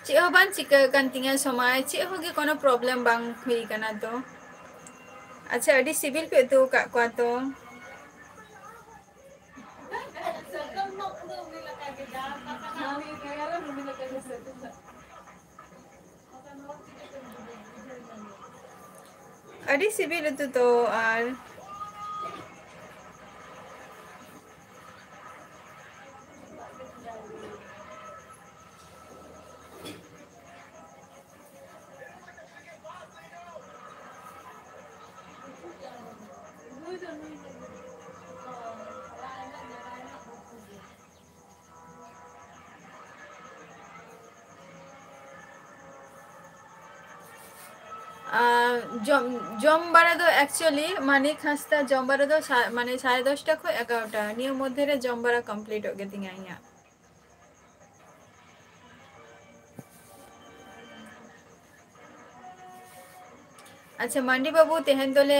ᱪᱮᱫ ᱦᱚᱸ ᱵᱟᱝ ᱪᱤᱠᱟᱹ ᱟᱠᱟᱱ ᱛᱤᱧᱟᱹ ᱥᱚᱢᱟᱭ, ᱪᱮᱫ ᱦᱚᱸ ᱜᱮ ᱠᱳᱱᱳ problem ᱵᱟᱝ ᱦᱩᱭ ᱟᱠᱟᱱᱟ ᱛᱚ᱾ ᱟᱪᱪᱷᱟ, ᱟᱹᱰᱤ ᱥᱤᱵᱤᱞ ᱯᱮ ᱩᱛᱩ ᱟᱠᱟᱫ ᱠᱚᱣᱟ ᱛᱚ᱾ ᱟᱹᱰᱤ ᱥᱤᱵᱤᱞ ᱩᱛᱩ ᱛᱚ᱾ ᱟᱨ ᱟᱨ ᱡᱚᱢ, ᱡᱚᱢ ᱵᱟᱲᱟ ᱫᱚ actually ᱢᱟᱱᱤᱠ ᱦᱟᱸᱥᱫᱟ ᱡᱚᱢ ᱵᱟᱲᱟ ᱫᱚ ᱥᱟ-, ᱢᱟᱱᱮ ᱥᱟᱲᱮ ᱫᱚᱥᱴᱟ ᱠᱷᱚᱱ ᱮᱜᱟᱨᱚᱴᱟ ᱱᱤᱭᱟᱹ ᱢᱚᱫᱽᱫᱷᱮ ᱨᱮ ᱡᱚᱢ ᱵᱟᱲᱟ completeᱚᱜ ᱜᱮ ᱛᱤᱧᱟ ᱤᱧᱟᱹᱜ᱾ ᱟᱪᱪᱷᱟ, ᱢᱟᱱᱰᱤ ᱵᱟᱹᱵᱩ, ᱛᱮᱦᱮᱧ ᱫᱚᱞᱮ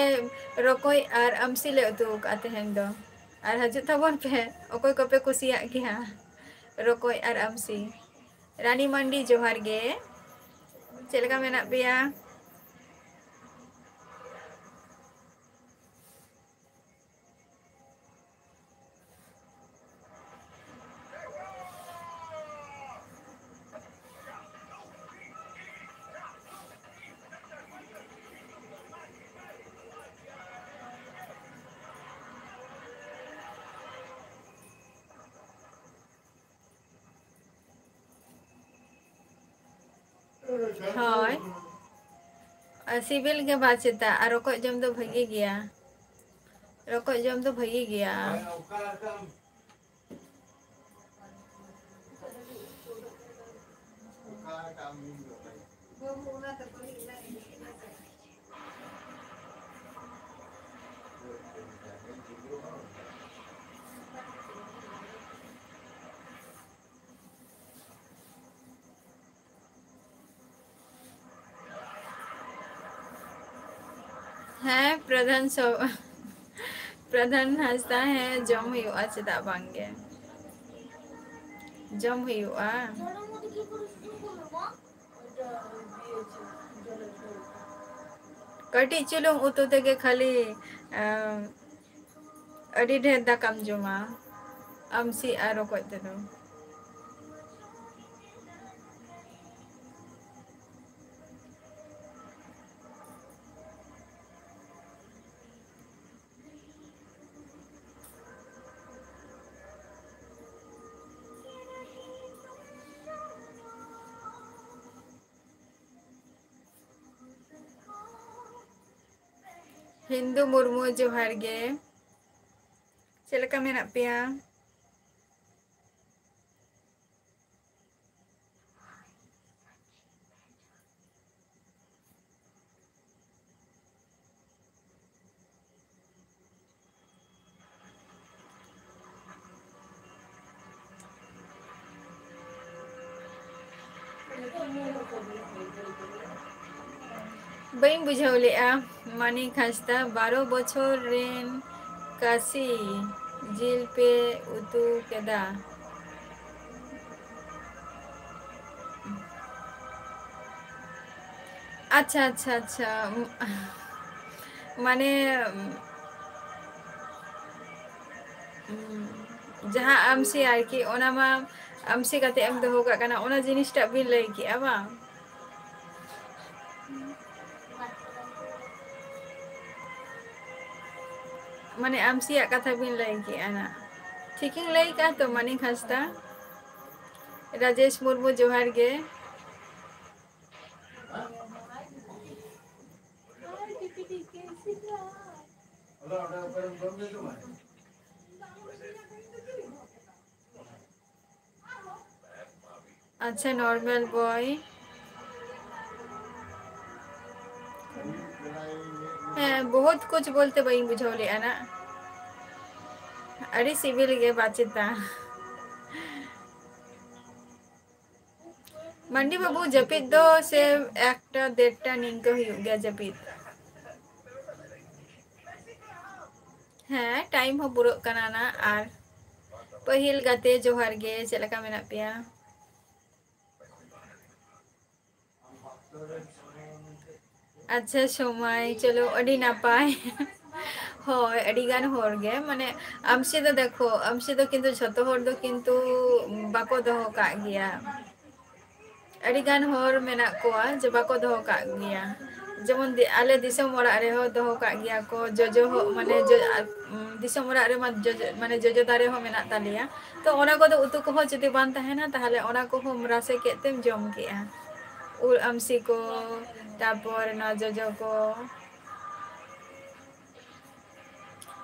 ᱨᱚᱠᱚᱡ ᱟᱨ ᱟᱢᱥᱤ ᱞᱮ ᱩᱛᱩ ᱟᱠᱟᱫᱼᱟ ᱛᱮᱦᱮᱧ ᱫᱚ᱾ ᱟᱨ ᱦᱤᱡᱩᱜ ᱛᱟᱵᱚᱱ ᱯᱮ, ᱚᱠᱚᱭ ᱠᱚᱯᱮ ᱠᱩᱥᱤᱭᱟᱜ ᱜᱮᱭᱟ ᱨᱚᱠᱚᱡ ᱟᱨ ᱟᱢᱥᱤ᱾ ᱨᱟᱱᱤ ᱢᱟᱱᱰᱤ, ᱡᱚᱦᱟᱨ ᱜᱮ᱾ ᱪᱮᱫ ᱞᱮᱠᱟ ᱢᱮᱱᱟᱜ ᱯᱮᱭᱟ? ᱦᱳᱭ᱾ ᱟᱨ ᱥᱤᱵᱤᱞ ᱜᱮ ᱵᱟ ᱪᱮᱫᱟᱜ, ᱟᱨ ᱨᱚᱠᱚᱡ ᱡᱚᱢ ᱫᱚ ᱵᱷᱟᱹᱜᱤ ᱜᱮᱭᱟ᱾ ᱨᱚᱠᱚᱡ ᱡᱚᱢ ᱫᱚ ᱵᱷᱟᱹᱜᱤ ᱜᱮᱭᱟ᱾ ᱦᱮᱸ, ᱯᱨᱚᱫᱷᱟᱱ ᱥᱚ-, ᱯᱨᱚᱫᱷᱟᱱ ᱦᱟᱸᱥᱫᱟ, ᱦᱮᱸ, ᱡᱚᱢ ᱦᱩᱭᱩᱜᱼᱟ, ᱪᱮᱫᱟᱜ ᱵᱟᱝ ᱜᱮ? ᱡᱚᱢ ᱦᱩᱭᱩᱜᱼᱟ᱾ ᱠᱟᱹᱴᱤᱡ ᱪᱩᱞᱩᱝ ᱩᱛᱩ ᱛᱮᱜᱮ ᱠᱷᱟᱹᱞᱤ, ᱮᱸ, ᱟᱹᱰᱤ ᱰᱷᱮᱨ ᱫᱟᱠᱟᱢ ᱡᱚᱢᱟ, ᱟᱢᱥᱤ ᱟᱨ ᱨᱚᱠᱚᱡ ᱛᱮᱫᱚ᱾ ᱦᱤᱱᱫᱩ ᱢᱩᱨᱢᱩ, ᱡᱚᱦᱟᱨ ᱜᱮ᱾ ᱪᱮᱫ ᱞᱮᱠᱟ ᱢᱮᱱᱟᱜ ᱯᱮᱭᱟ? ᱵᱟᱹᱧ ᱵᱩᱡᱷᱟᱹᱣ ᱞᱮᱜᱼᱟ᱾ ᱢᱟᱹᱱᱤᱠ ᱦᱟᱸᱥᱫᱟ, ᱵᱟᱨᱚ ᱵᱚᱪᱷᱚᱨ ᱨᱮᱱ ᱠᱟᱥᱤ ᱡᱤᱞ ᱯᱮ ᱩᱛᱩ ᱠᱮᱫᱟ᱾ ᱟᱪᱪᱷᱟ, ᱟᱪᱪᱷᱟ, ᱟᱪᱪᱷᱟ᱾ ᱢᱟᱱᱮ, ᱡᱟᱦᱟᱸ ᱟᱢᱥᱤ ᱟᱨᱠᱤ, ᱚᱱᱟ ᱢᱟ ᱟᱢᱥᱤ ᱠᱟᱛᱮ ᱮᱢ ᱫᱚᱦᱚ ᱠᱟᱜ ᱠᱟᱱᱟ, ᱚᱱᱟ ᱡᱤᱱᱤᱥᱴᱟᱜ ᱵᱤᱱ ᱞᱟᱹᱭ ᱠᱮᱜᱼᱟ ᱵᱟᱝ? ᱢᱟᱱᱮ ᱟᱢᱥᱤᱭᱟᱜ ᱠᱟᱛᱷᱟ ᱵᱤᱱ ᱞᱟᱹᱭ ᱠᱮᱜᱼᱟ ᱱᱟᱜ᱾ ᱴᱷᱤᱠᱤᱧ ᱞᱟᱹᱭ ᱠᱟᱜᱼᱟ ᱛᱚ, ᱢᱟᱹᱱᱤᱠ ᱦᱟᱸᱥᱫᱟ? ᱨᱟᱡᱮᱥ ᱢᱩᱨᱢᱩ, ᱡᱚᱦᱟᱨ ᱜᱮ᱾ ᱟᱪᱪᱷᱟ, normal boy᱾ ᱦᱮᱸ, ᱵᱚᱦᱩᱛ ᱠᱩᱪ ᱵᱚᱞᱛᱮ ᱵᱟᱹᱧ ᱵᱩᱡᱷᱟᱹᱣ ᱞᱮᱜᱼᱟ ᱱᱟᱜ᱾ ᱟᱹᱰᱤ ᱥᱤᱵᱤᱞ ᱜᱮ ᱵᱟᱪᱮᱛᱟ᱾ ᱢᱟᱱᱰᱤ ᱵᱟᱹᱵᱩ, ᱡᱟᱹᱯᱤᱫ ᱫᱚ ᱥᱮ ᱮᱠᱴᱟ ᱰᱮᱲᱴᱟ ᱱᱤᱝᱠᱟᱹ ᱦᱩᱭᱩᱜ ᱜᱮᱭᱟ ᱡᱟᱹᱯᱤᱫ᱾ ᱦᱮᱸ, time ᱦᱚᱸ ᱯᱩᱨᱟᱹᱜ ᱠᱟᱱᱟ ᱱᱟᱜ᱾ ᱟᱨ ᱯᱟᱹᱦᱤᱞ ᱜᱟᱛᱮ, ᱡᱚᱦᱟᱨ ᱜᱮ, ᱪᱮᱫ ᱞᱮᱠᱟ ᱢᱮᱱᱟᱜ ᱯᱮᱭᱟ? ᱟᱪᱪᱷᱟ, ᱥᱚᱢᱟᱭ, ᱪᱚᱞᱚ, ᱟᱹᱰᱤ ᱱᱟᱯᱟᱭ᱾ ᱦᱳᱭ, ᱟᱹᱰᱤ ᱜᱟᱱ ᱦᱚᱲ ᱜᱮ, ᱢᱟᱱᱮ, ᱟᱢᱥᱤ ᱫᱚ ᱫᱮᱠᱷᱚ, ᱟᱢᱥᱤ ᱫᱚ ᱠᱤᱱᱛᱩ ᱡᱷᱚᱛᱚ ᱦᱚᱲ ᱫᱚ ᱠᱤᱱᱛᱩ ᱵᱟᱠᱚ ᱫᱚᱦᱚ ᱠᱟᱜ ᱜᱮᱭᱟ᱾ ᱟᱹᱰᱤ ᱜᱟᱱ ᱦᱚᱲ ᱢᱮᱱᱟᱜ ᱠᱚᱣᱟ ᱡᱮ ᱵᱟᱠᱚ ᱫᱚᱦᱚ ᱠᱟᱜ ᱜᱮᱭᱟ᱾ ᱡᱮᱢᱚᱱ ᱫᱤ-, ᱟᱞᱮ ᱫᱤᱥᱚᱢ ᱚᱲᱟᱜ ᱨᱮᱦᱚᱸ ᱫᱚᱦᱚ ᱠᱟᱜ ᱜᱮᱭᱟ ᱠᱚ, ᱡᱚᱡᱚ ᱦᱚᱸ, ᱢᱟᱱᱮ, ᱡᱚ-, ᱟ-, ᱩᱢ, ᱫᱤᱥᱚᱢ ᱚᱲᱟᱜ ᱨᱮᱢᱟ ᱡᱚᱡᱚ, ᱢᱟᱱᱮ, ᱡᱚᱡᱚ ᱫᱟᱨᱮ ᱦᱚᱸ ᱢᱮᱱᱟᱜ ᱛᱟᱞᱮᱭᱟ᱾ ᱛᱚ, ᱚᱱᱟ ᱠᱚᱫᱚ ᱩᱛᱩ ᱠᱚᱦᱚᱸ ᱡᱩᱫᱤ ᱵᱟᱝ ᱛᱟᱦᱮᱱᱟ, ᱛᱟᱦᱚᱞᱮ ᱚᱱᱟ ᱠᱚᱦᱚᱸ ᱨᱟᱥᱮ ᱠᱮᱫ ᱛᱮᱢ ᱡᱚᱢ ᱠᱮᱜᱼᱟ᱾ ᱩᱞ ᱟᱢᱥᱤ ᱠᱚ, ᱛᱟᱨᱯᱚᱨ ᱱᱚᱣᱟ ᱡᱚᱡᱚ ᱠᱚ᱾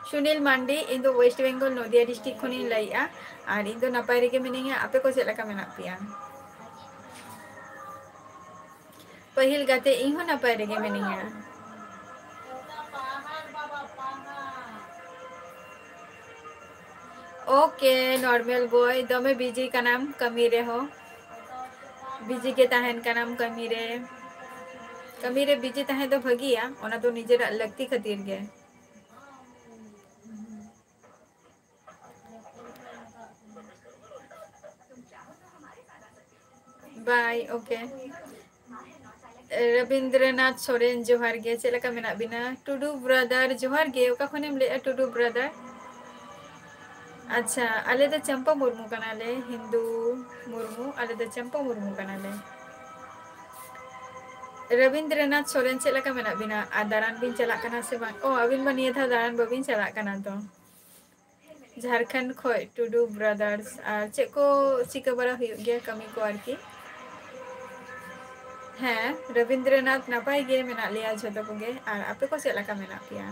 ᱥᱩᱱᱤᱞ ᱢᱟᱱᱰᱤ, ᱤᱧ ᱫᱚ West Bengal, ᱱᱚᱫᱤᱭᱟ district ᱠᱷᱚᱱᱤᱧ ᱞᱟᱹᱭᱮᱜᱼᱟ᱾ ᱟᱨ ᱤᱧ ᱫᱚ ᱱᱟᱯᱟᱭ ᱨᱮᱜᱮ ᱢᱤᱱᱟᱹᱧᱟ᱾ ᱟᱯᱮ ᱠᱚ ᱪᱮᱫ ᱞᱮᱠᱟ ᱢᱮᱱᱟᱜ ᱯᱮᱭᱟ? ᱯᱟᱹᱦᱤᱞ ᱜᱟᱛᱮ, ᱤᱧ ᱦᱚᱸ ᱱᱟᱯᱟᱭ ᱨᱮᱜᱮ ᱢᱤᱱᱟᱹᱧᱟ᱾ Okay, normal boy, ᱫᱚᱢᱮ busy ᱠᱟᱱᱟᱢ ᱠᱟᱹᱢᱤ ᱨᱮᱦᱚᱸ᱾ Busy ᱜᱮ ᱛᱟᱦᱮᱱ ᱠᱟᱱᱟᱢ ᱠᱟᱹᱢᱤ ᱨᱮ᱾ ᱠᱟᱹᱢᱤ ᱨᱮ busy ᱛᱟᱦᱮᱸ ᱫᱚ ᱵᱷᱟᱹᱜᱤᱭᱟ, ᱚᱱᱟ ᱫᱚ ᱱᱤᱡᱮᱨᱟᱜ ᱞᱟᱹᱠᱛᱤ ᱠᱷᱟᱹᱛᱤᱨ ᱜᱮ᱾ Bye, okay. ᱨᱚᱵᱤᱱᱫᱨᱚᱱᱟᱛᱷ ᱥᱚᱨᱮᱱ, ᱡᱚᱦᱟᱨ ᱜᱮ, ᱪᱮᱫ ᱞᱮᱠᱟ ᱢᱮᱱᱟᱜ ᱵᱤᱱᱟ? ᱴᱩᱰᱩ brother, ᱡᱚᱦᱟᱨ ᱜᱮ, ᱚᱠᱟ ᱠᱷᱚᱱᱮᱢ ᱞᱟᱹᱭᱮᱜᱼᱟ ᱴᱩᱰᱩ brother? ᱟᱪᱪᱷᱟ, ᱟᱞᱮ ᱫᱚ ᱪᱟᱢᱯᱟ ᱢᱩᱨᱢᱩ ᱠᱟᱱᱟᱞᱮ, ᱦᱤᱱᱫᱩ ᱢᱩᱨᱢᱩ, ᱟᱞᱮ ᱫᱚ ᱪᱟᱢᱯᱟ ᱢᱩᱨᱢᱩ ᱠᱟᱱᱟᱞᱮ᱾ ᱨᱚᱵᱤᱱᱫᱨᱚᱱᱟᱛᱷ ᱥᱚᱨᱮᱱ, ᱪᱮᱫ ᱞᱮᱠᱟ ᱢᱮᱱᱟᱜ ᱵᱤᱱᱟ? ᱟᱨ ᱫᱟᱬᱟᱱ ᱵᱤᱱ ᱪᱟᱞᱟᱜ ᱠᱟᱱᱟ ᱥᱮ ᱵᱟᱝ? ᱚ, ᱟᱹᱵᱤᱱ ᱢᱟ ᱱᱤᱭᱟᱹ ᱫᱷᱟᱣ ᱫᱟᱬᱟᱱ ᱵᱟᱹᱵᱤᱱ ᱪᱟᱞᱟᱜ ᱠᱟᱱᱟ ᱛᱚ? ᱡᱷᱟᱲᱠᱷᱚᱸᱰ ᱠᱷᱚᱡ ᱴᱩᱰᱩ brothers᱾ ᱟᱨ ᱪᱮᱫ ᱠᱚ ᱪᱤᱠᱟᱹ ᱵᱟᱲᱟ ᱦᱩᱭᱩᱜ ᱜᱮᱭᱟ, ᱠᱟᱹᱢᱤ ᱠᱚ ᱟᱨᱠᱤ? ᱦᱮᱸ, ᱨᱚᱵᱤᱱᱫᱨᱚᱱᱟᱛᱷ, ᱱᱟᱯᱟᱭ ᱜᱮ ᱢᱮᱱᱟᱜ ᱞᱮᱭᱟ ᱡᱷᱚᱛᱚ ᱠᱚᱜᱮ᱾ ᱟᱨ ᱟᱯᱮ ᱠᱚ ᱪᱮᱫ ᱞᱮᱠᱟ ᱢᱮᱱᱟᱜ ᱯᱮᱭᱟ?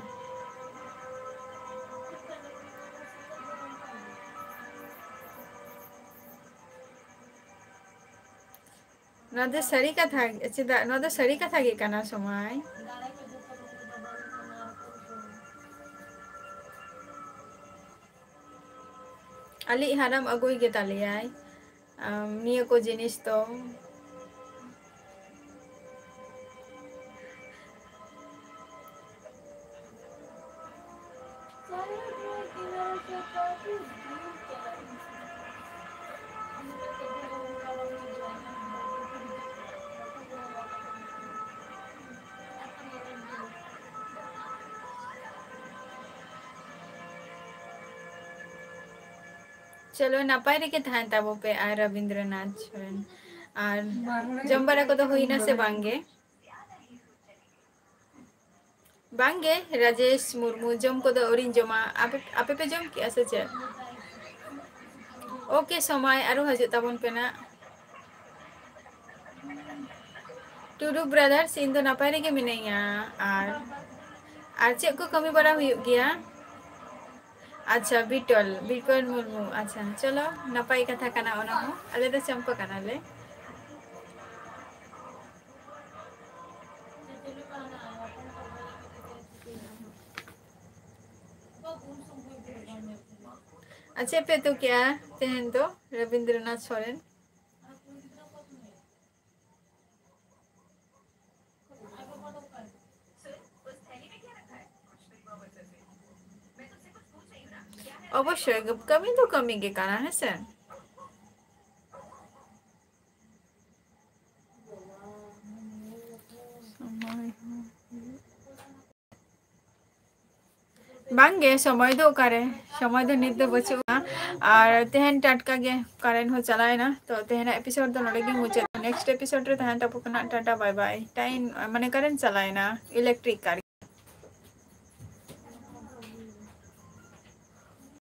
ᱱᱚᱣᱟ ᱫᱚ ᱥᱟᱹᱨᱤ ᱠᱟᱛᱷᱟ, ᱪᱮᱫᱟᱜ, ᱱᱚᱣᱟ ᱫᱚ ᱥᱟᱹᱨᱤ ᱠᱟᱛᱷᱟ ᱜᱮ ᱠᱟᱱᱟ, ᱥᱚᱢᱟᱭ᱾ ᱟᱞᱮᱭᱤᱡ ᱦᱟᱲᱟᱢ ᱟᱹᱜᱩᱭ ᱜᱮ ᱛᱟᱞᱮᱭᱟᱭ, ᱟᱢ, ᱱᱤᱭᱟᱹ ᱠᱚ ᱡᱤᱱᱤᱥ ᱫᱚ᱾ ᱪᱚᱞᱚ, ᱱᱟᱯᱟᱭ ᱨᱮᱜᱮ ᱛᱟᱦᱮᱱ ᱛᱟᱵᱚ ᱯᱮ᱾ ᱟᱨ ᱨᱚᱵᱤᱱᱫᱨᱚᱱᱟᱛᱷ ᱥᱚᱨᱮᱱ, ᱟᱨ ᱡᱚᱢ ᱵᱟᱲᱟ ᱠᱚᱫᱚ ᱦᱩᱭᱱᱟ ᱥᱮ ᱵᱟᱝ ᱜᱮ? ᱵᱟᱝ ᱜᱮ, ᱨᱟᱡᱮᱥ ᱢᱩᱨᱢᱩ, ᱡᱚᱢ ᱠᱚᱫᱚ ᱟᱹᱣᱨᱤᱧ ᱡᱚᱢᱟ᱾ ᱟᱯᱮ, ᱟᱯᱮ ᱯᱮ ᱡᱚᱢ ᱠᱮᱜᱼᱟ ᱥᱮ ᱪᱮᱫ? Okay, ᱥᱚᱢᱟᱭ ᱟᱨᱚ ᱦᱤᱡᱩᱜ ᱛᱟᱵᱚᱱ ᱯᱮ ᱱᱟᱜ᱾ ᱴᱩᱰᱩ brothers, ᱤᱧ ᱫᱚ ᱱᱟᱯᱟᱭ ᱨᱮᱜᱮ ᱢᱤᱱᱟᱹᱧᱟ᱾ ᱟᱨ, ᱟᱨ ᱪᱮᱫ ᱠᱚ ᱠᱟᱹᱢᱤ ᱵᱟᱲᱟ ᱦᱩᱭᱩᱜ ᱜᱮᱭᱟ? ᱟᱪᱪᱷᱟ, ᱵᱤᱴᱚᱞ, ᱵᱤᱴᱚᱞ ᱢᱩᱨᱢᱩ᱾ ᱟᱪᱪᱷᱟ, ᱪᱚᱞᱚ, ᱱᱟᱯᱟᱭ ᱠᱟᱛᱷᱟ ᱠᱟᱱᱟ ᱚᱱᱟ ᱦᱚᱸ᱾ ᱟᱞᱮ ᱫᱚ ᱪᱟᱢᱯᱟ ᱠᱟᱱᱟᱞᱮ᱾ ᱟᱨ ᱪᱮᱫ ᱯᱮ ᱩᱛᱩ ᱠᱮᱜᱼᱟ ᱛᱮᱦᱮᱧ ᱫᱚ, ᱨᱚᱵᱤᱱᱫᱨᱚᱱᱟᱛᱷ ᱥᱚᱨᱮᱱ? ᱚᱵᱚᱥᱥᱳᱭ, ᱠᱟᱹᱢᱤ ᱫᱚ ᱠᱟᱹᱢᱤ ᱜᱮ ᱠᱟᱱᱟ, ᱦᱮᱸ ᱥᱮ? ᱥᱚᱢᱚᱭ ᱦᱚᱸ ᱦᱩᱭᱩᱜ ᱠᱟᱱᱟ᱾ ᱵᱟᱝᱜᱮ, ᱥᱚᱢᱚᱭ ᱫᱚ ᱚᱠᱟᱨᱮ, ᱥᱚᱢᱚᱭ ᱫᱚ ᱱᱤᱛ ᱫᱚ ᱵᱟᱹᱪᱩᱜᱼᱟ᱾ ᱟᱨ ᱛᱮᱦᱮᱧ ᱴᱟᱴᱠᱟ ᱜᱮ ᱠᱟᱨᱮᱱᱴ ᱦᱚᱸ ᱪᱟᱞᱟᱣᱮᱱᱟ᱾ ᱛᱚ ᱛᱮᱦᱮᱧᱟᱜ ᱮᱯᱤᱥᱳᱰ ᱫᱚ ᱱᱚᱰᱮ ᱜᱮ ᱢᱩᱪᱟᱹᱫ᱾ ᱱᱮᱠᱥᱴ ᱮᱯᱤᱥᱳᱰ ᱨᱮ ᱛᱟᱦᱮᱱ ᱛᱟᱵᱚ ᱠᱟᱱᱟ᱾ ᱴᱟᱴᱟ, ᱵᱟᱭ ᱵᱟᱭ᱾ ᱴᱟᱭᱤᱢ, ᱢᱟᱱᱮ, ᱠᱟᱨᱮᱱᱴ ᱪᱟᱞᱟᱣᱮᱱᱟ, ᱤᱞᱮᱠᱴᱨᱤᱠ ᱠᱟᱨᱮᱱᱴ᱾